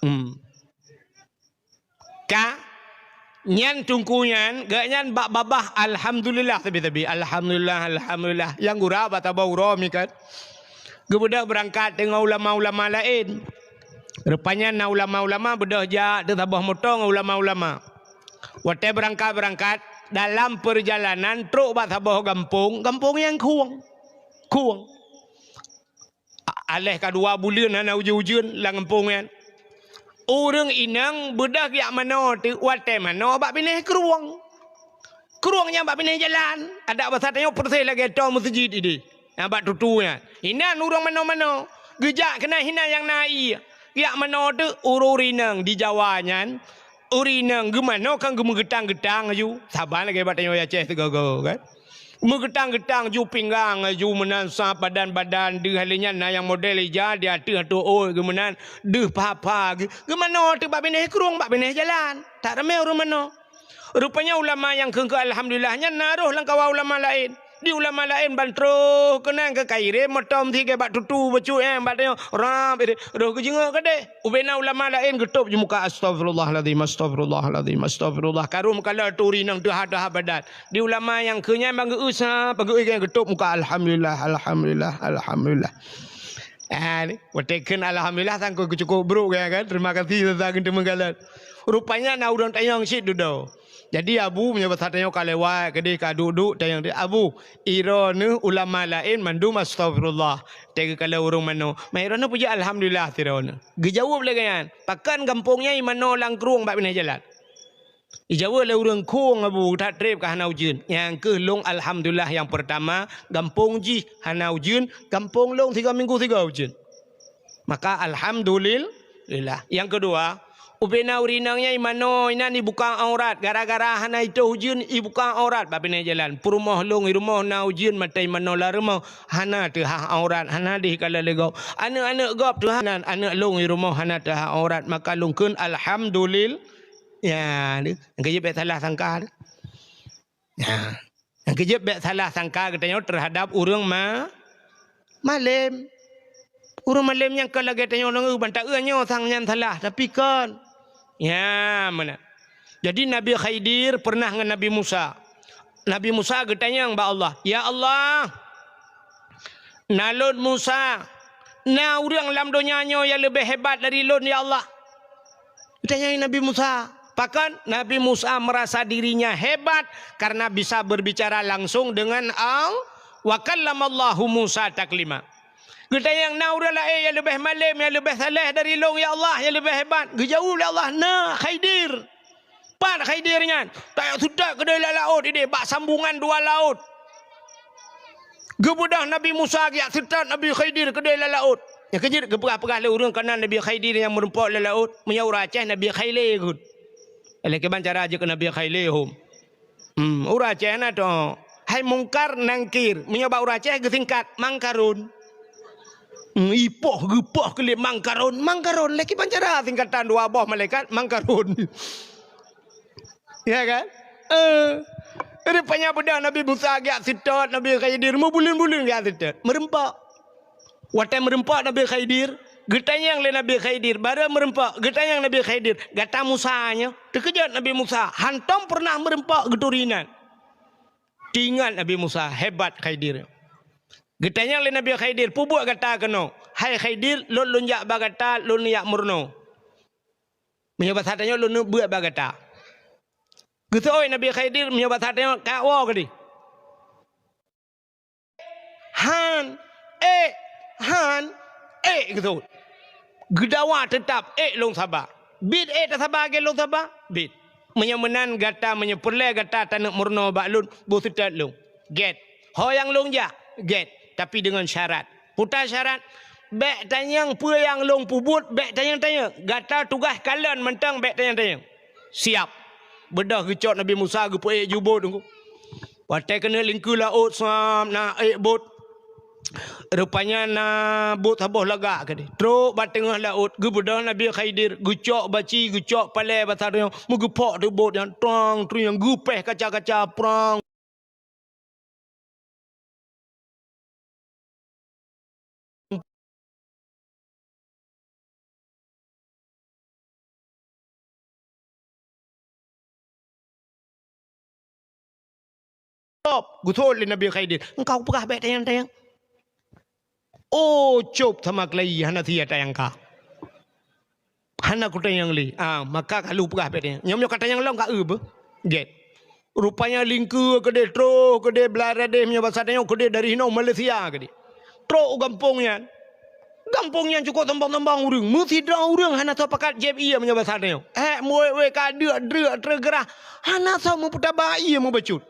Hmm. Ka, nyan teungku nyan, gobnyan bak babah alhamdulillah sabe-sabe. Alhamdulillah, alhamdulillah. Nyang gura bak saboh uroe mi kan. Geubeudôh beurangkat teungoh ulama-ulama laén. Rupanya na ulama-ulama beudôh jak teusaboh moto ngon ulama-ulama. Watèe beurangkat-beurangkat, dalam peurjalanan trok bak saboh gampông, gampông nyang khueng. Khueng. A-, aléh ka dua buleuen hana ujeuen-ujeuen lam gampông nyan. Ureueng inong beudôh geujak manoe teuk watèe manoe bak binéh krueng. Krueng nyan bak binéh jalan, adak basa tanyoe peureuseh lagèe toe meuseujid idéh. Nyang bak tutu nyan. Inan ureueng manoe-manoe. Geujak keunan inan nyang na ié. Geujak manoe teuk ureueng inong di Jawa nyan. Ureueng inong geumanoe kan geumeugeutang-geutang laju. Saban lagèe bak tanyoe Aceh sigoe-goe kan. Meugeutang-geutang ju pinggang, ju meunan sa badan-badan, deuh lheueh nyan na nyang model ija di ateueh ateueh ôt, geuh meunan deuh pha-pha, geuh, geumanoe teuk bak binéh krueng, bak binéh jalan. That ramé ureueng manoe. Rupanya ulama nyang kheun keu alhamdulillah nyan na roh lam kawan ulama laén. Di ulama laén ban troh keunan keu ka irém moto meusigée bak tutu bacut nyan, bak tanyoe, rab, irém, roh geujeungok keudéh. Ubena ulama laén geutôb ju muka, "Astagfirullahalazim, astagfirullahalazim, astagfirullah." Ka roh meukalon turi nyang teuha-teuha badan. Di ulama nyang keu nyan ban geu-eu sa, ban geu-eu geuh geutôb muka, "Alhamdulillah, alhamdulillah, alhamdulillah." Ah, ni, watèe kheun alhamdulillah sang keu cukup brôk gaya kan. Terima kasih Ustaz geuteumeung galon. Rupanya na ureueng tanyong cit dudoe. Jadi Abu meunyoe basa tanyoe ka lewat, keudéh ka duek-duek, tanyong, "Abu, droeneuh ulama laén mandum astagfirullah. Teuka lé ureueng manoe. Meuh droeneuh peujeuet alhamdulillah sidroeneuh." Geujaweueb lé gobnyan, "Pakon gampông nyan imanoe lam krueng bak binéh jalan?" Ijaweueb lé ureueng krueng, "Abu, that trép ka hana ujeuen." Nyang keuh lôn alhamdulillah nyang peurtama, gampông jih hana ujeuen, gampông lôn sigoe minggu sigoe ujeuen. Maka alhamdulillah. Nyang keudua, Ubena ureueng inong nyan imanoe inan ibuka aurat, gara-gara hana itoh ujeuen ibuka aurat bak binéh jalan. Peurumoh lôn i rumoh na ujeuen mata imanoe lam rumoh, hana teuhah aurat, hana deh kala lé gob. Aneuk-aneuk gob teuhah nan, aneuk lôn i rumoh hana teuhah aurat, maka lôn kheun alhamdulil-, ya, deh. Nyang keujeuet bèk salah sangka deh. Nah, nyang keujeuet bèk salah sangka geutanyoe teuhadap ureueng ma-, malém. Ureueng malém nyang ka lagèe tanyoe nangeu ban taeu nyoe sang nyan salah, tapi kon. Ya, meunan. Jadi Nabi Khidir pernah ngon Nabi Musa. Nabi Musa geutanyong bak Allah, "Ya Allah, na lôn Musa, na ureueng lam donya nyoe nyang leubeh hebat dari lôn, ya Allah?" Geutanyong Nabi Musa. Pakon? Nabi Musa merasa dirinya hebat karena bisa berbicara langsung dengan Allah. "Wa kallamallahu Musa taklima." Geutanyong, "Na ureueng laén nyang leubeh malém, nyang leubeh saleh dari lôn, ya Allah, nyang leubeh hebat?" Geujaweueb lé Allah, "Na, Khidir." Pat Khidir nyan? Tajak seutôt keudéh lam laôt idéh, bak sambungan dua laôt. Geubeudôh Nabi Musa geujak seutôt Nabi Khidir keudéh lam laôt. Nyang keujeuet geupeugah-peugah lé ureueng keunan Nabi Khidir nyang meureumpok lam laôt, meunyoe ureueng Aceh Nabi Khailé geuh. Lé kiban cara jeuet keu Nabi Khailé hom. Hmm, ureueng Aceh na to. Hai Mungkar Nangkir, meunyoe bak ureueng Aceh geusingkat Mangkarun. Hmm, ipoh geupoh keu lé Mangkarun, Mangkarun. Lé kiban cara singkatan dua boh malaikat Mangkarun. Ya kan? Eh, rupanya beudôh Nabi Musa geujak seutôt Nabi Khidir, meubuleuen-buleuen geujak seutôt, meureumpok. Watèe meureumpok Nabi Khidir, geutanyong lé Nabi Khidir, barô meureumpok, geutanyong Nabi Khidir, "Gata Musa nyoe?" Teukeujot Nabi Musa, hantom pernah meureumpok geuturi inan. Teuingat Nabi Musa, hebat Khidir. Geutanyong lé Nabi Khidir, "Peue buet gata keunoe?" "Hai Khidir, lôn, lôn jak bak gata, lôn jak meurunoe." Meunyoe basa tanyoe lôn neubeuet bak gata. Geuseuôt Nabi Khidir meunyoe basa tanyoe ka woe keudéh. Han, ék, han, ék geuseuôt. Geudawa teutab, ék lôn saba. Bit ék tasaba lagèe lôn saba, bit. Meunyoe meunan gata, meunyoe peureulèe gata taneuk meurunoe bak lôn, boh seutôt lôn. Gèt. Ho nyang lôn jak, gèt. Tapi deungon syarat. Peue syarat, bèk tanyong peue nyang lôn peubuet, bèk tanyong-tanyong. Gata tugaih kalon mantong, bèk tanyong-tanyong. Siap. Beudôh geucok Nabi Musa geupeuék ju bot teungku. Watèe keuneuk lingkeue laôt, sam, na ék bot. Rupanya na bot saboh lagak keudéh. Trok bak teungoh laôt, geubeudôh Nabi Khidir, geucok baci, geucok palèe basa tanyoe, meugeupok teuk bot nyan, trong, trueng, geupéh kaca-kaca, prang. Geuthôt lé Nabi Khidir, "Engkau peugah bèk tanyong-tanyong." Oh, cop sama keulayi, hana sia tanyong ka. Hana kutanyong lé. Ah, maka ka lheueh peugah bèk tanyong. Nyoe meunyoe katanyong lom ka eu beuh. Gèt. Rupanya lingkeue keudéh, troh keudéh, blah radéh meunyoe basa tanyoe keudéh dari hinoe Malaysia keudéh. Trok u gampông nyan. Gampông nyan cukôp sombong-sombong ureueng. Meusidroe ureueng hana soe pakat jieb ie meunyoe basa tanyoe. Hék, meuwék-wék ka deuk-deuk treugeurah. Hana soe meupeutaba ie meubacut.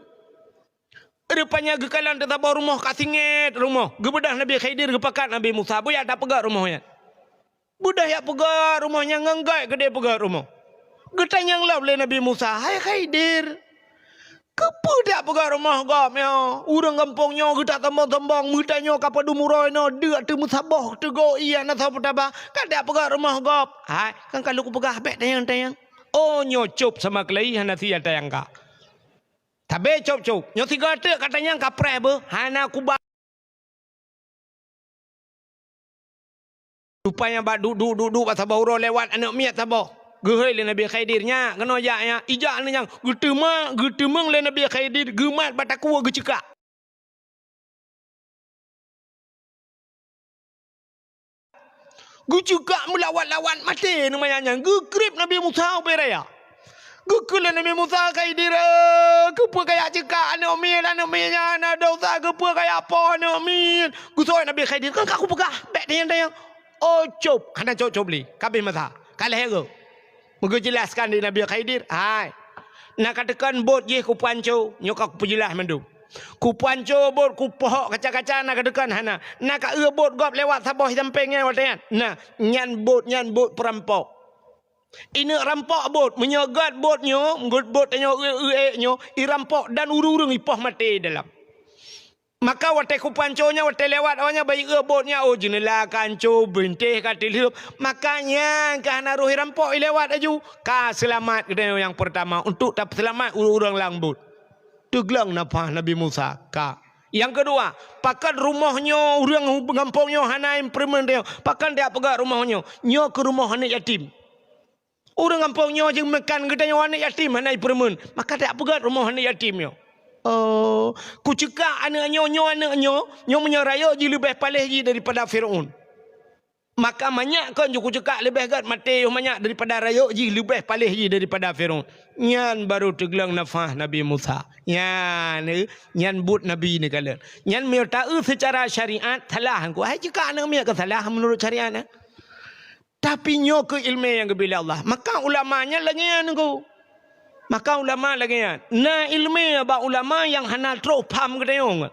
Rupanya geukalon teusaboh rumoh ka singét rumoh. Geubeudôh Nabi Khidir geupakat Nabi Musa. Bujak tapeugöt rumoh nyan. Beudôh jak peugöt rumoh nyan ngon gèt keudéh peugöt rumoh. Geutanyong lom lé Nabi Musa, "Hai Khidir, keupeue jak peugöt rumoh gob nyoe? Ureueng gampông nyoe geutak sombong-sombong, meutanyoe ka padum uroe nyoe deuk teumeusaboh teugok ie hana soe peutaba, ka jak peugöt rumoh gob." "Hai, kan ka lôn kupeugah bèk tanyong-tanyong." Oh, nyoe cop sama keulayi hana sia tanyong ka. Sabé cop-cop, nyoe sigoe teuk katanyong ka preh beuh, hana kuba. Rupanya bak duek-duek, duek-duek bak saboh uroe lewat aneuk miet saboh. Geuhôi lé Nabi Khidir, "Nyak, keunoe jak nyak." Ijak aneuk nyan, geuteuma-, geuteumeung lé Nabi Khidir, geumat bak takue geuceukak. Geuceukak meulawat-lawat maté nyan, geukrieb Nabi Musa ubé raya. Geukheun lé Nabi Musa, "Khidir, eh, keupeue kajak ceukak aneuk miet, aneuk miet nyan na desya, keupeue kajak poh aneuk miet?" Geuseuôt Nabi Khidir, "Kan ka kupeugah, bèk tanyong-tanyong." Oh, cop, hana cop-cop lé, ka abéh masa, ka lhèe goe. Meugeujeulaskan lé Nabi Khidir, "Hai, na kateukan bot jih kupanco, nyoe ka kupeujeulaih mandum. Kupanco bot, kupohok kaca-kaca na kateukan hana. Na kaeu bot gob lewat saboh sampéng nyan watèe nyan. Na, nyan bot, nyan bot peurampok." Ineuk rampok bot, meunyoe gét bot nyoe, gét bot tanyoe eu-, eu-, ék nyoe, irampok dan ureuëng-ureuëng ipoh maté dalam. Maka watée kupanco nyan, watée lewat awak nyan, bayeue bot nyan, oh, jeuneula ka anco, bintéh ka tileueb. Maka nyan ka hana roh irampok ilewat laju. Ka seulamat geutanyoe nyang peurtama untuk tapeuseulamat ureuëng-ureuëng lam bot. Teugleng nafah Nabi Musa, ka. Nyang keudua, pakon rumoh nyoe ureuëng gampông nyoe hana ipeureumeun tanyoe? Pakon tajak peugét rumoh nyoe? Nyoe keuh rumoh aneuëk yatim. Ureuëng gampông nyoe jeuet meukan geutanyoe aneuëk yatim hana ipeureumeun, maka tajak peugét rumoh aneuëk yatim nyoe. Oh, kuceukak aneuëk nyoe, nyoe aneuëk nyoe, nyoe meunyoe rayeuk jih leubeh paléh jih daripada Fir'aun. Maka manyak kon ju kuceukak leubeh gét maté yoh manyak daripada rayeuk jih leubeh paléh jih daripada Fir'aun. Nyan barô teugleng nafah Nabi Musa. Nyan, eh, nyan buet Nabi neukalon. Nyan meunyoe taeu seucara syariat salah. Hai ceukak aneuëk miet ka salah meunurot syariat, eh. Tapi nyoe keuh iéleumé nyang geubri lé Allah. Maka ulama nyan lagée nyan nunggu. Maka ulama lagée nyan. Na iéleumé bak ulama nyang hana troh pham geutanyoe.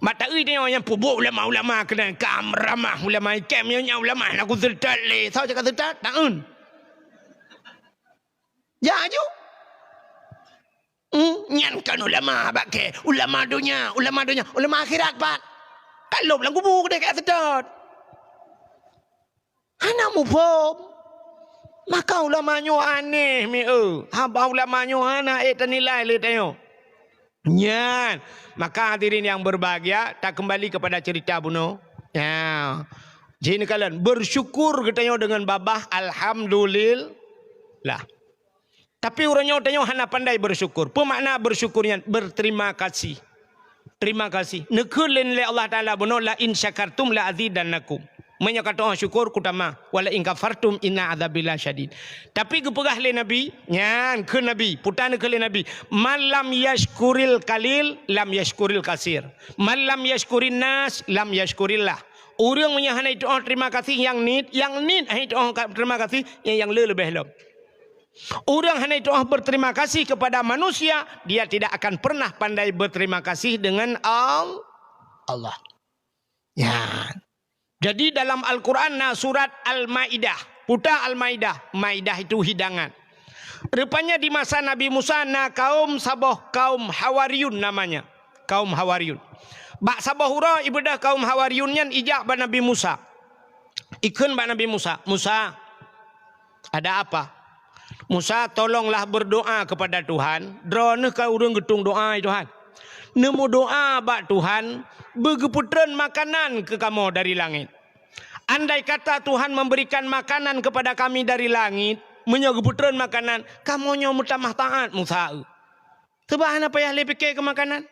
Bak taeu tanyoe nyang peubuet ulama-ulama keunan kam ramah ulama ikem nyoe nyan ulama hana kuseutôt lé. Soe cakap seutôt? Taeun. Ya aju. Hmm, nyan kan ulama bak kée, ulama donya, ulama donya, ulama akhirat pat. Ka lom lam kubu keudeh ka seutôt. Hana muphom. Maka ulama nyoe aneh mi eu. Haba ulama nyoe hana ék tanilai lé tanyoe. Nyan, maka hadirin yang berbahagia, takeumbali kepada cerita bunoe. Ya. Jih neukalon, bersyukur geutanyoe deungon babah, alhamdulillah. Tapi uroe nyoe tanyoe hana pandai bersyukur. Peue makna bersyukur nyan? Berterima kasih. Terima kasih. Neukheun lé Allah Taala bunoe, "La in syakartum la azidannakum." Meunyoe ka teu'oh syukur, kutamah. "Wa la in kafartum inna adzabi lasyadid." Tapi geupeugah lé Nabi, nyan kheun Nabi, puta neukheun lé Nabi, "Man lam yashkuril qalil, lam yashkuril kasir. Man lam yashkurin nas, lam yashkurillah." Ureuëng meunyoe hana jiteu'oh terima kasih nyang niet, nyang niet hana jiteu'oh ka-, terima kasih nyang, nyang le leubeh lom. Ureuëng hana jiteu'oh berterima kasih kepada manusia, dia tidak akan pernah pandai berterima kasih dengan Al-, Allah. Ya. Jadi dalam Al-Quran na surat Al-Maidah. Puta Al-Maidah. Maidah itu hidangan. Rupanya di masa Nabi Musa na kaum saboh kaum Hawariyun namanya. Kaum Hawariyun. Bak saboh uroe ibeudôh kaum Hawariyun nyan ijak bak Nabi Musa. Ikheun bak Nabi Musa, "Musa, ada apa?" "Musa, tolonglah berdoa kepada Tuhan. Droeneuh ka ureuëng geutung doa, ya Tuhan. Neumeudoa bak Tuhan, beugeupeutrön makanan keu kamoe dari langét. Andai kata Tuhan memberikan makanan kepada kami dari langét, meunyoe geupeutrön makanan, kamoe nyoe meutamah taát Musa eu." Sabab hana payah lé pike keu makanan.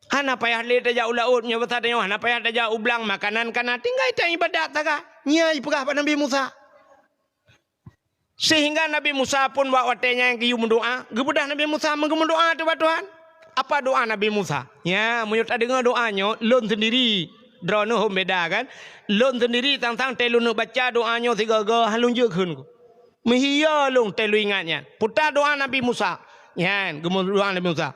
Hana payah lé tajak u laôt, nyoe basa tanyoe hana payah tajak u blang, makanan ka na, tinggai taibadat sagai. Nyan ipeugah bak Nabi Musa. Sehingga Nabi Musa pun bak watée nyan geuyue meudoa, geubeudôh Nabi Musa meugeumeudoa teuh bak Tuhan. Apa doa Nabi Musa? Nya, meunyoe tadeungoe doa nyoe, lôn sendiri, droeneuh hom beda kan? Lôn sendiri sang-sang tée lôn baca doa nyoe sigoe-goe, han lôn jeuet kheun. Meuhiyo lôn tée lôn ingat nyan. Puta doa Nabi Musa. Nyan, geumeudoa Nabi Musa.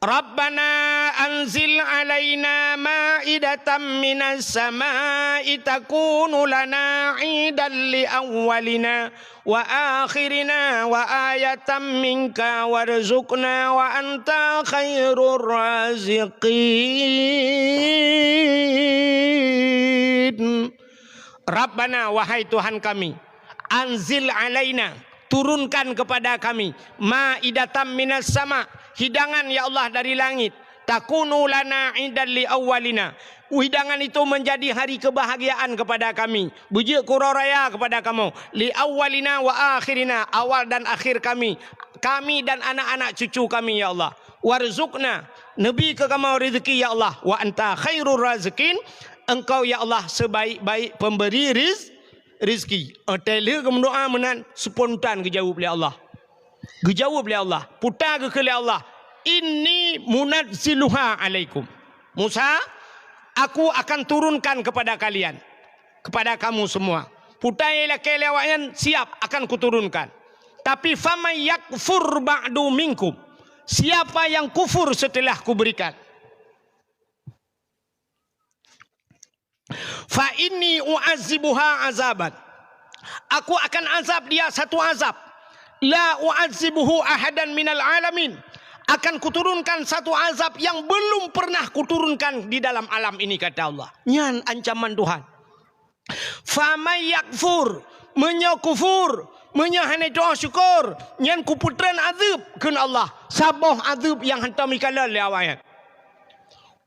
Rabbana anzil alaina ma'idatan minas sama'i takunu lana idan li awwalina wa akhirina wa ayatan minka warzuqna wa anta khairur raziqin. Rabbana, wahai Tuhan kami, anzil alaina, turunkan kepada kami, ma'idatan minas sama, hidangan ya Allah dari langit, takunu lana idan li awwalina, hidangan itu menjadi hari kebahagiaan kepada kami, beujeuet keu uroe raya kepada kamoe, li awwalina wa akhirina, awal dan akhir kami, kami dan anak-anak cucu kami ya Allah, warzuqna, neubi keu kamoe rezeki ya Allah, wa anta khairur raziqin, Engkau ya Allah sebaik-baik pemberi riz-, rezeki. Watée lheueh geumeudoa meunan, spontan geujaweueb lé Allah. Geujaweueb lé Allah. Puta geukheun lé Allah, "Inni munazziluha alaikum." Musa, aku akan turunkan kepada kalian, kepada kamu semua. Puta nyang lakée lé awaknyan, siap akan kuturunkan. Tapi faman yakfur ba'du minkum, siapa yang kufur setelah kuberikan, fa inni u'azibuha azaban. Aku akan azab dia satu azab. La u'adzibuhu ahadan minal alamin. Akan kuturunkan satu azab yang belum pernah kuturunkan di dalam alam ini, kata Allah. Nyan ancaman Tuhan. Faman yakfur, meunyoe kufur, meunyoe hana tu'oh syukur, nyan kupeutreun azeueb, kheun Allah. Saboh azeueb nyang hantom ikalon lé awaknyan.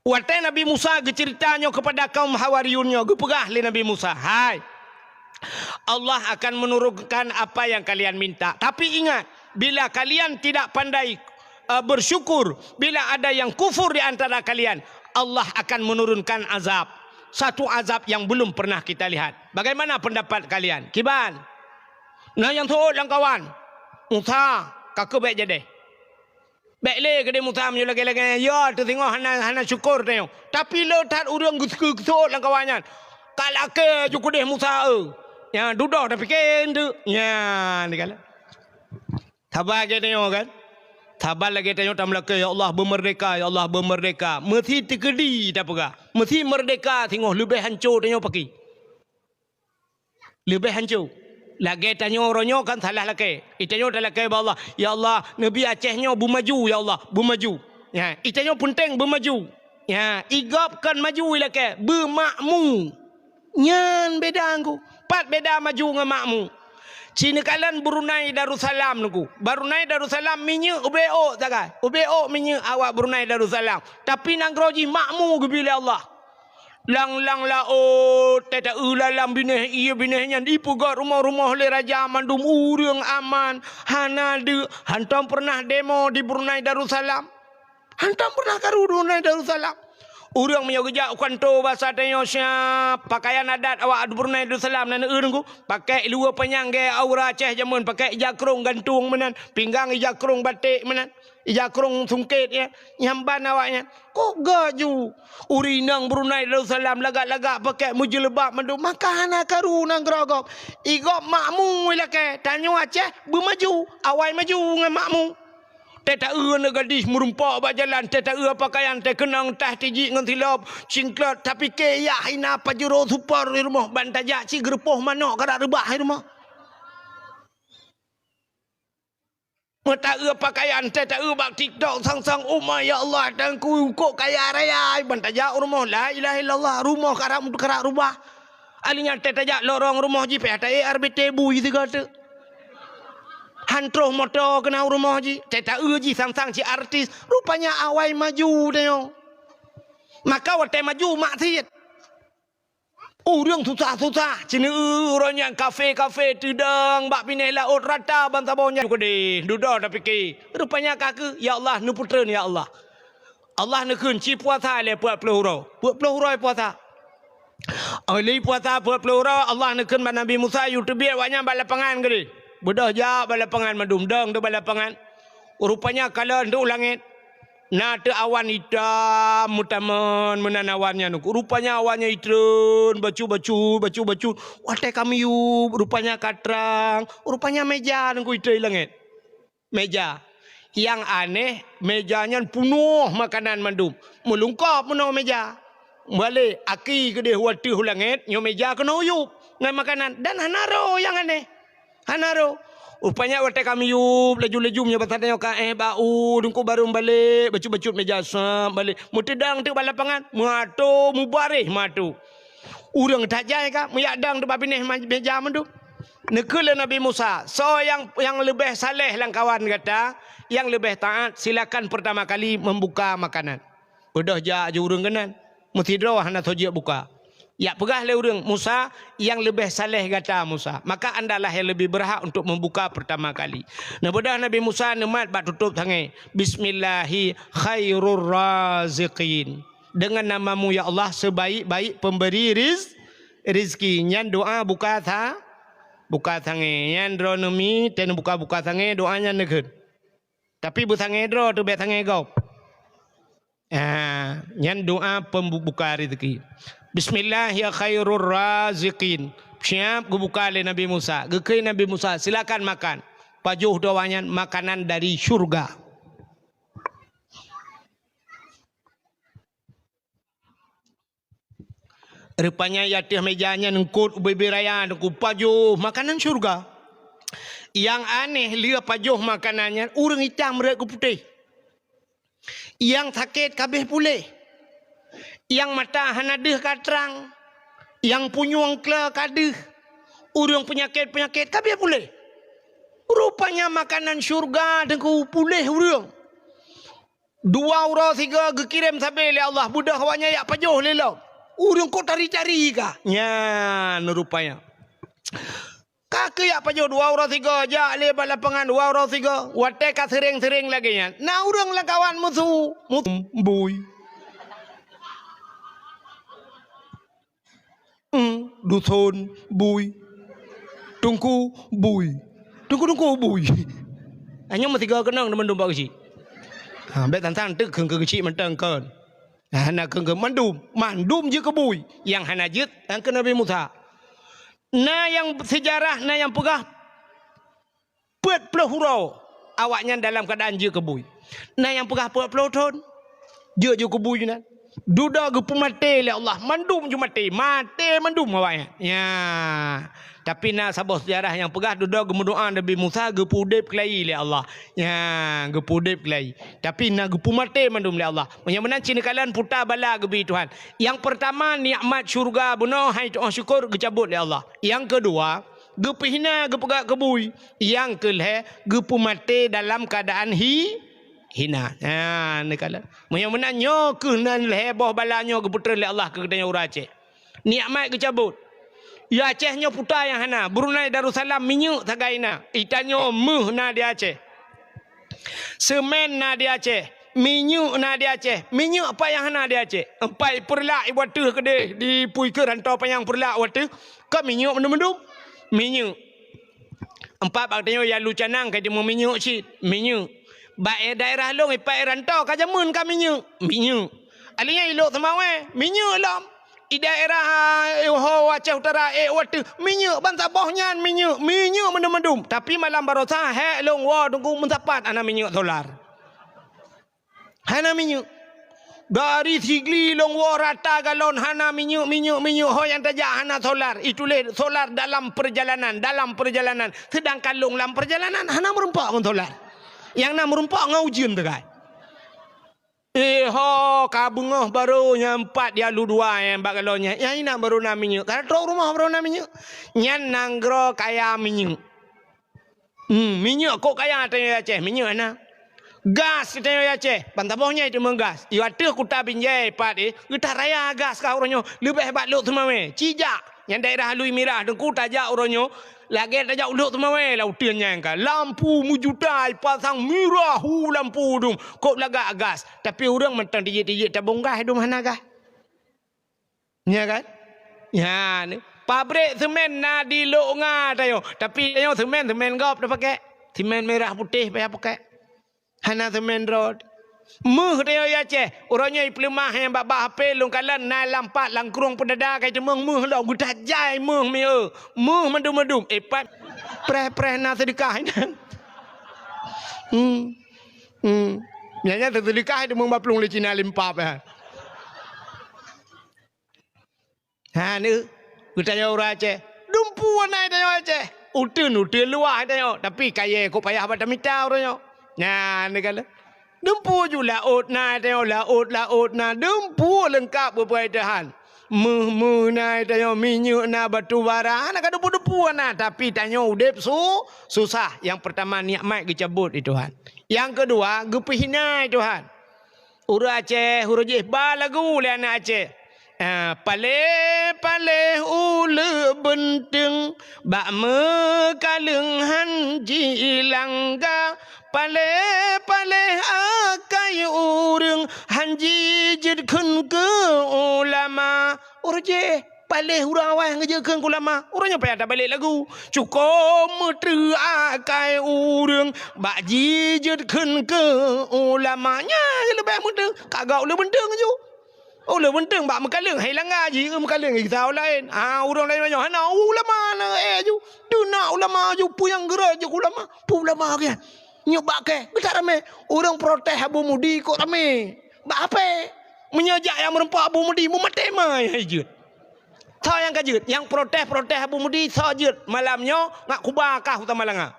Watée Nabi Musa geuceurita nyoe keupada kaum Hawariyun nyoe, geupeugah lé Nabi Musa, "Hai, Allah akan menurunkan apa yang kalian minta. Tapi ingat, bila kalian tidak pandai, eh, bersyukur, bila ada yang kufur di antara kalian, Allah akan menurunkan azab. Satu azab yang belum pernah kita lihat. Bagaimana pendapat kalian?" Kiban? Na nyang seuôt lam kawan, "Musa, ka keuh bék jadeh." Bék lé keudeh Musa meunyoe lagée-lagée nyan, ya, teusingoh hana, hana syukur tanyoe. Tapi le that ureuëng geuseuôt lam kawan nyan, "Ka lakée ju keudeh Musa, eu." Nyan dudoe tapike eunteuk. Nyan dikalon. Saban lagée tanyoe kan? Saban lagée tanyoe tameulakée, "Ya Allah, beumeurdeka, ya Allah, beumeurdeka." Meusi teukeudi tapeugah. Meusi meurdeka singoh leubeh hanco tanyoe paki. Leubeh hanco. Lagée tanyoe uroe nyoe kan salah lakée. Itanyoe talakée bak Allah, "Ya Allah, neubi Aceh nyoe beumaju, ya Allah, beumaju." Ya, itanyoe peunteng beumaju. Ya, igob kon maju ilakée, beumakmu. Nyan beda ngku. Pat beda maju ngon makmu. Ci neukalon Brunei Darussalam ngku. Brunei Darussalam minyeuk ubé ôk sagai. Ubé ôk minyeuk awak Brunei Darussalam. Tapi nanggroe jih makmu geubi lé Allah. Lang-lang laôt, tée taeu lalam binéh ié binéh nyan, jipeugét rumoh-rumoh lé raja, mandum ureuëng aman, hana deuk, hántom peureunah demo di Brunei Darussalam. Hántom peureunah karu di Brunei Darussalam. Ureuëng meunyoe geujak u kanto basa tanyoe siab, pakaian adat awak Brunei Darussalam na neueu ngku, pakai luwa panyang gaya aura Aceh jameun, pakai ija krong gantung meunan, pinggang ija krong baték meunan. Ija krong sungkét, ya, nyang ban awaknyan. Kok gaju? Ureuëng inong Brunei Darussalam lagak-lagak pakai meujeuleubat mandum, maka hana karu nanggroe gob. Igob makmu ilakée, tanyoe Aceh beumaju, awai maju ngon makmu. Tée taeu aneuk gadih meurumpok bak jalan, tée taeu pakaian, tée keunong tah tijik ngon silop, cingklot, tapike yah hina pajuro super di rumoh, ban tajak cit geureupoh manok kadak reubah di rumoh. Meutaeu pakaian, tée taeu bak TikTok sang-sang umat, ya Allah, Teungku kok kaya raya, ban tajak u rumoh, la ilaha illallah, rumoh karab, karab rubah. Alinyan tée tajak lorong rumoh jih, pih taék R B T bui sigoe teuk. Han troh moto keunan u rumoh jih, tée taeu jih sang-sang cit artis. Rupanya awai maju tanyoe. Maka watée maju maksiet. Ureuëng susah-susah, ceuneu uroe nyan kafe-kafe teudong bak binéh laôt rata bansaboh nyan keudeh, dudoe tapike. Rupanya ka keuh, ya Allah, neupeutreun, ya Allah. Allah neukheun ci puasa lé peuet ploh uroe. Peuet ploh uroe puasa. Lé puasa peuet ploh uroe, Allah neukheun bak Nabi Musa, yue teubiet awaknyan bak lapangan keudeh. Beudôh jak bak lapangan mandum, dong teuk bak lapangan. Rupanya kalon teuk u langét. Na teuk awan itam meutamon meunan awan nyan. Rupanya awan nyan itreun, bacut-bacut, bacut-bacut. Watée ka miyueb, rupanya ka trang. Rupanya meja nyan itreun i langét. Meja. Nyang aneh, meja nyan punoh makanan mandum. Meulungkop meunoe meja. Balek, aki keudeh u ateueh u langét, nyoe meja keunoe yueb ngon makanan. Dan hana roh nyang aneh. Hana roh. Rupanya watée ka miyueb, laju-laju meunyoe basa tanyoe ka éh bak u, Teungku barô balek, bacut-bacut meja sab balek. Meuteudong teuk bak lapangan, meuato mubaréh meuato. Ureuëng tajai ka, meujak dong teuk bak binéh ma-, meja mandum. Neukheun lé Nabi Musa, "Soe nyang, nyang leubeh saleh lam kawan gata, nyang leubeh taát, silakan pertama kali membuka makanan." Beudôh jak ju ureuëng keunan. Meusidroe hana soe jeuet buka. Jak peugah lé ureuëng, "Musa, nyang leubeh saleh gata, Musa. Maka andalah nyang leubeh beurhak untuk membuka pertama kali." Neubeudôh Nabi Musa neumat bak tutôb sangé, "Bismillahi khairur raziqin." Dengan nama-Mu, ya Allah, sebaik-baik pemberi riz-, rizki. Nyan doa buka sa-, buka sangé. Nyan droeneuh mi, teuh neubuka-buka sangé, doa nyan neukheun. Tapi beusangé droe teuh, bék sangé gob. Ah, nyan doa pembuka rezeki. "Bismillah ya khairur raziqin." Siap geubuka lé Nabi Musa. Geukheun Nabi Musa, "Silakan makan." Pajoh doa nyan makanan dari syurga. Rupanya di ateueh meja nyan eungkôt ubé-bé raya Teungku, pajoh makanan syeuruga. Nyang aneh lé pajoh makanan nyan ureuëng itam rot keu putéh. Nyang sakét ka abéh puléh. Nyang mata hana deuh ka trang. Nyang punyueng kle ka deuh. Ureuëng peunyakét-peunyakét ka abéh puléh. Rupanya makanan syeuruga Teungku puléh ureuëng. Dua uroe sigoe geukirém sabé lé Allah, beudôh awaknyan jak pajoh lé lom. Ureuëng kok tari-tari ka. Nyan rupanya. Ka keuh jak pajoh dua uroe sigoe, jak lé bak lapangan dua uroe sigoe. Watée ka seuréng-seuréng lagée nyan, na ureuëng lam kawan musu, musu bui. Hmm, duson bui. Teungku bui. Teungku-teungku bui. Hanya meusigoe keunong teuma mandum bak geuchik. Ha, bék tantang teuk kheun keu geuchik mantong kon. Hana kheun keu mandum, mandum jeuet keu bui. Nyang hana jeuet, nyang keu Nabi Musa. Na nyang seujarah, na nyang peugah peuet ploh uroe awaknyan dalam keuadaan jeuet keu bui. Na nyang peugah peuet ploh thon jeuet jeuet keu bui nyan. Dudoe geupeumaté lé Allah, mandum ju maté, maté mandum awaknyan. Ya. Tapi na saboh seujarah nyang peugah dudoe geumeudoá Nabi Musa geupeuudeb keulayi lé Allah. Ya, geupeuudeb keulayi. Tapi na geupeumaté mandum lé Allah. Meunyoe meunan cit neukalon puta bala geubi Tuhan. Nyang peurtama nikmat syeuruga bunoe hai tuoh syukur geucabot lé Allah. Nyang keudua, geupeuhina geupeugah keu bui. Nyang keu lhée geupeumaté dalam keuadaan hi, hina. Ha, neukalon. Meunyoe meunan nyoe keuh nan lhée boh bala nyoe geupeutrön lé Allah keu geutanyoe ureuëng Aceh. Nikmat geucabot. Ya Aceh nyoe puta nyang hana. Brunei Darussalam minyeuk sagai na. Itanyoe meuh na di Aceh. Seumén na di Aceh, minyeuk na di Aceh. Minyeuk pat nyang hana di Aceh? Empat peureulak ibuat teuh keudeh di pui keu rantau panyang peureulak wateuh ka minyeuk mandum-mandum. Minyeuk. Empat bak tanyoe ya lu canang ka jimeung minyeuk cit, minyeuk. Bak daerah lôn ipat rantau ka jameun ka minyeuk, minyeuk. Alinyan ilok seumawé, minyeuk lom. I daerah, eh, ho Aceh Utara, eh, wateuh, minyeuk ban saboh nyan minyeuk, minyeuk mandum-mandum. Tapi malam barosa, hék lôn woe Teungku meusapat hana minyeuk solar. Hana minyeuk. Dari Sigli lôn woe rata galon hana minyeuk, minyeuk, minyeuk. Ho nyang tajak hana solar. Ituléh solar dalam perjalanan, dalam perjalanan. Sedangkan lôn lam perjalanan hana meurumpok ngon solar. Nyang na meurumpok ngon ujeuen teukai. Eh ho, ka beungoh barô nyang pat ya lu dua nyang bak galon nyan. Nyang inan barô na minyeuk. Ka trok rumoh barô na minyeuk. Nyan nanggroe kaya minyeuk. Hmm, minyeuk kok kaya tanyoe Aceh, minyeuk na. Gas tanyoe Aceh, ban saboh nyan teuma gas. I ateueh kuta Binjai pat eh, geutaraya gas ka uroe nyoe. Leubeh bak Lhokseumawe, cijak. Nyang daerah Alui Mirah Teungku tajak uroe nyoe, lagée tajak u Lhokseumawe lam uteuen nyan ka. Lampu meujuta ipasang mirah hu lampu dum. Kok lagak gas. Tapi ureuëng mantong tijik-tijik tabong gas dum hana gas. Nya kan? Nya ni. Pabrik semen na di Lok Nga tanyoe. Tapi tanyoe semen, semen gob tapakai. Semen merah putih payah pakai. Hana semen rot. Meuh tanyoe ya Aceh. Uroe nyoe ipeuleumah nyang bak-bak H P lôn kalon na lam pat lam krueng peudada kai teumeung meuh lom geutajai meuh mieu. Meuh mandum-mandum. Eh pat preh-preh na seudeukah inan. Hmm. Hmm. Nyan nyan seudeukah teumeung bak plueng lé Cina limpap ya. Ha ni, geutanyoe ureuëng Aceh. Dumpu na tanyoe Aceh. Uteuen, uteuen luwah tanyoe. Tapi kayée kok payah bak tamita uroe nyoe. Nyan ni kala. Dumpu ju laôt na tanyoe, laôt, laôt na. Dumpu leungkap beupeuet Tuhan. Meuh-meuh na tanyoe, minyeuk na, batu bara. Hana ka dumpu-dumpu na. Tapi tanyoe udeb su, susah. Nyang peurtama nikmat geucabot di Tuhan. Nyang keudua, geupeuhina Tuhan. Ureuëng Aceh, ureuëng jih ba lagu lé aneuk Aceh. Ah, paléh-paléh uleue beunteung, bak meukaleueng han jilangga. Paléh-paléh akai ureuëng, han jijeuet kheun keu ulama. Ureuëng jih Paléh ureuëng awai ngeujeuet kheun keu ulama, ureuëng nyoe payah tabalek lagu. Cukôp meuteuh akai ureuëng bak jijeuet kheun keu ulama. Nyan leubeh meuteuh ka gak uleue beunteung ju. Uleue beunteung bak meukaleueng hai langga jih, meukaleueng gisa laén. Ha, ureuëng laén nyoe hana ulama na eh ju. Duna ulama ju peue nyang geura ju ulama. Peue ulama keu nyan? Nyoe bak kèe, geutak ramé. Ureuëng protes Abu Mudi kok ramé. Bak ape? Meunyoe jak nyang meureumpok Abu Mudi, meumaté mai hai jeuet. Soe nyang ka jeuet? Nyang protes-protes Abu Mudi soe jeuet malam nyoe ngat kuba kah u Tamalanga.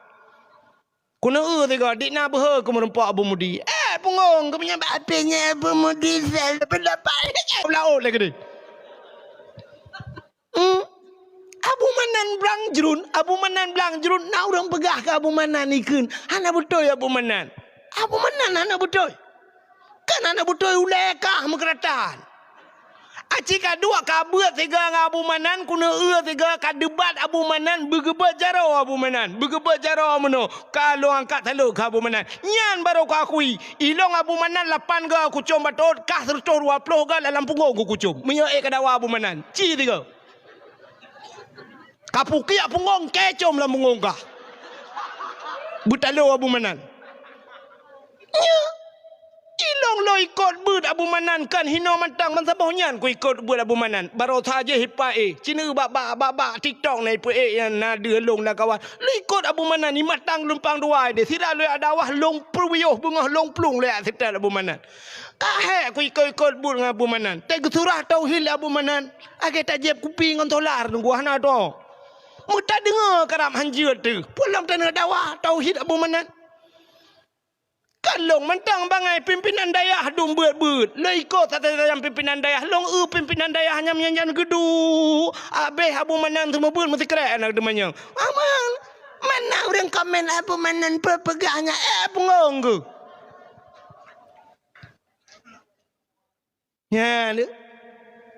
Keuneuk eu sigoe, dik na beuhe keu meurumpok Abu Mudi. Eh, punggong, keu meunyan bak até nyan Abu Mudi sel pendapat. Laôt lagèe deh. Hmm. Abu Manan blang jrun, Abu Manan blang jrun, na ureueng peugah keu Abu Manan ikheun, hana beutôi Abu Manan. Abu Manan hana beutôi. Kan hana beutôi ulèe kah meukeuratan. Aci ka duek ka beuet sigoe ngon Abu Manan, keuneuk eu sigoe ka debat Abu Manan, beugeubeuet jaroe Abu Manan, beugeubeuet jaroe meunoe, ka lôn angkat saleuet keu Abu Manan. Nyan barô kuakui, ilông Abu Manan lapan goe kucom batot, kah seureutôh dua ploh goe lam punggong kukucom. Meunyoe ék ka dawa Abu Manan, ci sigoe. Ka pukiak punggong, kèe com lam punggong kah. Beutalo Abu Manan. Nyo, ilông lôn ikot beuet Abu Manan kan hinoe mantong ban saboh nyan kuikot beuet Abu Manan. Barosa jih ipa éh, ci neu bak, bak, bak, bak TikTok na ipeu éh nyan na deuh lôn na kawan. Lôn ikot Abu Manan, i mantong lumpang dua deh, sira lôn jak dakwah lôn peuwiyôh beungoh lôn plueng lôn jak seutôt Abu Manan. Ka hék kuikot-ikot beuet ngon Abu Manan. Teuh geusurah tauhid lé Abu Manan. Lagèe tajieb kupi ngon solar nunggu hana tô. Meutadeungoe karab hanjeuet teuh. Peue lom taneuk dakwah tauhid Abu Manan. Kan lôn mantong bangai pimpinan dayah dum beuet-beuet. Lôn ikot satai-satai pimpinan dayah. Lôn eu pimpinan dayah nyang nyan-nyan geuduek. Abéh Abu Manan seumeubeuet meusikrek aneuk teumanyong. Aman. Mana ureueng komen Abu Manan peue peugah nyan? Eh, punggong geuh. Nyan,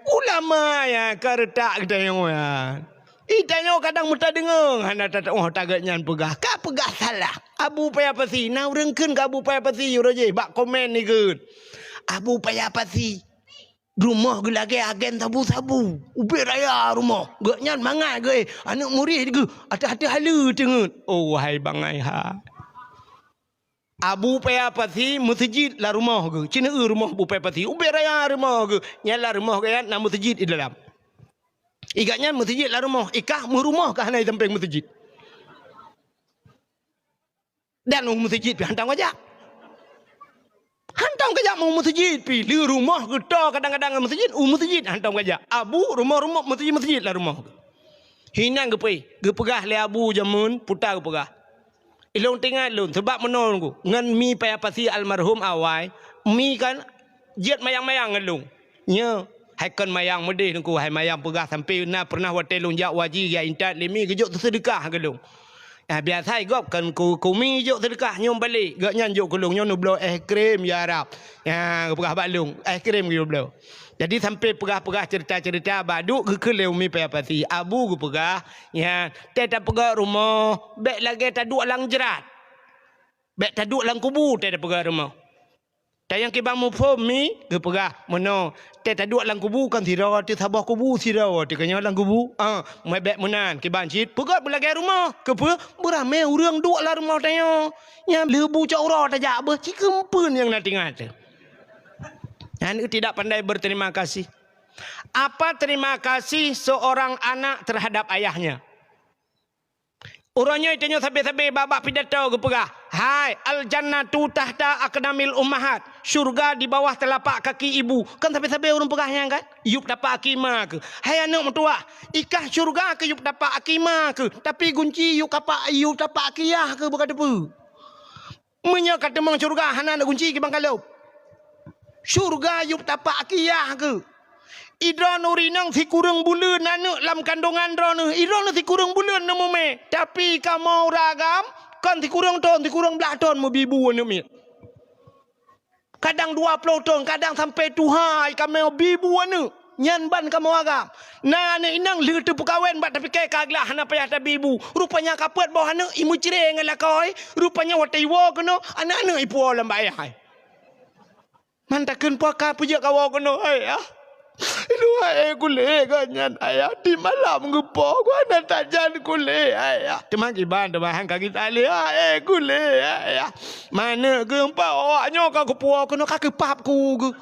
ulama nyang ka reutak geutanyoe nyan. Geutanyoe kadang meutadeungoe hana tatu'oh tagét nyan peugah. Ka peugah salah. Abu Paya Pasi, na ureueng kheun keu Abu Paya Pasi uroe jih bak komen ikheun. Abu Paya Pasi, rumoh geulagèe agen sabu-sabu. Ubé raya rumoh. Geuh nyan mangat geuh, eh, aneuk murit geuh, ateueh-ateueh haleue teungeut. Oh, wahai bangai hai. Abu Paya Pasi meuseujid lam rumoh geuh. Ci neu eu rumoh Abu Paya Pasi. Ubé raya rumoh geuh. Nyan lam rumoh geuh nyan na meuseujid di dalam. I gobnyan meuseujid lam rumoh. I kah meurumoh ka hana i sampéng meuseujid. Dan u meuseujid pih hantom kajak. Hantom kajak u meuseujid pih. Lé rumoh geuh tô kadang-kadang ngon meuseujid, u meuseujid hantom kajak. Abu rumoh-rumoh meuseujid-meuseujid lam rumoh geuh. Hinan geupeu-, geupeugah lé Abu jameun puta geupeugah. Ilôn teuingat lôn, sabab meunoe ngon Mi Paya Pasi almarhum awai, Mi kan jeuet mayang-mayang ngon lôn. Nyo, hai kon mayang meudeh Teungku, hai mayang peugah sampoe na peureunah watèe lôn jak u haji jak intat lé Mi geujok teuseudeukah keu lôn. Ah, biasa gob kon ku, ku Mi jok seudeukah nyoe balek, gobnyan jok keu lôn nyoe neubloe es krim ya Rab. Ya, geupeugah bak lôn, es krim geubloe. Jadi sampoe peugah-peugah ceurita-ceurita bak duek geukheun lé Umi Paya Pasi. Abu geupeugah, nyan, teuh tapeugöt rumoh, bèk lagèe taduek lam jrat. Bèk taduek lam kubu teuh tapeugöt rumoh. Tanyong kiban muphom Mi geupeugah, meunoe, teuh taduek lam kubu kon sidroe teuh saboh kubu sidroe teuh keunyoe lam kubu. Ah, bèk meunan kiban cit peugöt beulagèe rumoh. Keupeue? Beuramé ureueng duek lam rumoh tanyoe. Nyan lheuh bu cok uroe tajak beuh, ci keumpeuen nyang na tinggai teuh. Nyan tidak pandai berterima kasih. Apa terima kasih seorang anak terhadap ayahnya? Uroe nyoe tanyoe sabe-sabe bak-bak pidato geupeugah, "Hai, al-jannatu tahta aqdamil ummahat." Syurga di bawah telapak kaki ibu. Kan sabe-sabe ureueng peugah nyan kan? Yup tapak aki ma keuh. Hai aneuk meutuwah, i kah syurga keuh yup tapak aki ma keuh, tapi gunci yup kapak, yup tapak aki yah keuh beuka teupeu. Meunyoe ka teumong syeuruga hana neugunci kiban ka lhôb. Syeuruga yup tapak aki yah keuh. I droeneuh ureueng inong sikureueng buleuen aneuk lam kandongan droeneuh. I droeneuh sikureueng buleuen neumeumé. Tapi kamoe ureueng agam kon sikureueng thon, sikureueng blaih thon meubi bu aneuk miet. Kadang dua ploh thon, kadang sampoe tuha i kamoe bi bu aneuk. Nyan ban kamoe agam. Na aneuk inong lheueh teupeukawen bak tapike ka glah hana payah tabi bu. Rupanya ka peuet boh aneuk i meucre ngon lakoe. Rupanya watèe iwoe keunoe, aneuk-aneuk ipuwoe lam bak ayah. Man takheun puaka peujeuet kawoe keunoe, ayah. Iluwa, eh, kulét gobnyan, ayah. Di malam geupo, gobnyan tajan kulét, ayah. Teuma kiban, teuma han ka geutalé, ah, eh, kulét, ayah. Maneuk geumpa awak nyoe ka kupuwoe keunoe ka keupap ku geuh.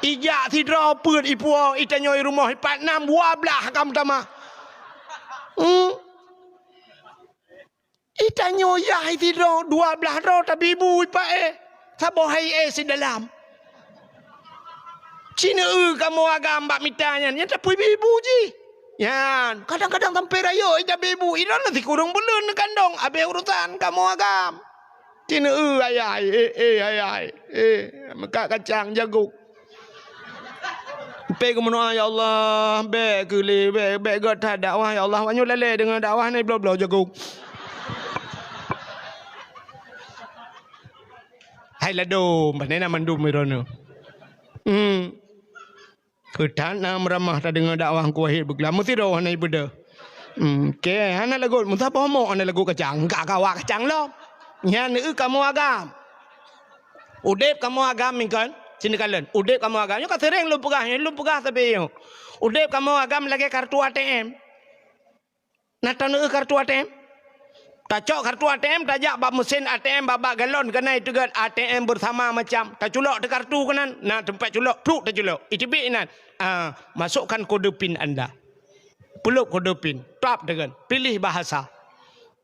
Ijak sidroe peuet ipuwoe, itanyoe i rumoh ipat nam dua blaih ka meutamah. Hmm. Itanyoe yah isidroe dua blaih droe tabi bu ipat éh. Saboh hai éh sidalam. Ci neu-eu kamoe agam bak mita nyan, nyan tapeubi bu jih. Nyan, kadang-kadang sampoe rayeuk cabe bu, idong na sikureueng buleuen neukandong, abéh urusan kamoe agam. Cit neu-eu ayah, eh, eh, ayah, eh, meukat kacang, jagung. Pé geumeudoa, "Ya Allah, bèk keu lé, bèk, bèk göt that dakwah, ya Allah, awak nyoe lalè deungon dakwah nyoe bloe-bloe jagung." Hai ladôm, pane na mandum droeneuh. Hmm. Keu that na meuramah tadeungoe dakwah Teungku Wahid beuklam, meusidroe hana ibeudôh. Hmm, oke, hana lagot, meusaboh mok hana lagot kacang, ka kawa kacang lom. Nyan neu-eu kamoe agam. Udép kamoe agam mingkon, sini kalon. Udép kamoe agam, nyoe ka seuréng lôn peugah, nyoe lôn peugah sabe nyoe. Udép kamoe agam lagèe kartu A T M. Na taneu kartu A T M? Tacok kartu A T M, tajak bak meusén A T M, bak, bak galon keunan, iteugét A T M bersama macam. Taculok teuh kartu keunan, na teumpat culok, pluk taculok. Iteubiet inan. Ah, masukkan kode pin anda. Pulop kode pin. Tap teugét. Pilih bahasa.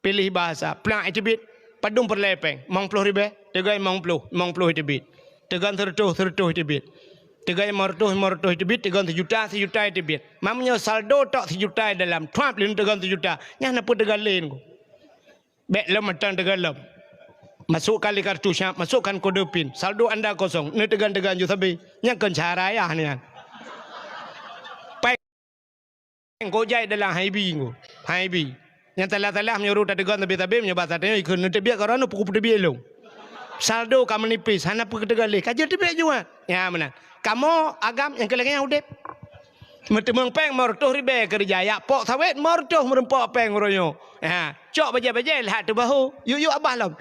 Pilih bahasa. Plak iteubiet. Padum peureulèe pèng? Limong ploh ribèe. Teugét limong ploh, limong ploh iteubiet. Teugét seureutôh, seureutôh iteubiet. Teugét limong reutôh, limong reutôh iteubiet, teugét sijuta, sijuta iteubiet. Meunyoe saldo tok sijuta dalam, tuap lé teugét sijuta. Nyan na peue teugét lé nyoe. Bèk lom mantong teugét lom. Masukkan lé kartu siap, masukkan kode pin. Saldo anda kosong. Neuteugét-teugét ju sabe. Nyan kon cara ayah nyan. Pai Kok jai dalam hai bi nyoe. Hai bi. Nyang salah-salah meunyoe tateugét sabe-sabe, meunyoe basa tanyoe ikheun neuteubiet keu droeneuh, pukon peuteubiet lôn. Saldo ka meunipis, hana peue teugét lé. Ka jeuet teubiet jua. Nyan meunan. Kamoe agam nyang keu lagèe nyan udép. Meuteumeung pèng limong reutôh ribèe keureuja, jak pok sawét limong reutôh meureumpok pèng uroe nyoe. Ha, cok bajèe-bajèe lhah teubahô. Yuk-yuk abah lom.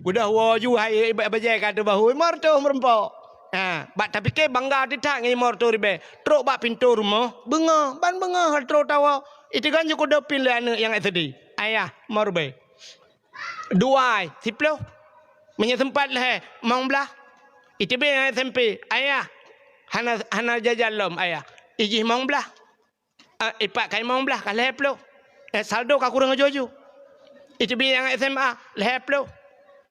Udah woe ju hai bajèe ka teubahô, limong reutôh meureumpok. Ha, bak tapike bangga teutat ngon limong reutôh ribèe. Trok bak pintoe rumoh, beungoh, ban beungoh trok tawoe. Iteugét ju kode pin lé aneuk nyang S D. Ayah, limong ribèe. Dua, siploh. Meunyoe seumpat lhèe, limong blah. Iteubiet nyang S M P, ayah. Hana, hana jajan lom, ayah. Ijih limong blah. Ah, ipat ka limong blah, ka lhèe ploh. Eh, saldo ka kureueng aju-aju. Iteubiet nyang S M A, lhèe ploh.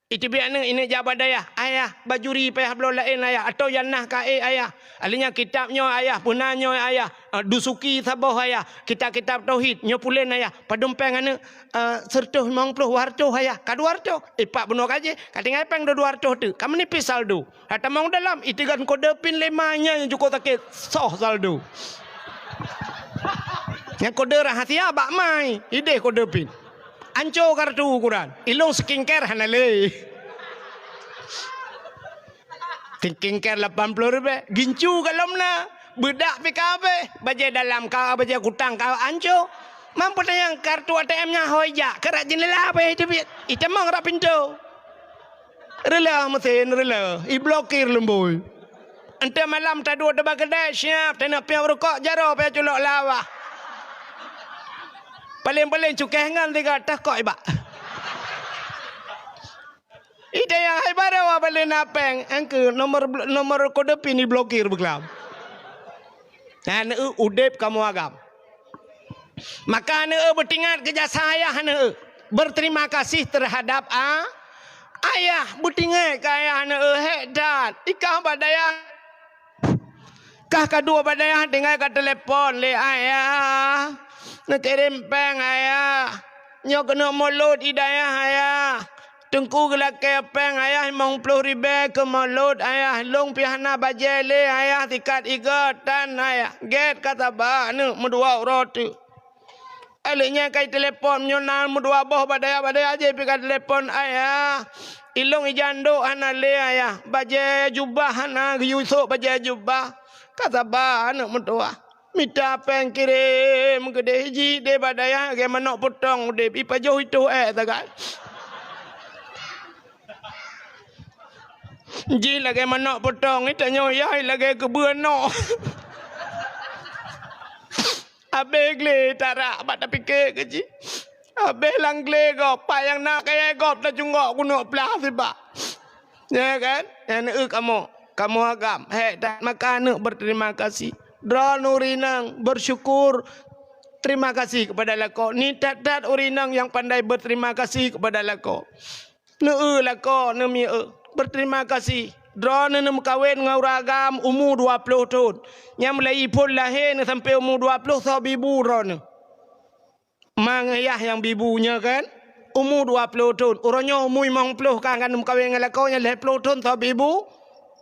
Iteubiet aneuk, ineuk jak bak dayah, "Ayah, bajuri payah bloe laén, ayah, atau nyang na ka ék, ayah. Akhé nyan kitab nyoe, ayah, peuna nyoe, ayah. Ah, Dusuki saboh, ayah. Kitab-kitab tauhid, nyoe pulen, ayah. Padum pèng aneuk?" "Ah, seureutôh limong ploh, dua reutôh, ayah." "Ka dua reutôh." Ipat bunoe ka jih, ka tinggai pèng dua reutôh teuk. Ka meunipis saldo. Ka tamong dalam, iteugét kode pin lé ma nyan nyang cukôp sakét, soh saldo. Nyang kode rahasia bak ma, ideh kode pin. Anco kartu ukuran. Ilôn skincare hana lé. Skincare lapan ploh ribèe, gincu ka lom na. Beudak pih ka abéh, bajèe dalam ka, bajèe kutang ka anco. Mampu tanyong kartu A T M nyan hôi jak, keurak jeundela abéh iteubiet. Itamong rot pintoe. Reuloh meusén, reuloh, iblokir lumbôi. Enteuk malam taduek teuba keudè, siap, taneuk piep rukok, jaroe payah culok lawah. Paleng-paleng cukéh ngon tiga tah kok ibak. Ita nyang hai baroe bak leuna pèng, engkeu nomor blo-, nomor kode pin iblokir beuklam. Nyan eu udeb kamoe agam. Maka aneuk eu beutingat keu jasa ayah aneuk eu. Berterima kasih terhadap a-, ayah, beutingat keu ayah aneuk eu, hék that. Ikah bak dayah. Kah ka duek bak dayah tinggai ka telepon lé ayah. Neukirém péng ayah. Nyoe keuneuk mulod i dayah ayah. Teungku geulakée péng ayah limong ploh ribée keu mulod ayah. Lôn pih hana bajée lé ayah sikat igoe tan ayah. Gét ka saba aneuk meudua uroe teuk. Lheueh nyan ka itelepon, meunyoe na meudua boh bak dayah-bak dayah jih pih ka telepon, "Ayah, ilôn ija ndok hana lé ayah, bajée jubah hana geuyue sôk bajée jubah." Ka saba aneuk meutuwah. Mita péng kirém keudeh jih deh bak dayah lagée manök peutong udeb, ipajoh itoh ék sagai. Jih lagée manök peutong, itanyoe yai lagée keubeue anök. Abéh glé tarak bak tapike keu jih. Abéh lam glé gob, pat nyang na kayée gob tacunggok keuneuk plah sibak. Ya kan? Nyan eu kamoe, kamoe agam. Hék that maka aneuk berterima kasih. Droeneuh ureueng inong bersyukur, terima kasih kepada lakoe. Ni that-that ureueng inong nyang pandai berterima kasih kepada lakoe. Neu-eu lakoe, neumi eu. Berterima kasih. Droeneuh neumeukawen ngon ureueng agam umu dua ploh thon. Nyang mulai phon lahé neuh sampoe umu dua ploh soe bibu droeneuh. Ma ngon yah nyang bibu nyoe kan? Umu dua ploh thon. Uroe nyoe umu limong ploh ka, ka neumeukawen ngon lakoe, nyang lhèe ploh thon soe bibu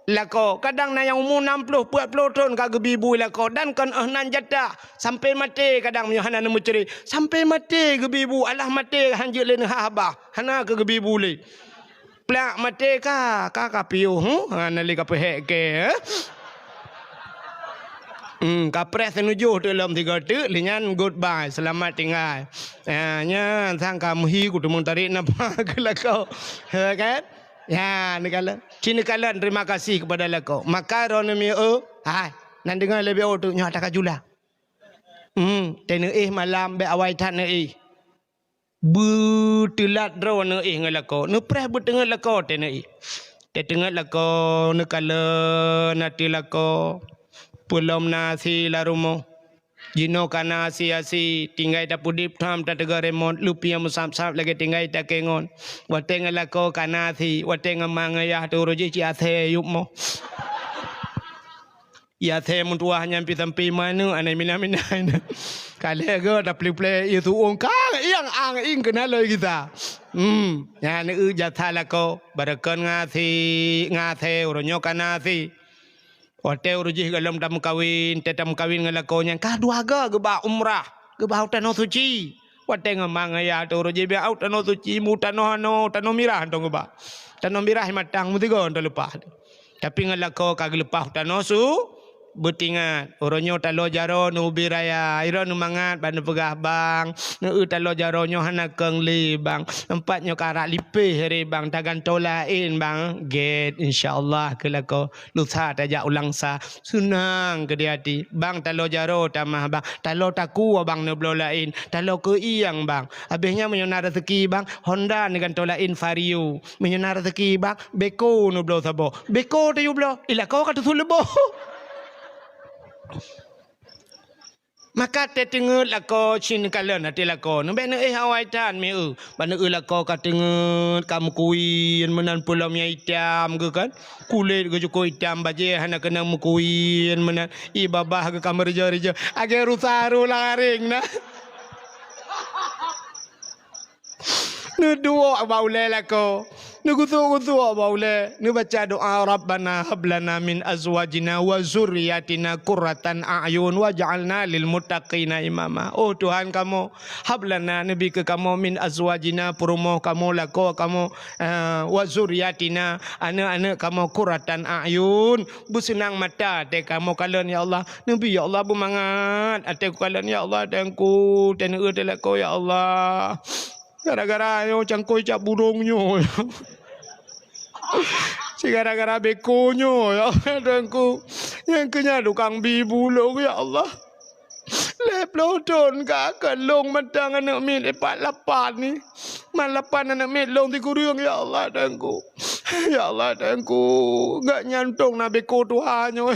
lakoe. Kadang na nyang umu nam ploh, peuet ploh thon ka geubi bu lakoe. Dan kon óh nan jatah. Sampoe maté kadang meunyoe hana neumeucré. Sampoe maté geubi bu, alah maté han jeuet lé neuhah babah. Hana keu geubi bu lé. Plak maté ka, ka, ka piôh, huh? Ha, na lé ka peuhék kèe, eh? Hmm, ka preh seunujoh teuk lom tiga teuk, lé nyan goodbye, seulamat tinggai. Ha, nyan sang ka meuhi kuteumeung tarék nafas keu lakoe. Ya kan? Ya, neukalon. Ci neukalon terima kasih kepada lakoe. Maka droeneuh mieu, hai, nan deungoe leubeh oh teuk nyoe ata ka jula. Hmm, teuh neuéh malam bèk awai that neuéh. Beuteulat droe neuéh ngon lakoe, neupreh beuteungeut lakoe teuh neuéh. Teuteungeut lakoe, neukalon ateueh lakoe. Peulom na asi lam rumoh. Jinoe ka na asi-asi, tinggai tapeudeb tham tateuga remote, lupieng meusab-sab lagèe tinggai takengon. Watèe ngon lakoe ka na asi, watèe ngon ma ngon yah teuh uroe jih cit asèe yup moh. Ya, asèe meutuwah nyan pih sampoe manök, aneuk mina-mina nyan. Ka lhèe goe taplè-plè ié su'ueng, kang ieng ang ieng keunan lôn gisa. Hmm, nyan eu jasa lakoe, barokon ngon asi, ngon asèe, uroe nyoe ka na asi. Watèe uroe jih gohlom tameukawen, teuh tameukawen ngon lakoe nyan ka dua goe geuba umrah, geuba u tanoh suci. Watèe ngon ma ngon yah teuh uroe jih bèk u tanoh suci, mu tanoh anoe, tanoh mirah hantom geuba. Tanoh mirah matang meusigoe hantom leupah. Tapi ngon lakoe ka geuleupah u tanoh su, beuteuingat. Uroe nyoe taloe jaroe neubi raya, droeneuh mangat bak neupeugah bang, neueu taloe jaroe nyoe hana keueng lé bang. Teumpat nyoe ka rab lipéh ré bang, tagantoe laén bang. Gèt, insya Allah keu lakoe. Lusa tajak u Langsa, seunang keudéh até. Bang, taloe jaroe tamah bang, taloe takue bang neubloe laén, taloe keuieng bang. Abéh nyan meunyoe na raseuki bang, Honda neugantoe laén Vario. Meunyoe na raseuki bang, beko neubloe saboh. Beko tayue bloe, i lakoe ka teusuleubôh. Maka teuteungeut lakoe cit neukalon até lakoe, neubèk neuéh awai that mieu. Ban neueu lakoe ka teungeut, ka meukuyen meunan peulom nyang itam geuh kan. Kulét geuh cukôp itam, bajèe hana keunong meukuyen meunan. Ié babah geuh ka meureujoh-reujoh. Agèe rusa ru lam aréng na. Neuduek bak ulèe lakoe. Neugusok-gusok bak ulèe. Neubaca doa, "Rabbana hab lana min azwajina wa zurriyatina qurratan a'yun waj'alna lil muttaqina imama." Oh Tuhan kamoe, hab lana, neubi keu kamoe, min azwajina, peurumoh kamoe, lakoe kamoe, eh, wa zurriyatina, aneuk-aneuk kamoe, qurratan a'yun, beuseunang mata até kamoe kalon, ya Allah. Neubi, ya Allah, beumangat até kukalon, ya Allah, Teungku, teuneuk teuh lakoe, ya Allah. Gara-gara nyoe cangkôi cap burông nyoe. Si gara-gara beko nyoe, ya Allah, Teungku. Nyang keu nyan tukang bi bulông, ya Allah. Lhèe ploh thon ka, ka lông mantong aneuk miet, pat lapan ni. Man lapan aneuk miet lông sikureueng, ya Allah, Teungku. Ya Allah, Teungku. Gak nyan tông na beko tuha nyoe.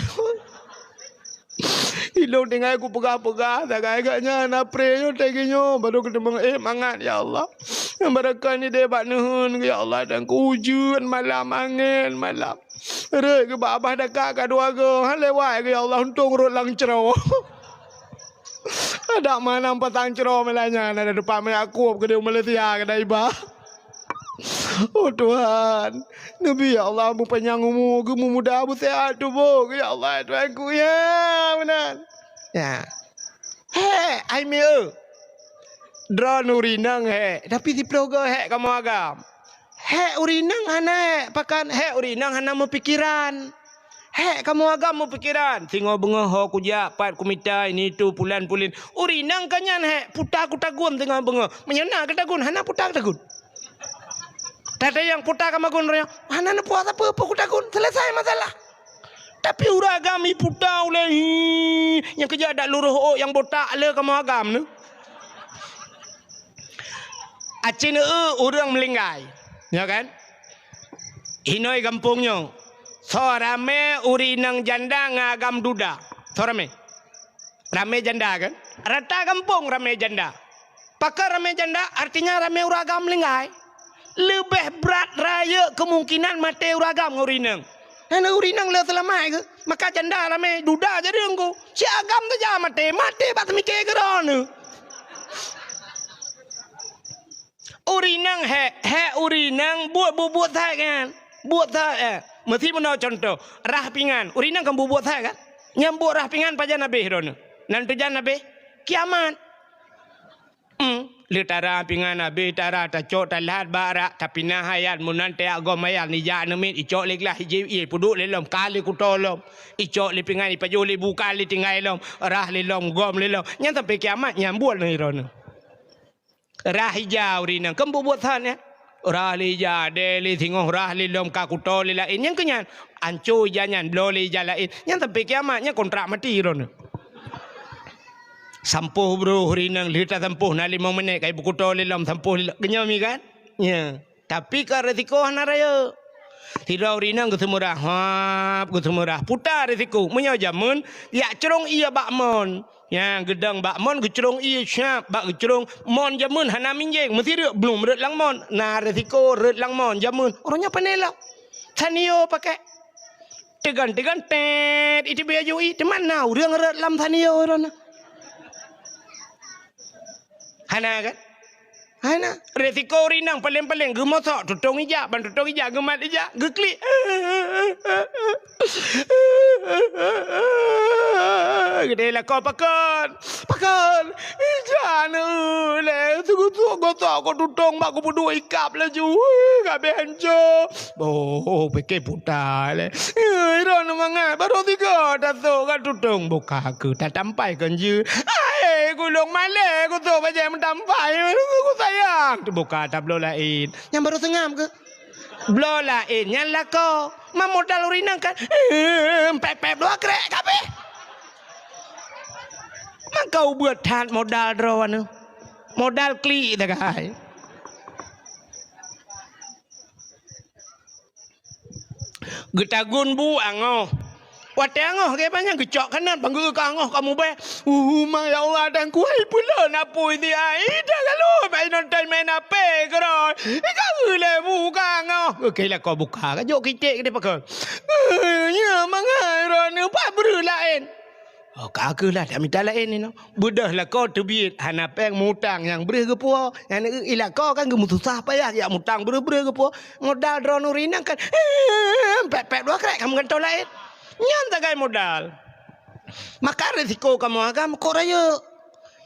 Ilông tinggai kupeugah-peugah, sagai gak nyan, aprè nyoe, teugi nyoe, baru keuteumong, eh, mangat, ya Allah. Nyang barokon idéh bak neuheun, ya Allah, dan keu ujeuen malam, angén malam. Rhët geuba babah dakak ka dua goe, han lewat geuh, ya Allah, untông rhot lam cro. Adak manang pasang cro malam nyan, ada depan meuyak kueb keudéh Malaysia, keudéh iba. Oh Tuhan, neubi ya Allah meupanyang umu, geumumuda beuseuhat tuboh, ya Allah Tuhanku, ya meunan. Ya. Hék, hai mieu. Droeneuh ureueng inong hék, tapi siplôh goe hék kamoe agam. Hék ureueng inong hana hék, pakon hék ureueng inong hana meupikeran. Hék kamoe agam meupikeran, singoh beungoh ho kujak, pat kumita, ini itu, pulan pulin. Ureueng inong ka nyan hék, puta kutagun singoh beungoh. Meunyoe na kutagun, hana puta kutagun. Tata nyang puta ka magun roh nyoe, hana neupuasa peue-peue kutagun, selesai masalah. Tapi ureueng agam iputa ulèe, hi, nyang keujak dak luroh ôk nyang botak le kamoe agam nyoe. Aci neu ureueng meulinggai. Nyo kan? Inoi gampông nyoe. Soe ramé ureueng inong janda ngon agam duda? Soe ramé? Ramé janda kan? Rata gampông ramé janda. Pakon ramé janda? Artinya ramé ureueng agam meulinggai. Leubeh brat rayeuk kemungkinan maté ureueng agam ngon ureueng inong. Nyan ureueng inong le seulamat keuh. Maka janda ramé duda jadi engku. Si agam tu ja maté, maté bak seumiké keu droeneuh. Ureueng inong hék, hék ureueng inong buet bubuet that kan. Buet that, eh. Meusi meunoe contoh, rhah pingan. Ureueng inong kan bubuet that kan. Nyang buet rhah pingan pajan habéh droeneuh. Nan tujan habéh kiamat. Hmm, le tara pingan habéh, tara tacok talat bak rak, tapinah ayat meunan teuak gom ayat nijak neumiet, icok lé glah ijép ié, peuduek lé lom, ka lé kuto lom. Icok lé pingan ipajoh lé buka lé tinggai lom, rhah lé lom, gom lé lom. Nyan sampai kiamat nyan buet lé droeneuh. Rhah ija ureueng inong, kan bubuet that nyan. Rhah lé ija, deh lé singoh, rhah lé lom ka kuto lé laén. Nyan keuh nyan, anco ija nyan, bloe lé ija laén. Nyan sampai kiamat, nyan kontrak mati droeneuh. Sampôh broh ureueng inong, lheueh tasampôh na limong minét, kai beukuto lé lom sampôh lé lom. Geunyoe mi kan? Nya. Tapi ka resiko hana rayeuk. Sidroe ureueng inong geuseumeurah, hap geuseumeurah. Puta resiko. Meunyoe jameun, yak crông ié bak mon. Nya, geudong bak mon, geucrông ié siap, bak geucrông mon jameun hana minjeng, meusi rhot blum rhot lam mon. Na resiko rhot lam mon jameun. Uroe nyoe pane lom. Sanio pakai. Teugan-teugan, tet, iteubiet aju i, teuma na ureueng rhot lam sanio droeneuh. Hana kan? Hana. Resiko ureueng inong paleng-paleng geumosok tutong ija, ban tutong ija geumat ija, geuklik. Geudeh lakoe pakon. Pakon. Ija neueu lé, seugosok-gosok ko tutong bak geupeuduek ikab laju. Ui, ka abéh hanco. Boh, pike puta lé. Ui, droeneuh mangat, barô tiga tasok ka tutong. Buka keu tatampai kon jeuet. Hai, gulong malée kuto bajée meutampai, ku sayang. Teubuka tabloe laén. Nyang barô seungab keuh. Bloe laén nyan lakoe. Ma modal ureueng inong kan. Pép-pép dua krek kabeh. Maka ubeut that modal droeneuh. Modal klik tagai. Geutagun bu angoh. Watée angoh, geubanyak geucok kanat, bang geu ka angoh ka mubée. Uh, ma ya Allah, dan kuai pula napui di ai. Dah lalu, bai nonton main H P keuroi. Ika lé bu ka angoh. Oke, lakoe buka. Ka jok kitek geude pakon. Eh, nya mangai droeneuh pat breuh laén. Oh, ka keuh lah, dak mita laén inoe. Beudôh lakoe teubiet, hana péng mutang nyang breuh geupuwoe. Nyang i lakoe kan geumeususah payah, jak mutang breuh-breuh geupuwoe. Modal droeneuh rinang kan, eh, pép-pép dua krek ka meugantoe laén. Nyan tagai modal. Maka risiko kamoe agam kok rayeuk.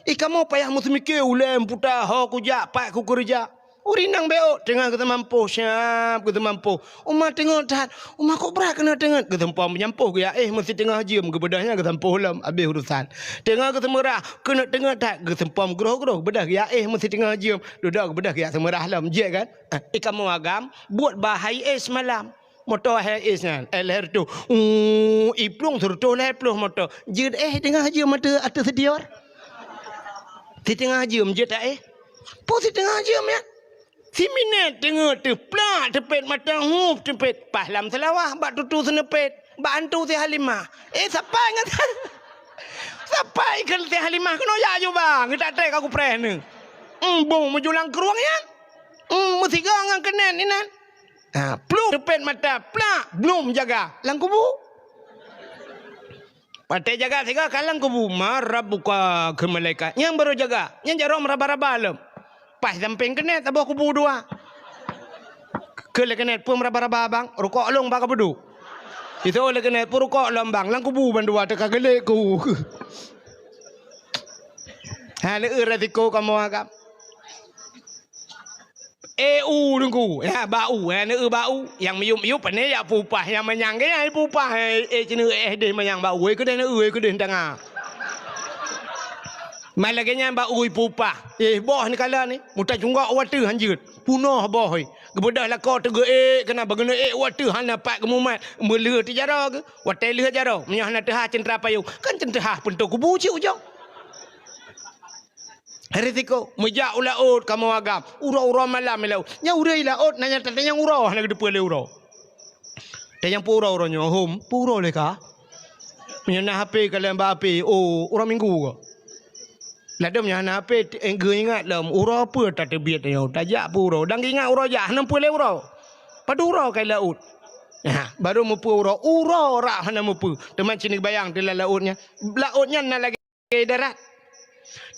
I kamoe payah meuseumike ulée meuputa ho kujak, pat kukeureuja. Ureueng inong beuôt teungoh geuseumampoh, siab geuseumampoh. Uma teungeut that, uma kok brat keuneuk teungeut. Geuseumpom meunyampôh geuyak éh meusiteungoh jeuem, geubeudôh nyan geusampôh lom, abéh urusan. Teungoh geuseumeurah, keuneuk teungeut that, geuseumpom groh-groh, geubeudôh geuyak éh meusiteungoh jeuem, dudoe geubeudôh geuyak seumeurah lom, jeuet kan? Ah, i kamoe agam, buet bah hai éh seumalam. Moto hai éh nyan, eh, lhèe reutôh. Uh, i plueng seureutôh lhèe ploh moto. Jeuet éh teungoh jeuem ateueh, ateueh seudior. Siteungoh jeuem jeuet éh. Peue siteungoh jeuem nyan? Siminét teungeut teuh plak teupet mata hup teupet paih lam seulawah bak tutu seuneupet bak hantu si Halimah. Eh, sapai ngon sapai keu si Halimah keunoe jak aju bang, geutak trek ka kupreh neuh. Embong meujulang krueng nyan. Em, meusigoe ngon keunen inan. Ha, plueng teupet mata plak, blum jaga lam kubu. Watée jaga sigoe ka lam kubu, marab buka keu malaikat. Nyang barô jaga, nyang jaroe meuraba-raba lom. Paih sampéng keuneuk saboh kubu dua. Keu lé keuneuk peue meuraba-raba bang, rukok lôn bak ka peuduek. Itu lé keuneuk peue rukok lôn bang, lam kubu bandua teuka geulék ku. Ha, lé eu resiko kamoe agam. Eh, u Teungku, ya, bak u, ya, neu bak u. Nyang miyup-miyup pane jak pupah, nyang manyang ke nyang pupah, eh, eh, cina eh deh manyang bak u, eh, keudeh neu, eh, keudeh tanga. Mai lagèe nyan bak u pupah. Eh, boh ni kala ni, muta cunggok watèe hanjeut. Punoh boh, eh. Geubeudôh lakoe teugeu, eh, keunan bageuneuk, eh, watèe hana pat geumumat. Meuleuh teujaroe geuh. Watèe lheueh jaroe, meunyoe hana teuhah ceuntra payong, kan ceuntra peuntoe kubu cit ujong. Risiko, meujak u laôt kamoe agam, uroe-uroe malam i laôt. Nyang ureueng i laôt na nyang tatanyong uroe hana geuteupeue lé uroe. Tanyong peue uroe, uroe nyoe hom, peue uroe lé ka? Meunyoe na H P kalon bak H P, oh, uroe Minggu ka. Ladôm nyoe hana H P, eh, geuingat lom uroe peue tateubiet nyoe, tajak peue uroe. Dan geuingat uroe jak, hana peue lé uroe. Padub uroe ka i laôt. Ha, baru mupeue uroe. Uroe rak hana mupeue. Teuma cit neubayang di lam laôt nyan. Laôt nyan na lagèe darat.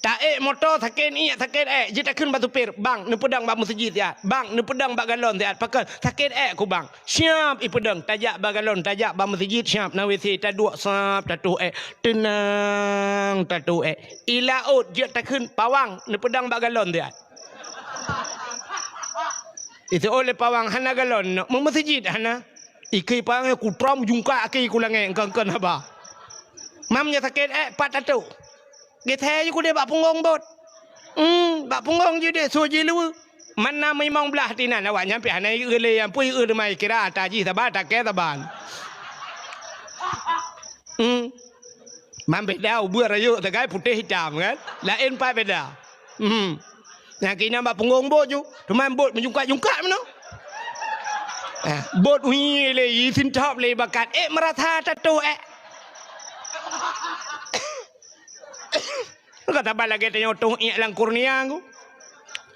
Taék moto sakét iék, sakét ék, jeuet takheun bak supir, "Bang, neupeudong bak meuseujid siat. Bang, neupeudong bak galon siat." "Pakon?" "Sakét ék ku, Bang." Siap ipeudong, tajak bak galon, tajak bak meuseujid, siap na WC, taduek sab, tatoh ék. Teunang tatoh ék. I laôt jeuet takheun, "Pawang, neupeudong bak galon siat." Iseuôt lé pawang, "Hana galon, meumeuseujid hana." Ikheun pawang, "Kutrom jungkak kaki ku langèt, engkon-engkon haba." "Mam, nyoe sakét ék, pat tatoh?" "Geusé ju kudeh bak punggong bot." Hmm, bak punggong ju deh, su jiluweue. Mana meimong blah tinan awak nyan pih hana ieu lé, nyang pui ieu teuma kira ata jih saban, takée saban. Hmm. Mam beda ubeue rayeuk sagai putéh itam kan? Laén pat beda. Hmm. Nyang keunan bak punggong bot ju, teuma bot meujungkak-jungkak meunoe. Eh, bot uyi lé, yi sintop lé bakat. Eh, meurasa tatoh ék. Ka saban lagèe tanyoe toh iék lam kurnia ku.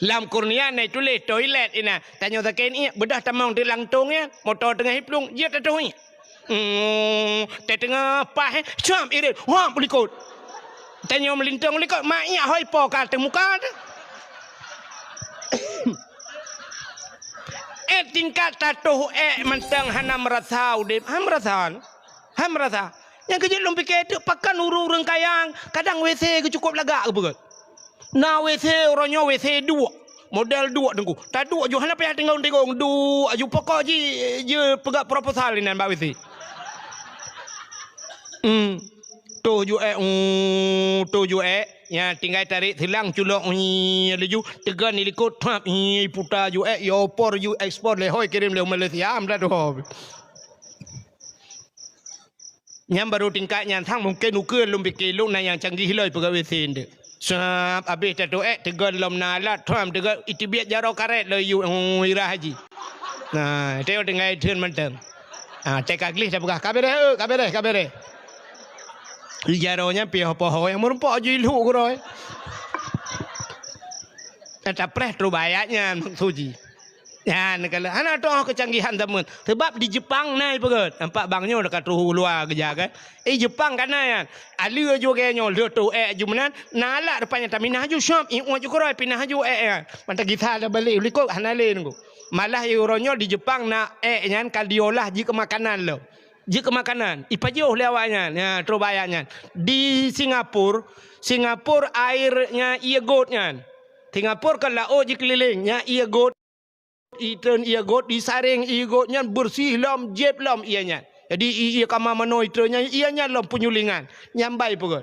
Lam kurnia na tuléh toilet inan. Tanyoe sakét iék, beudôh tamong di lam tong nyan, moto teungoh iplueng, jeuet tatoh iék. Hmm, teungoh paih, eh, cam irit, wah, u likot. Tanyoe meulintong u likot, ma iék hôi po ka ateueh muka teuh. Eh, tingkat tatoh ék mantong hana meurasa udeb, ha meurasa. Hai meurasa, nyang keujeuet lôn pike teuk pakon ureuëng-ureuëng kaya kadang WC geuh cukôp lagak geupeugöt. Na WC uroe nyoe WC duek, model duek teungku. Taduek ju hana payah tingong-tingong, duek ju pokok ji, ji peugah proposal inan bak WC. Hmm. Toh ju ék, hmm, toh ju ék. Nya tinggai tarék silang culok, hmm, laju teugon di likot, trap, hmm, puta ju ék, yo por ju ekspor lé hôi kirém lé Malaysia, am dah doh. Nyan barô tingkat nyan sang mungken ukeue lôn pike lôn na nyang canggih lom peugah WC nteuk. Sab abéh tatoh ék teugon lom na alat thom teugon iteubiet jaroe karét lom yue, oh, irah haji. Nah, teuh tinggai theun mantong. Ah, teuka gleh tapeugah, "Ka beureh, eh, ka beureh, ka beureh." Jaroe nyan piôh poho nyang meurumpok ju ilhuk keudroe. Tapreh trok bak ayat nyan maksud jih. Nyan kalau hana toh keucanggihan zaman. Sebab di Jepang na ipeugöt. Nampak bang nyoe ka troh u luwa geujak kan. Eh, Jepang ka na nyan. Alue ju gaya nyoe lheueh toh ék ju meunan, na alat rupanya taminah ju syop, iôt ju keuroi pinah ju ék nyan. Mantong gisa dah balek u likot hana lé nunggu. Malah uroe nyoe di Jepang na ék nyan ka diolah jikeu makanan lom. Jikeu makanan, ipajoh lé awak nyan. Ya, troh bak ayat nyan. Di Singapura, Singapura air nyan ié göt nyan. Singapura kan laôt jikeulileng, nyan ié göt. Itreun ié göt, isaréng ié göt nyan beureuséh lom, jieb lom ié nyan. Jadi ié kama manoe itreun nyan, ié nyan lom peunyulingan. Nyan ban ipeugöt.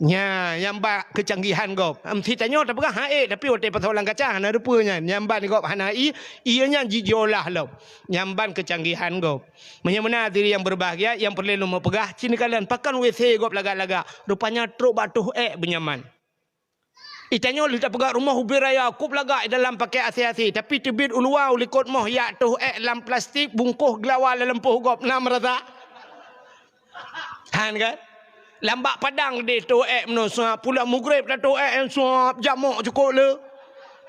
Nya, nyang bak keucanggihan gob. Em, si tanyoe tapeugah han ék, tapi watée pasoalan kaca hana rupeue nyan. Nyang ban gob hana ié, ié nyan jijiolah lom. Nyang ban keucanggihan gob. Meunyoe meunan hadirin nyang berbahagia, nyang peureulée lôn peugah, ci neukalon pakon WC gob lagak-lagak. Rupanya trok bak toh ék beunyaman. Itanyoe lheueh tapeugah rumoh ubé raya, kôb lagak i dalam paké asé-asé, tapi teubiet u luwa u likot moh yak toh ék lam plastik, bungkôh geulawa lam lampôh gob, na meurasa? Han kan? Lam bak padang deh toh ék meunoe suap, pulang mugreb tatoh ék suap, jamok cukôp le.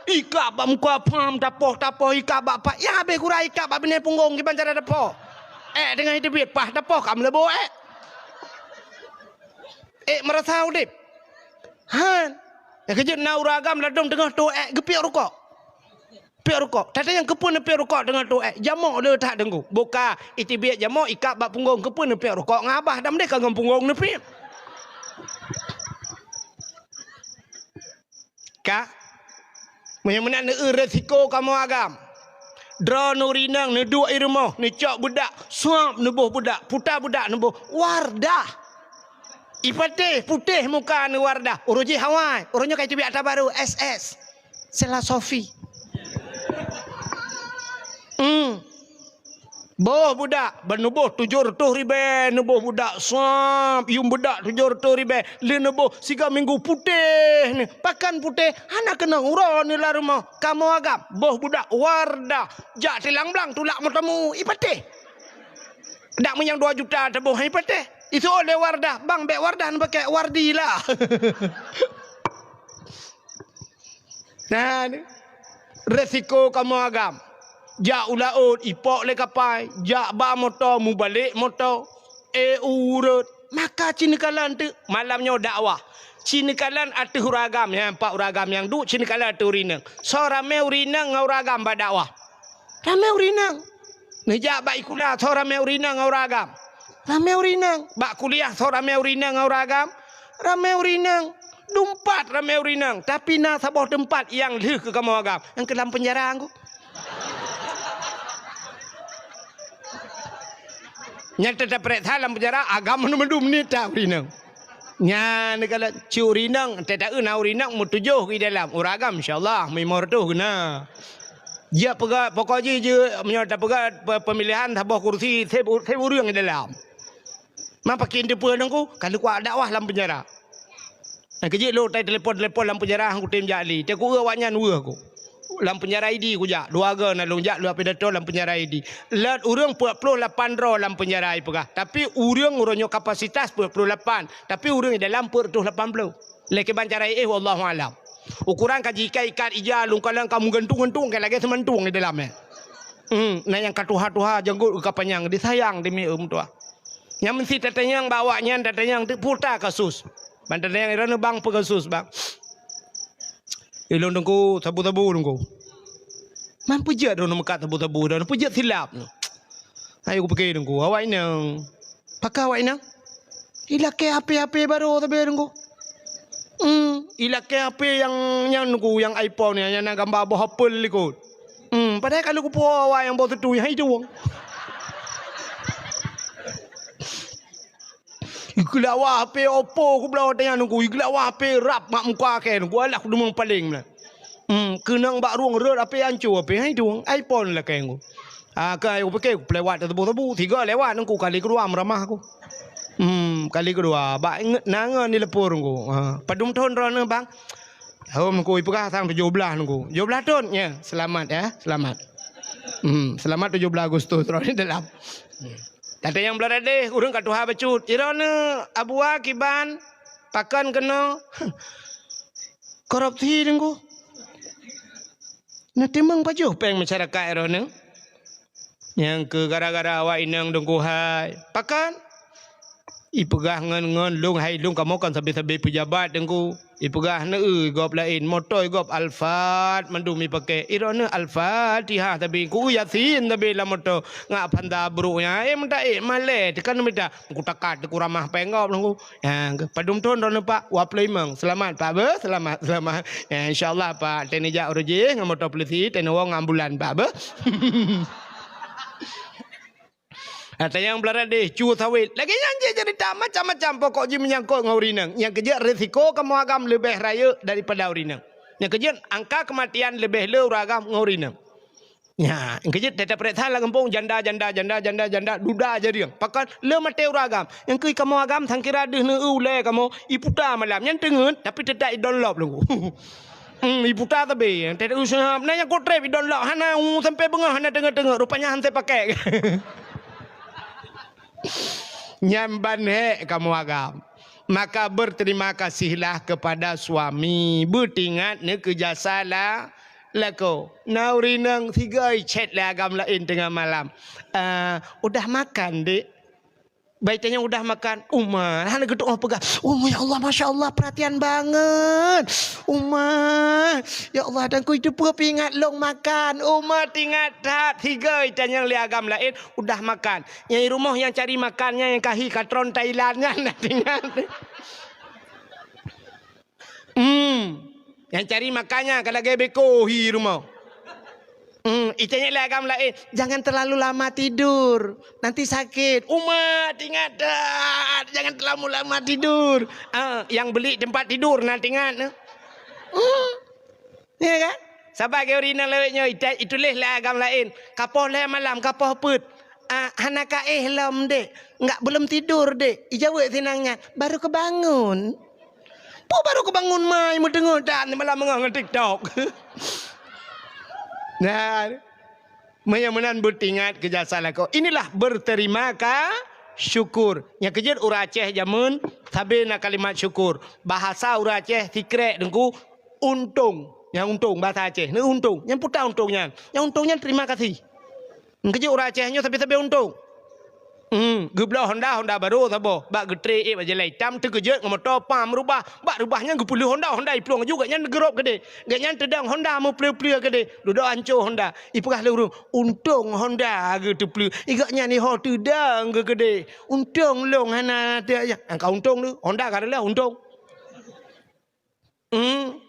Ikab bak muka pham, tapoh-tapoh, ikab bak pat, ya habéh gura ikab bak binéh punggong kiban cara tapoh. Ék teungoh iteubiet, paih tapoh ka meuleubo ék. Ék meurasa udeb. Han. Nyang keujeuet na ureuëng agam ladôm teungoh toh ék geupiôk rukok. Piôk rukok. Tata nyang keupeue neupiôk rukok teungoh toh ék? Jamok le that deungoe. Boka iteubiet jamok ikab bak punggong keupeue neupiôk rukok ngon abah dam deh ka ngon punggong neupiôk. Ka? Meunyoe meunan neu resiko kamoe agam. Droeneuh rinong neuduek i rumoh, neucok beudak, suap neuboh beudak, puta beudak neuboh, Wardah. Ipatéh putéh muka neu Wardah, uroe jih Hawaii, uroe nyoe ka iteubiet ata barô, S S. Sela Sofi. Hmm. Boh beudak, ban neuboh tujoh reutôh ribée, neuboh beudak sab, yuem beudak tujoh reutôh ribée, lé neuboh siga minggu putéh ni. Pakon putéh, hana keunong uroe ni lam rumoh. Kamoe agam, boh beudak Wardah, jak silang blang tulak meuteumèe, ipatéh. Dak meunyoe dua juta teuboh, ipatéh. Iseuôt lé Wardah, bang bék Wardah neupaké, Wardi lah. Nah, ni. Resiko kamoe agam. Jak u laôt, ipok lé kapai, jak ba moto, mubalek moto, eh, ureuëng. Maka ci neukalon teuk malam nyoe dakwah. Ci neukalon ateueh ureuëng agam, nyan pat ureuëng agam nyang duek, ci neukalon ateueh ureuëng inong. Soe ramé ureuëng inong ngon ureuëng agam bak dakwah? Ramé ureuëng inong. Neujak bak sikula, soe ramé ureuëng inong ngon ureuëng agam? Ramé ureuëng inong. Bak kuliah, soe ramé ureuëng inong ngon ureuëng agam? Ramé ureuëng inong. Dumpat ramé ureuëng inong. Tapi na saboh teumpat nyang lheueh keu kamoe agam. Nyang keu lam peunjara ngon. Nyang teuta peuriksa lam peunjara, agam mandum nita ureuëng inong. Nyan kalau ci ureuëng inong, teuta na ureuëng inong meutujoh di dalam. Ureuëng agam, insya Allah, meulima reutôh geuna. Jeuet peugah, pokok jih jeuet, meunyoe tapeugah pe-, pemilihan saboh kursi, seb, seb ureuëng di dalam. Ma pakén teupeu nangku, ka lheueh kuat dakwah lam peunjara. Nyang keujeuet lôn tai telepon-telepon lam peunjara, han kutem jak lé. Teuku awaknyan weueh ku. Lam peunjara Idi kujak, dua go na lôn jak lôn pidato lam peunjara Idi. Lot ureuëng peuet ploh lapan droe lam peunjara ipeugah. Tapi ureuëng uroe nyoe kapasitas peuet ploh lapan, tapi ureuëng di dalam peuet reutôh lapan ploh. Lé kiban cara éh, wallahu alam. Ukuran ka jiikat-ikat ija, lungkalan ka meugantung-gantung, ka lagée seumantong di dalam, eh. Hmm, na nyang ka tuha-tuha, janggot ka panyang, disayang demi, eh, meutuah. Nyang meusti tatanyong bak awaknyan, tatanyong teuk peue kasus. Ban tatanyong, "Droeneuh bang peue kasus, bang?" "Ilôn teungku, sabu-sabu teungku." "Man peue jeuet droeneuh meukat sabu-sabu, droeneuh peue jeuet silap?" Ayo kupike teungku, awak inong. Pakon awak inong? Ilakée H P-H P barô sabe teungku. Hmm, ilakée H P nyang, nyang teungku, nyang iPhone nyan, nyang na gamba boh apel likot. Hmm, padahai ka lheueh kupuwoe awai nyang boh teutui, hai tuwong. Igeulawa H P Oppo kubloe watée nyan teungku, igeulawa H P rab mak muka kée teungku, alah kudeungoe paleng meunan. Hmm, keunong bak rueng rot H P hanco H P, hai tuwong, iPhone lakée teungku. Ah, ka kupike kupeuliwat teubô-teubô, tiga lewat teungku, kali keudua meuramah ku. Hmm, kali keudua, bak ingat na ngon di leupor teungku. Ha, padum thon droeneuh bang? Hom teungku, ipeugah sang tujoh blaih teungku. Tujoh blaih thon? Ya, selamat ya, selamat. Hmm, selamat tujoh blaih Agustus droeneuh dalam. Hmm. Tatanyong blah radeh, ureuëng ka tuha bacut. Droeneuh Abu A kiban, pakon keunoe? Korupsi teungku. Na timang pajoh péng masyarakat droeneuh. Nyang keu gara-gara awak inong teungku hai. Pakon? Ipeugah ngon, ngon lôn hai lôn kamoe kon sabe-sabe peujabat teungku. Ipeugah neueu gob laén, moto gob Alphard mandum ipake. Droeneuh Al-Fatihah sabe, ku Yasin sabe lam moto. Ngak panda brok nyan, eh, meudaék malée, teuka neumita. Ku takat, ku ramah péng gob teungku. Ya, padum thon droeneuh, Pak? Dua ploh limong. Selamat, Pak, beuh. Selamat, selamat. Ya, insya Allah, Pak. Teuh neujak uroe jih ngon moto polisi, teuh neuwoe ngon ambulan, Pak, beuh. Nah, tanyong blah radeh, cu sawét. Lagée nyan jih cerita macam-macam pokok jih meunyangkot ngon ureuëng inong. Nyang keujeuet risiko kamoe agam leubeh rayeuk daripada ureuëng inong. Nyang keujeuet angka keumatian leubeh le ureuëng agam ngon ureuëng inong. Nya, nyang keujeuet teuta peuriksa lam gampông janda, janda, janda, janda, janda, duda jadiang. Pakon le maté ureuëng agam. Nyang keu kamoe agam sangkira deuh neueu ulée kamoe iputa malam. Nyan teungeut tapi teuta idon lop lom. Hmm, iputa tabe. Teuta useuhab na nyang kotreb idon lop hana u sampai beungoh hana teungeut-teungeut. Rupanya han teupakai. Nyan ban hék kamoe agam. Maka berterima kasihlah kepada suami. Beutingat neukeu jasa la-, lakoe. Na ureuëng inong sigoe chat lé agam laén teungoh malam. "Eh, udah makan, Dek?" Bai tanyong udah makan, uma hana geutuoh peugah. "Oh, ya Allah, masya Allah, perhatian banget. Uma, ya Allah, dan ku itu peuingat long makan." Uma tingat that sigoe tanyong lé agam laén. Udah makan. Nyang i rumoh nyang cari makan nyan nyang kahi katron Thailand nyan na tingat. Hmm. Nyang cari makan nyan ka lagée beko hi rumoh. Hmm, itanyong lé agam laén, "Jangan terlalu lama tidur, nanti sakit." Uma tingat that, jangan terlalu lama tidur. Ah, nyang beli tempat tidur na tingat. Hmm. Ya kan? Saban keu ureuëng inong lawét nyoe ita-, ituléh lé agam laén. Kapoh lhée malam, kapoh peuet. "Ah, hana kaéh lom, Dek. Enggak, belum tidur, Dek." Ijaweueb sinang nyan, "Baru kebangun." Peue baru kebangun mai meudeungoe dan malam beungoh ngon TikTok. Nah, meunyoe meunan beutingat keu jasa lakoe. Inilah berterima ka-, syukur. Nyang keujeuet ureuëng Aceh jameun sabe na kalimat syukur. Bahasa ureuëng Aceh sikrek teungku, untông. Nyang untông, bahasa Aceh, neu untông. Nyang peue untông nyan? Nyang untông nyan terima kasih. Keujeuet ureueng Aceh nyoe sabe-sabe untông. Hmm, geubloe Honda, Honda barô saboh. Bak geutré ék bak jalan itam, teukeujot ngon moto, pam reubah. Bak reubah nyan geupeulheueh Honda, Honda iplueng laju, gobnyan geurob keudeh. Gobnyan teudong Honda meupleue-pleue keudeh. Dudoe ancô Honda. Ipeugah lé ureueng, "Untông Honda geuteupleue." Gobnyan iho teudong geukeudeh. "Untông lôn hana teu-, ya, ka untông lé. Honda ka reuloh untông." Hmm.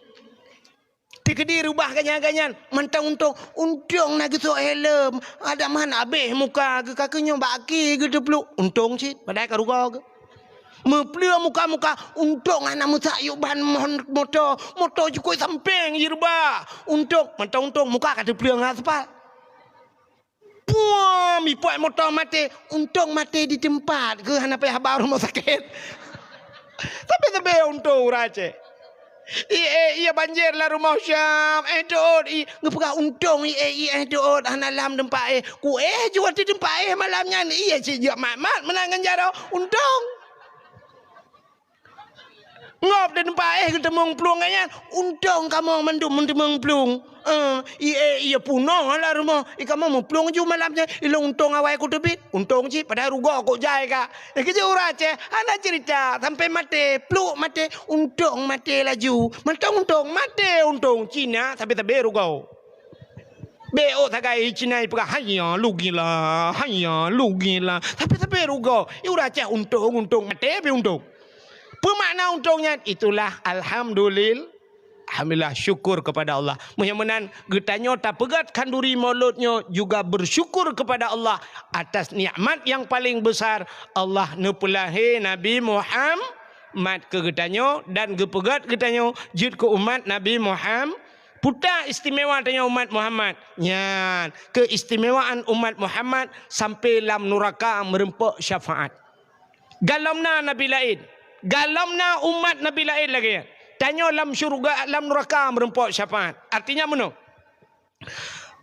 Teukeudi reubah gobnyan-gobnyan, mantong untông. Untông na geusok helm, adak man abéh muka geuh, ka keuh nyoe bak aki geuteupluek. Untông cit, padahai ka rugoe geuh. Meupleue muka-muka, untông hana meusak yub ban mon-, moto, moto jikuk sampéng jireubah. Untông, mantong untông, muka ka teupleue ngon aspal. Puam, ipuet moto maté. Untông maté di teumpat, keu hana payah ba rumoh sakét. Sabe-sabe untông ureueng Aceh. "Ié, ié banjir lam rumoh Syam, éh teuôt, i," geupeugah untông, "Ié, ié, éh teuôt, hana lam teumpat éh." Kuéh jua di teumpat éh malam nyan, ié cit jeuet mat-mat meunan ngon jaroe, untông. Ngop di teumpat éh geuteumeung plueng nyan, untông kamoe mandum meuteumeung plueng. Eh, ié, ié punoh lam rumoh, i kamoe meuplueng ju malam nyan, ilôn untông awai kuteubiet, untông cit padahai rugoe kok jai ka. Eh, keujeuet ureueng Aceh, hana cerita, sampai maté, pluek maté, untông maté laju. Mantong untông, maté untông, Cina sabe-sabe rugoe. Bék ôk sagai Cina ipeugah, "Haiya, lugila, haiya, lugila." Sabe-sabe rugoe. Ureueng Aceh untông, untông, maté pih untông. Peue makna untông nyan? Itulah alhamdulil-, alhamdulillah, syukur kepada Allah. Meunyoe meunan, geutanyoe tapeugét khanduri Maulud nyoe juga bersyukur kepada Allah atas nikmat yang paling besar, Allah neupeulahé Nabi Muhammad keu geutanyoe dan geupeugét geutanyoe jeuet keu umat Nabi Muhammad. Peue istimewa tanyoe umat Muhammad? Nyan, keistimewaan umat Muhammad sampai lam nuraka meureumpok syafaat. Gohlom na nabi laén, gohlom na umat nabi laén lagée nyan. Tanyoe lam syeuruga, lam nuraka meureumpok syafaat. Artinya meunoe.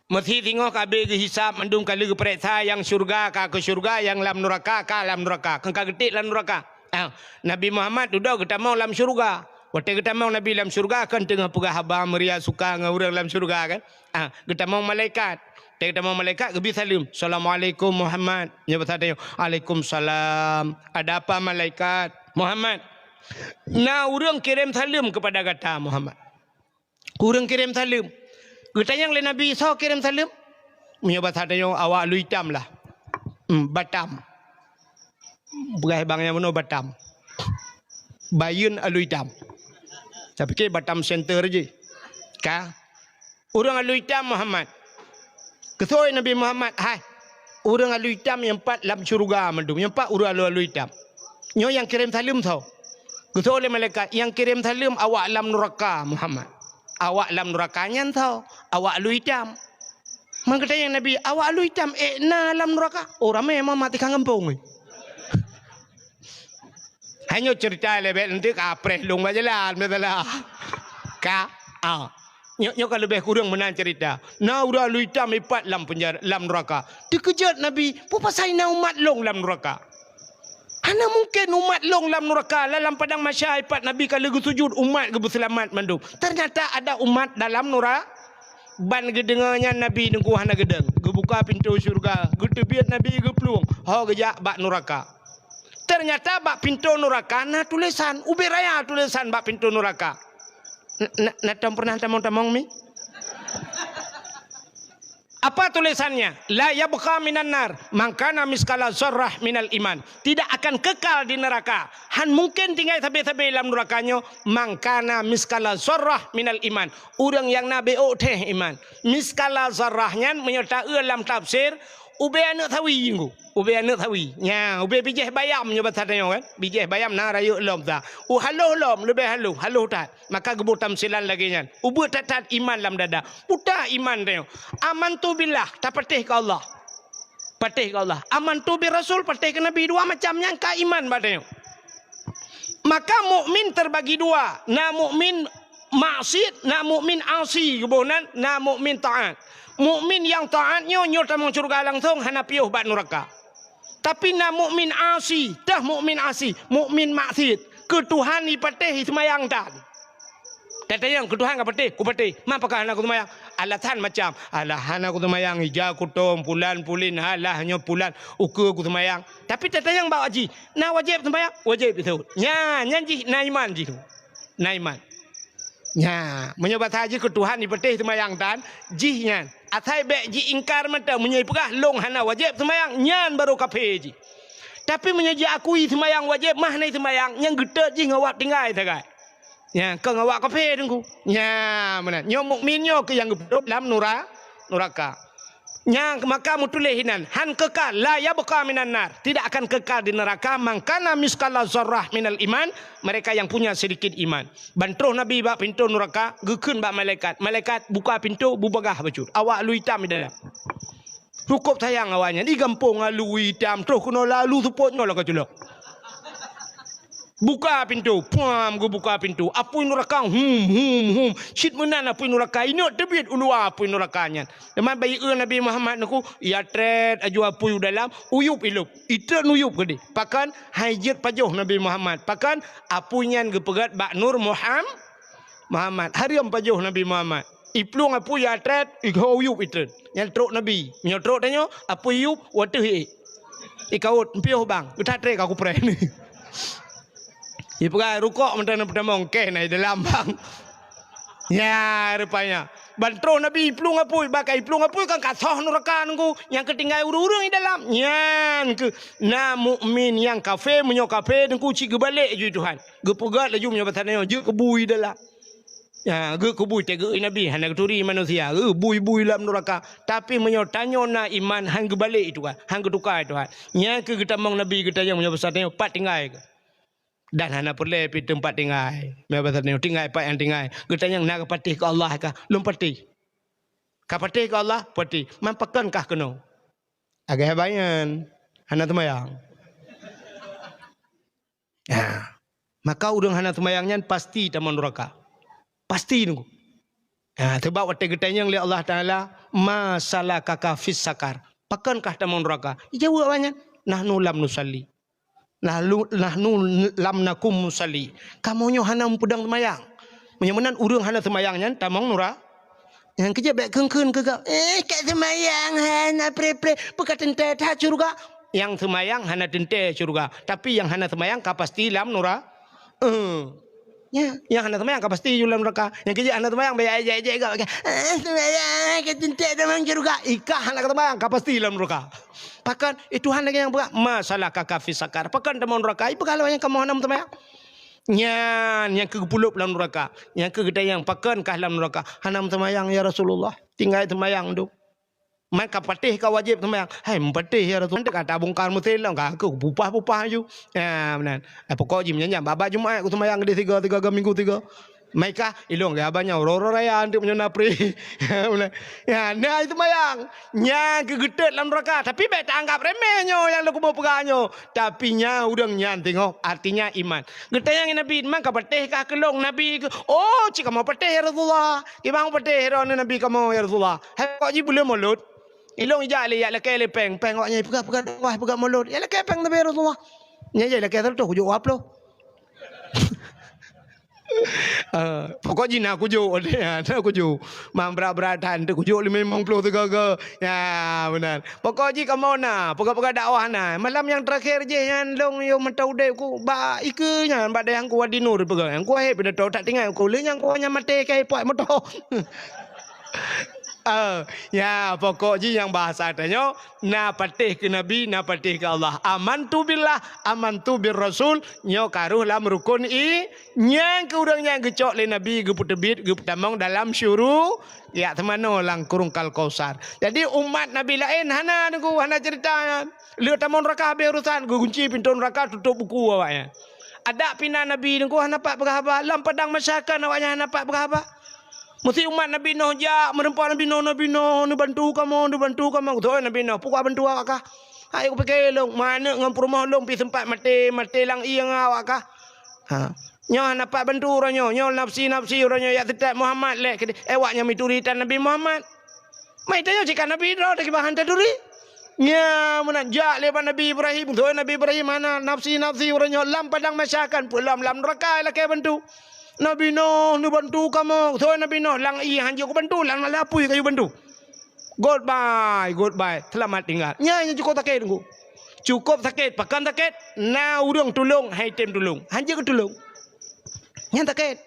Meusé singoh ka abéh geuhisab, mandum ka lheueh geupareksa, nyang syeuruga ka keu syeuruga, nyang lam nuraka ka lam nuraka. Kon ka geutik lam nuraka. Ah, Nabi Muhammad dudoe geutamong lam syeuruga. Watée geutamong Nabi lam syeuruga, kon teungoh peugah haba meuria suka ngon ureuëng lam syeuruga kan. Ah, geutamong malaikat. Watée geutamong malaikat, geubri saleuem, "Assalamualaikum Muhammad." Nyoe bahasa tanyoe, "Waalaikumsalam." "Ada apa malaikat?" "Muhammad, na ureuëng kirém saleuem keupada gata, Muhammad." Ureuëng kirém saleuem. Geutanyong lé Nabi, "Soe kirém saleuem?" Meunyoe basa tanyoe, "Awak Alue Itam lah." Hmm, Batam. Peugah bang nyang bunoe Batam. Bayeuen Alue Itam. Tapiké Batam Center jih. Ka. Ureuëng Alue Itam Muhammad. Keusoe Nabi Muhammad, "Hai, ureuëng Alue Itam nyang pat lam syeuruga mandum, nyang pat ureuëng Alue, Alue Itam." Nyoe nyang kirém saleuem soe? Keusoe lé malaikat, "Nyang kirém saleuem awak lam nuraka, Muhammad." "Awak lam nuraka nyan soe?" "Awak Alue Itam." Man geutanyong Nabi, "Awak Alue Itam ék na lam nuraka?" "Oh, ramé Muhammad, tikang gampông." Hai nyoe cerita lé bék nanti ka preh lôn bak jalan, beutôi lah. Ka, ah. Nyoe, nyoe ka leubeh kureueng meunan cerita. Na ureuëng Alue Itam ipat lam penjara, lam nuraka. Teukeujot Nabi, "Peue pasai na umat lôn lam nuraka? Hana mungken umat lôn lam nuraka." Lam padang mahsyar ipat Nabi ka lheueh geusujut, umat geubeuseulamat mandum. Ternyata ada umat dalam nura-, ban geudeungoe nyan Nabi teungku hana geudong. Geubuka pintoe syeuruga, geuteubiet Nabi geuplueng, ho geujak bak nuraka. Ternyata bak pintoe nuraka na tulésan, ubé raya tulésan bak pintoe nuraka. Na, na, na tom pernah tamong-tamong mi? Apa tulisannya? "La yabqa minan nar man kana miskala zarrah minal iman." Tidak akan kekal di neraka. Han mungken tinggai sabe-sabe lam nuraka nyoe, "man kana miskala zarrah minal iman." Ureuëng nyang na béok théh iman. Miskala zarrah nyan meunyoe taeu lam tafsir, ubé aneuëk sawi jih. Ubé aneuëk sawi. Nya, ubé bijéh bayam nyoe basa tanyoe kan. Bijéh bayam na rayeuk lom sa. U haloh lom, leubeh haloh, haloh that. Maka geuboh tamsilan lagée nyan. Ubeuet that-that iman lam dada. Peue iman tanyoe? Amantu billah, tapatéh keu Allah. Patéh keu Allah. Amantu bir rasul, patéh keu Nabi. Dua macam nyan ka iman bak tanyoe. Maka mukmin terbagi dua. Na mukmin maksiat, na mukmin asi, geuboh nan, na mukmin taat. Mukmin nyang taat nyoe, nyoe tamong syeuruga langsong, hana piôh bak nuraka. Tapi na mukmin asi, teuh mukmin asi, mukmin maksiat. Keu Tuhan ipatéh, iseumayang tan. Tatanyong keu Tuhan ka patéh, kupatéh. Man pakon hana kuseumayang? Alasan macam, alah hana kuseumayang, ija kutom, pulan pulin, alah nyoe pulan, ukeue kuseumayang. Tapi tatanyong bak jih, na wajéb seumayang? Wajéb beutôi. Nyan, nyan jih na iman jih tu. Na iman. Nya, meunyoe basa jih keu Tuhan jipatéh seumayang tan, jih nyan. Asai bék jiingkar mantong, meunyoe jipeugah lôn hana wajéb seumayang, nyan barô kafé jih. Tapi meunyoe jiakui seumayang wajéb, mah na seumayang, nyang geutot jih ngon awak tinggai sagai. Nya, kon ngon awak kafé teungku. Nya, meunan. Nyoe mukmin nyoe keuh nyang geupeudôb lam nura-, nuraka. Nyang maka meutuléh inan, han kekal, la yabqa minan nar, tidak akan kekal di neraka, man kana misqala zarrah minal iman, mereka yang punya sedikit iman. Ban troh Nabi bak pintoe nuraka, geukheun bak malaikat, "Malaikat, buka pintoe, beubagaih bacut, awak aloe itam di dalam." Cukôp sayang awaknyan, di gampông aloe itam, troh keunoe lalu seupôt nyoe lam ka culok. Buka pintoe, puam geubuka pintoe. Apui nuraka, hum, hum, hum. Cit meunan apui nuraka, inok teubiet u luwa apui nuraka nyan. Teuma bak ié Nabi Muhammad nyoe, ya trét aju apui u dalam, uyup ilop. Itreun uyup keudeh. Pakon hai jeuet pajoh Nabi Muhammad. Pakon apui nyan geupeugét bak nur Muham-, Muhammad. Hareuem pajoh Nabi Muhammad. Iplueng apui ya trét, iho uyup itreun. Nyan trok Nabi. Meunyoe trok tanyoe, apui yup, wateuh ié. Ikaut, piôh bang, geutat tré ka kupreh. Ipeugah rukok meunan peutamong, keh na i dalam bang. Nya rupanya. Ban troh Nabi iplueng apui, bak iplueng apui kan ka soh nuraka nunggu. Nyang keutinggai ureuëng-ureuëng i dalam. Nyan keuh na mukmin nyang kafé, meunyoe kafé nunggu cit geubalek ju Tuhan. Geupeugét laju meunyoe basa nyoe, jeuet keu bui dalam. Ya, geukeubui teugeue Nabi, hana geuturi manusia, geubui-bui lam nuraka. Tapi meunyoe tanyoe na iman, han geubalek itu kan, han geutuka itu kan. Nyan keuh geutamong Nabi geutanyong meunyoe basa tanyoe pat tinggai keuh. Dan hana peureulée pi teumpat tinggai. Meunyoe basa tanyoe tinggai pat nyang tinggai. Geutanyong na geupatéh keu Allah kah? Lôn patéh. Ka patéh keu Allah? Patéh. Man pakon kah keunoe? Agak banyan. Hana teumayang. Ha. Maka ureuëng hana seumayang nyan pasti tamong nuraka. Pasti nunggu. Ha, sebab watée geutanyong lé Allah Taala, "Ma salakaka fis sakar?" Pakon kah tamong nuraka? Ijaweueb awaknyan, "Nahnu lam nusalli." Nahnu, nahnu lam nakum musalli. Kamoe nyoe hana meupeudong seumayang. Meunyoe meunan ureuëng hana seumayang nyan tamong nura-, Nyang keujeuet bék kheun-kheun keu gab, "Eh, ka seumayang hana preh-preh, peue ka teuntée that syeuruga?" Nyang seumayang hana teuntée syeuruga, tapi nyang hana seumayang ka pasti lam nura-, eh. Ya, nyang hana seumayang ka pasti ju lam nuraka. Nyang keujeuet hana seumayang bék ejek-ejek gab, "Eh, seumayang ka teuntée tamong syeuruga." Ikah hana seumayang ka pasti lam nuraka. Pakon, eh, Tuhan lagée nyang peugah, "Ma salakaka fis sakar?" Pakon tamong nuraka? Ipeugah lé nyang kamoe hana meuseumayang. Nyan nyang keu geupulop lam nuraka. Nyang keu geutanyong, "Pakon kah lam nuraka?" "Hana meuseumayang, ya Rasulullah." Tinggai seumayang tu. Man ka patéh ka wajéb seumayang. "Hai, meupatéh, ya Rasulullah." Ka tabungkar meusilong, ka keu pupah-pupah aju. Ya, meunan. Eh, pokok jih meunyan, bak Jumat ku seumayang di tiga, tiga, tiga minggu tiga. Maika, ilong ya banyak roro raya untuk meunyoe na pri. Ya, na itu mayang. Nyang keu geutot lam nuraka, tapi bék taanggap remeh nyoe nyang lôn kuboh peugah nyoe. Tapi nya ureuëng nyan teungoh, artinya iman. Geutanyong Nabi, "Man ka patéh kah keulong Nabi?" "Oh, cit kamoe patéh ya Rasulullah." "Kiban patéh droeneuh Nabi kamoe ya Rasulullah?" "Hai kok jih buleuen mulod." Ilong ijak lé, yak lakée lé péng. Péng awaknyan peugah-peugah dakwah, peugah mulod. Yak lakée péng Nabi Rasulullah. Nyan jai lakée seratus kujok dua puluh. Eh, pokok jih na kujok, na kujok. Mang brat-brat that, teuk kujok limong puluh tiga-tiga. Ya, meunan. Pokok jih kamoe na, peugah-peugah dakwah na. Malam nyang teurakhir jih nyan lôn yoh mantong udeb ku bak ikeue nyan, bak dayang ku Wadi Nur peugah. Nyang ku wahé pidato that tinggai ku lé nyang ku nyan maté kai puak moto. Eh, ya, pokok jih nyang bahasa tanyoe, na patéh keu Nabi, na patéh keu Allah. Amantu billah, amantu bir rasul, nyoe ka rhoh lam rukun i-, nyang keu ureuëng nyang geucok lé Nabi, geupeuteubiet, geupeutamong dalam syuru-, ya, teumanoe lam kurung Kal Kausar. Jadi, umat Nabi laén hana nunggu, hana cerita nyan. Lheueh tamong nuraka habéh urusan, geugunci pintoe nuraka, tutup buku awaknyan. Adak pih na Nabi nunggu hana pat peugah haba, lam padang mahsyar kan awaknyan hana pat peugah haba. Meusi umat Nabi Nuh jak, meureumpok Nabi Nuh, "Nabi Nuh, neubantu kamoe, neubantu kamoe." Geutanyong Nabi Nuh, "Peue kubantu awak kah?" "Hai kupike lôn, ma aneuk ngon peurumoh lôn pih seumpat maté, maté lam ié ngon awak kah?" Ha. Nyoe hana pat bantu uroe nyoe, nyoe nafsi-nafsi uroe nyoe, yak seutôt Muhammad lé keudeh. Eh, awaknyan meuturi tan Nabi Muhammad. Mai tanyoe cit ka Nabi droe, kiban han taturi. Nya meunan jak lé bak Nabi Ibrahim, geutanyong Nabi Ibrahim hana nafsi-nafsi uroe nyoe lam padang mahsyar kan, peue lom lam nuraka lakée bantu. Nabi Nuh neubantu kamoe. Soe Nabi Nuh? Lam ié hanjeuet kubantu, lam lapui kayue bantu. Goodbye, goodbye. Selamat tinggal. Nyan nyang cukôp sakét, Teungku. Cukôp sakét, pakon sakét? Na ureuëng tulông, han item tulông. Hanjeuet geutulông. Nyan sakét.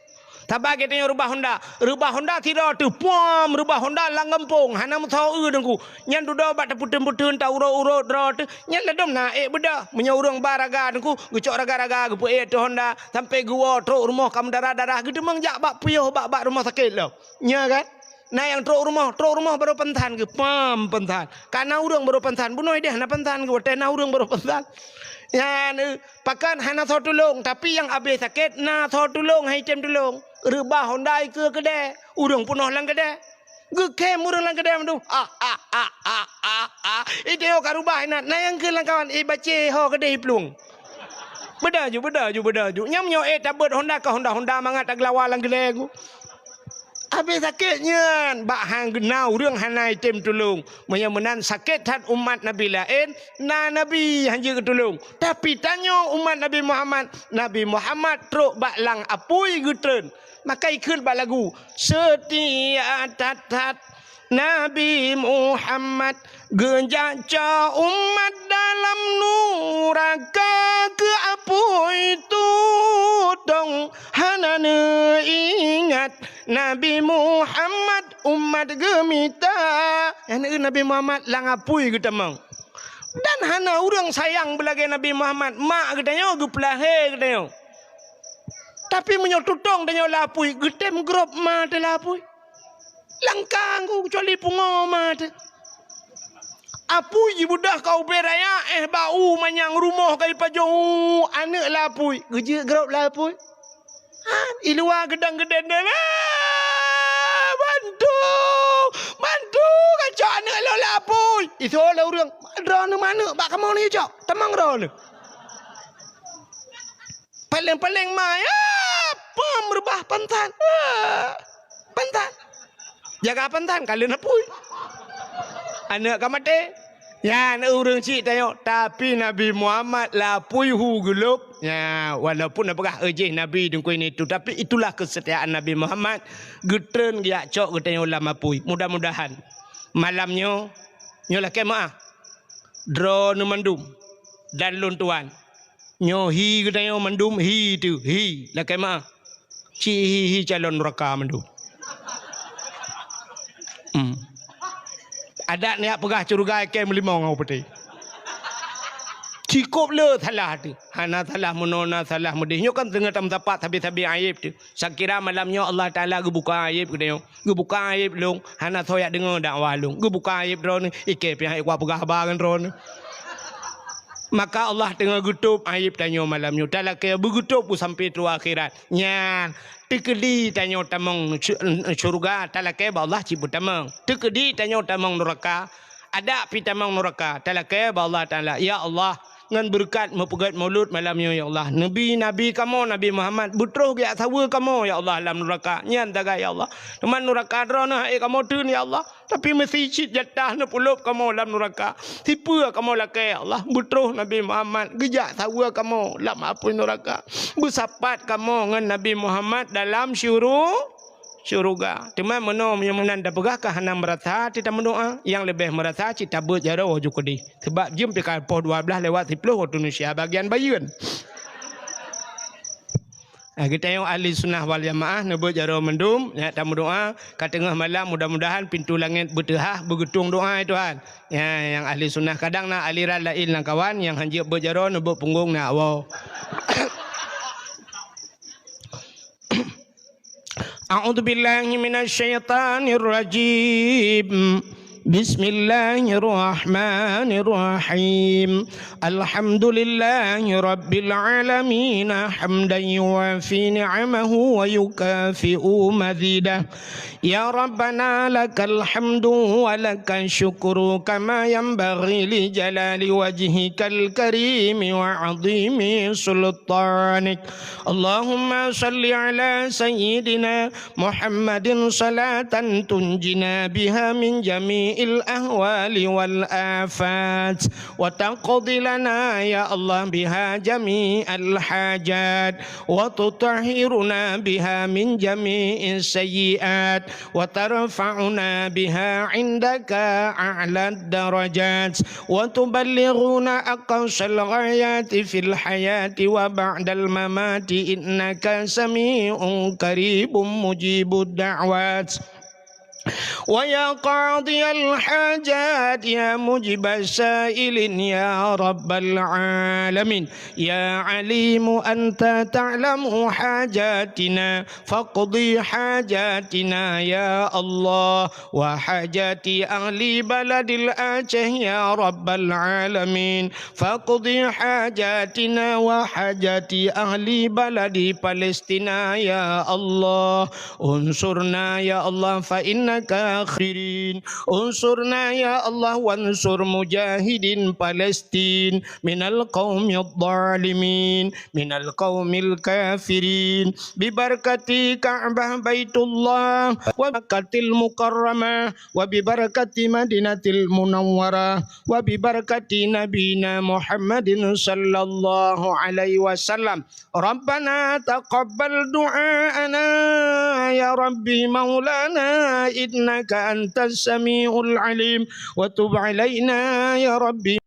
Saban geutanyoe reubah honda. Reubah honda sidroe teuh, puam, reubah honda lam gampông. Hana meusaho eu, Teungku. Nyan dudoe bak tapeuteun-peuteun, taurot-urot droe teuh. Nyan ladôm na ék beudôh. Meunyoe ureuëng ba raga, Teungku, geucok raga-raga, geupeuék ateueh honda, sampai geuwoe trok rumoh ka meudarah-darah, geuteumeung jak bak piôh, bak, bak rumoh sakét lom. Nya kan? Na nyang trok rumoh, trok rumoh barô peusan geuh, pam peusan. Ka na ureuëng barô peusan, bunoe deh na peusan geuh, watée na ureuëng barô peusan. Nyan, eh, pakon hana soe tulông, tapi nyang abéh sakét na soe tulông, han item tulông. Reubah honda ikeue keudè, ureuëng peunoh lam keudè. Geukhém ureuëng lam keudè mandum. Ah, ah, ah, ah, ah, ah. Ih, teuh ka reubah inan. Na nyang kheun lam kawan, ih, bacé ho keudeh iplueng. Beudôh ju, beudôh ju, beudôh ju. Nyang nyoe, eh, tabeuet honda ka honda-honda mangat tageulawa lam keudè ku. Abéh sakét nyan, bak han na ureuëng hana item tulông. Meunyoe meunan sakét that umat nabi laén, na nabi hanjeuet geutulông. Tapi tanyoe umat Nabi Muhammad, Nabi Muhammad trok bak lam apui geutreun. Maka ikheun bak lagu, seutia that-that Nabi Muhammad, geujak cok umat dalam nuraka keu apui tutong. Hana neuingat Nabi Muhammad umat geumita. Nyan Nabi Muhammad lam apui geutamong. Dan hana ureuëng sayang beulagée Nabi Muhammad, mak geutanyoe geupeulahé geutanyoe. Tapi meunyoe tutong tanyoe lam apui, geutem grob ma teuh lam apui. Langkang ku kecuali pungo ma teuh. Apui jibeudôh ka ubé raya, eh, bak u manyang rumoh ka jipajoh, aneuëk lam apui, geujeuet grob lam apui. Ha, i luwa geudang-geudeng, "Eh, bantu! Bantu! Kacok aneuëk lôn lam apui!" Isoe lé ureuëng, "Droeneuh maneuëk bak kamoe ni cok, tamong droeneuh." Paleng-paleng ma, ya, pam reubah pantan. Ah, pantan. Jaga pantan, ka lheueh apui. Aneuëk ka maté. Nyan ureuëng cit tanyoe, tapi Nabi Muhammad lapui hu geulop. Nya, walaupun na peugah, "Eh, jih Nabi dengkui ni tu," tapi itulah kesetiaan Nabi Muhammad, geutreun geujak cok geutanyoe lam apui. Mudah-mudahan malam nyoe, nyoe lakée meuah. Droeneuh mandum dan lôn tuan. Nyoe hi geutanyoe mandum hi teuh, hi, lakée meuah. Ci hi-hi calon nuraka mandum. Hmm. Adak neujak peugah syeuruga ikée meulimong ngon upeutéh. Cikôp le salah teuh. Hana salah meunoe, na salah meudeh. Nyoe kan teungoh tameusapat sabe-sabe ayeb teuh. Sakira malam nyoe Allah Taala geubuka ayeb geutanyoe. Geubuka ayeb lôn, hana soe jak deungoe dakwah lôn. Geubuka ayeb droeneuh, ikée pih han ék kupeugah haba ngon droeneuh. Maka Allah teungoh geutôb ayeb tanyoe malam nyoe. Talakée beugeutôb beusampe troh akhirat. Nyan, teukeudi tanyoe tamong sy-, syeuruga, talakée bak Allah cit beutamong. Teukeudi tanyoe tamong nuraka, adak pih tamong nuraka, talakée bak Allah Taala, "Ya Allah, ngon beureukat meupeugét mulod malam nyoe, ya Allah, neubi Nabi kamoe, Nabi Muhammad, beutroh geujak saweue kamoe, ya Allah, lam nuraka nyan sagai, ya Allah. Teuma nuraka droeneuh han ék kamoe treun, ya Allah." Tapi meusi cit jatah neupeulop kamoe lam nuraka. Sipeue kamoe lakée, ya Allah? Beutroh Nabi Muhammad geujak saweue kamoe lam apui nuraka. Beusapat kamoe ngon Nabi Muhammad dalam syuru-, syeuruga. Teuma meunoe meunyoe meunan tapeugah ka hana meurasa cit tameudoá, nyang leubeh meurasa cit tabeuet jaroe ju keudeh. Sabab jeuem pih ka poh dua blaih lewat siploh waktu Indonesia bagian bayeuen. Ah, geutanyoe ahli sunnah wal jamaah neubeuet jaroe mandum, nyak tameudoá, ka teungoh malam mudah-mudahan pintoe langét beuteuhah beugeutueng doá, ya Tuhan. Ya, nyang ahli sunnah kadang na aliran laén lam kawan nyang hanjeuet beuet jaroe neubeuet punggong na awoe. A'udzubillahi minasyaitonirrajim. Bismillahirrahmanirrahim. Alhamdulillahi rabbil alamin, hamdan yuwafi ni'amahu wa yukafi'u mazidah. Ya Rabbana, lakal hamdu wa lakal syukru, kama yanbaghi li jalali wajhikal karimi wa azimi sultanik. Allahumma salli ala sayyidina Muhammadin salatan tunjina biha min jami'i الأهوال والآفات، وتقضي لنا يا الله بها جميع الحاجات، وتطهرنا بها من جميع السيئات، وترفعنا بها عندك أعلى الدرجات، وتبلغنا أقصى الغايات في الحياة وبعد الممات، إنك سميع قريب مجيب الدعوات. ويا قاضي الحاجات، يا مجيب السائلين، يا رب العالمين، يا عليم أنت تعلم حاجاتنا، فاقض حاجاتنا يا الله، وحاجات أهل بلد الآجه يا رب العالمين، فاقض حاجاتنا وحاجات أهل بلد فلسطين يا الله. انصرنا يا الله فإنك خيرين. انصرنا يا الله وانصر مجاهدين فلسطين من القوم الظالمين، من القوم الكافرين، ببركة كعبة بيت الله ومكة المكرمة، وببركة مدينة المنورة، وببركة نبينا محمد صلى الله عليه وسلم. ربنا تقبل دعاءنا يا ربي مولانا، إنك أنت السميع العليم، وتب علينا يا ربي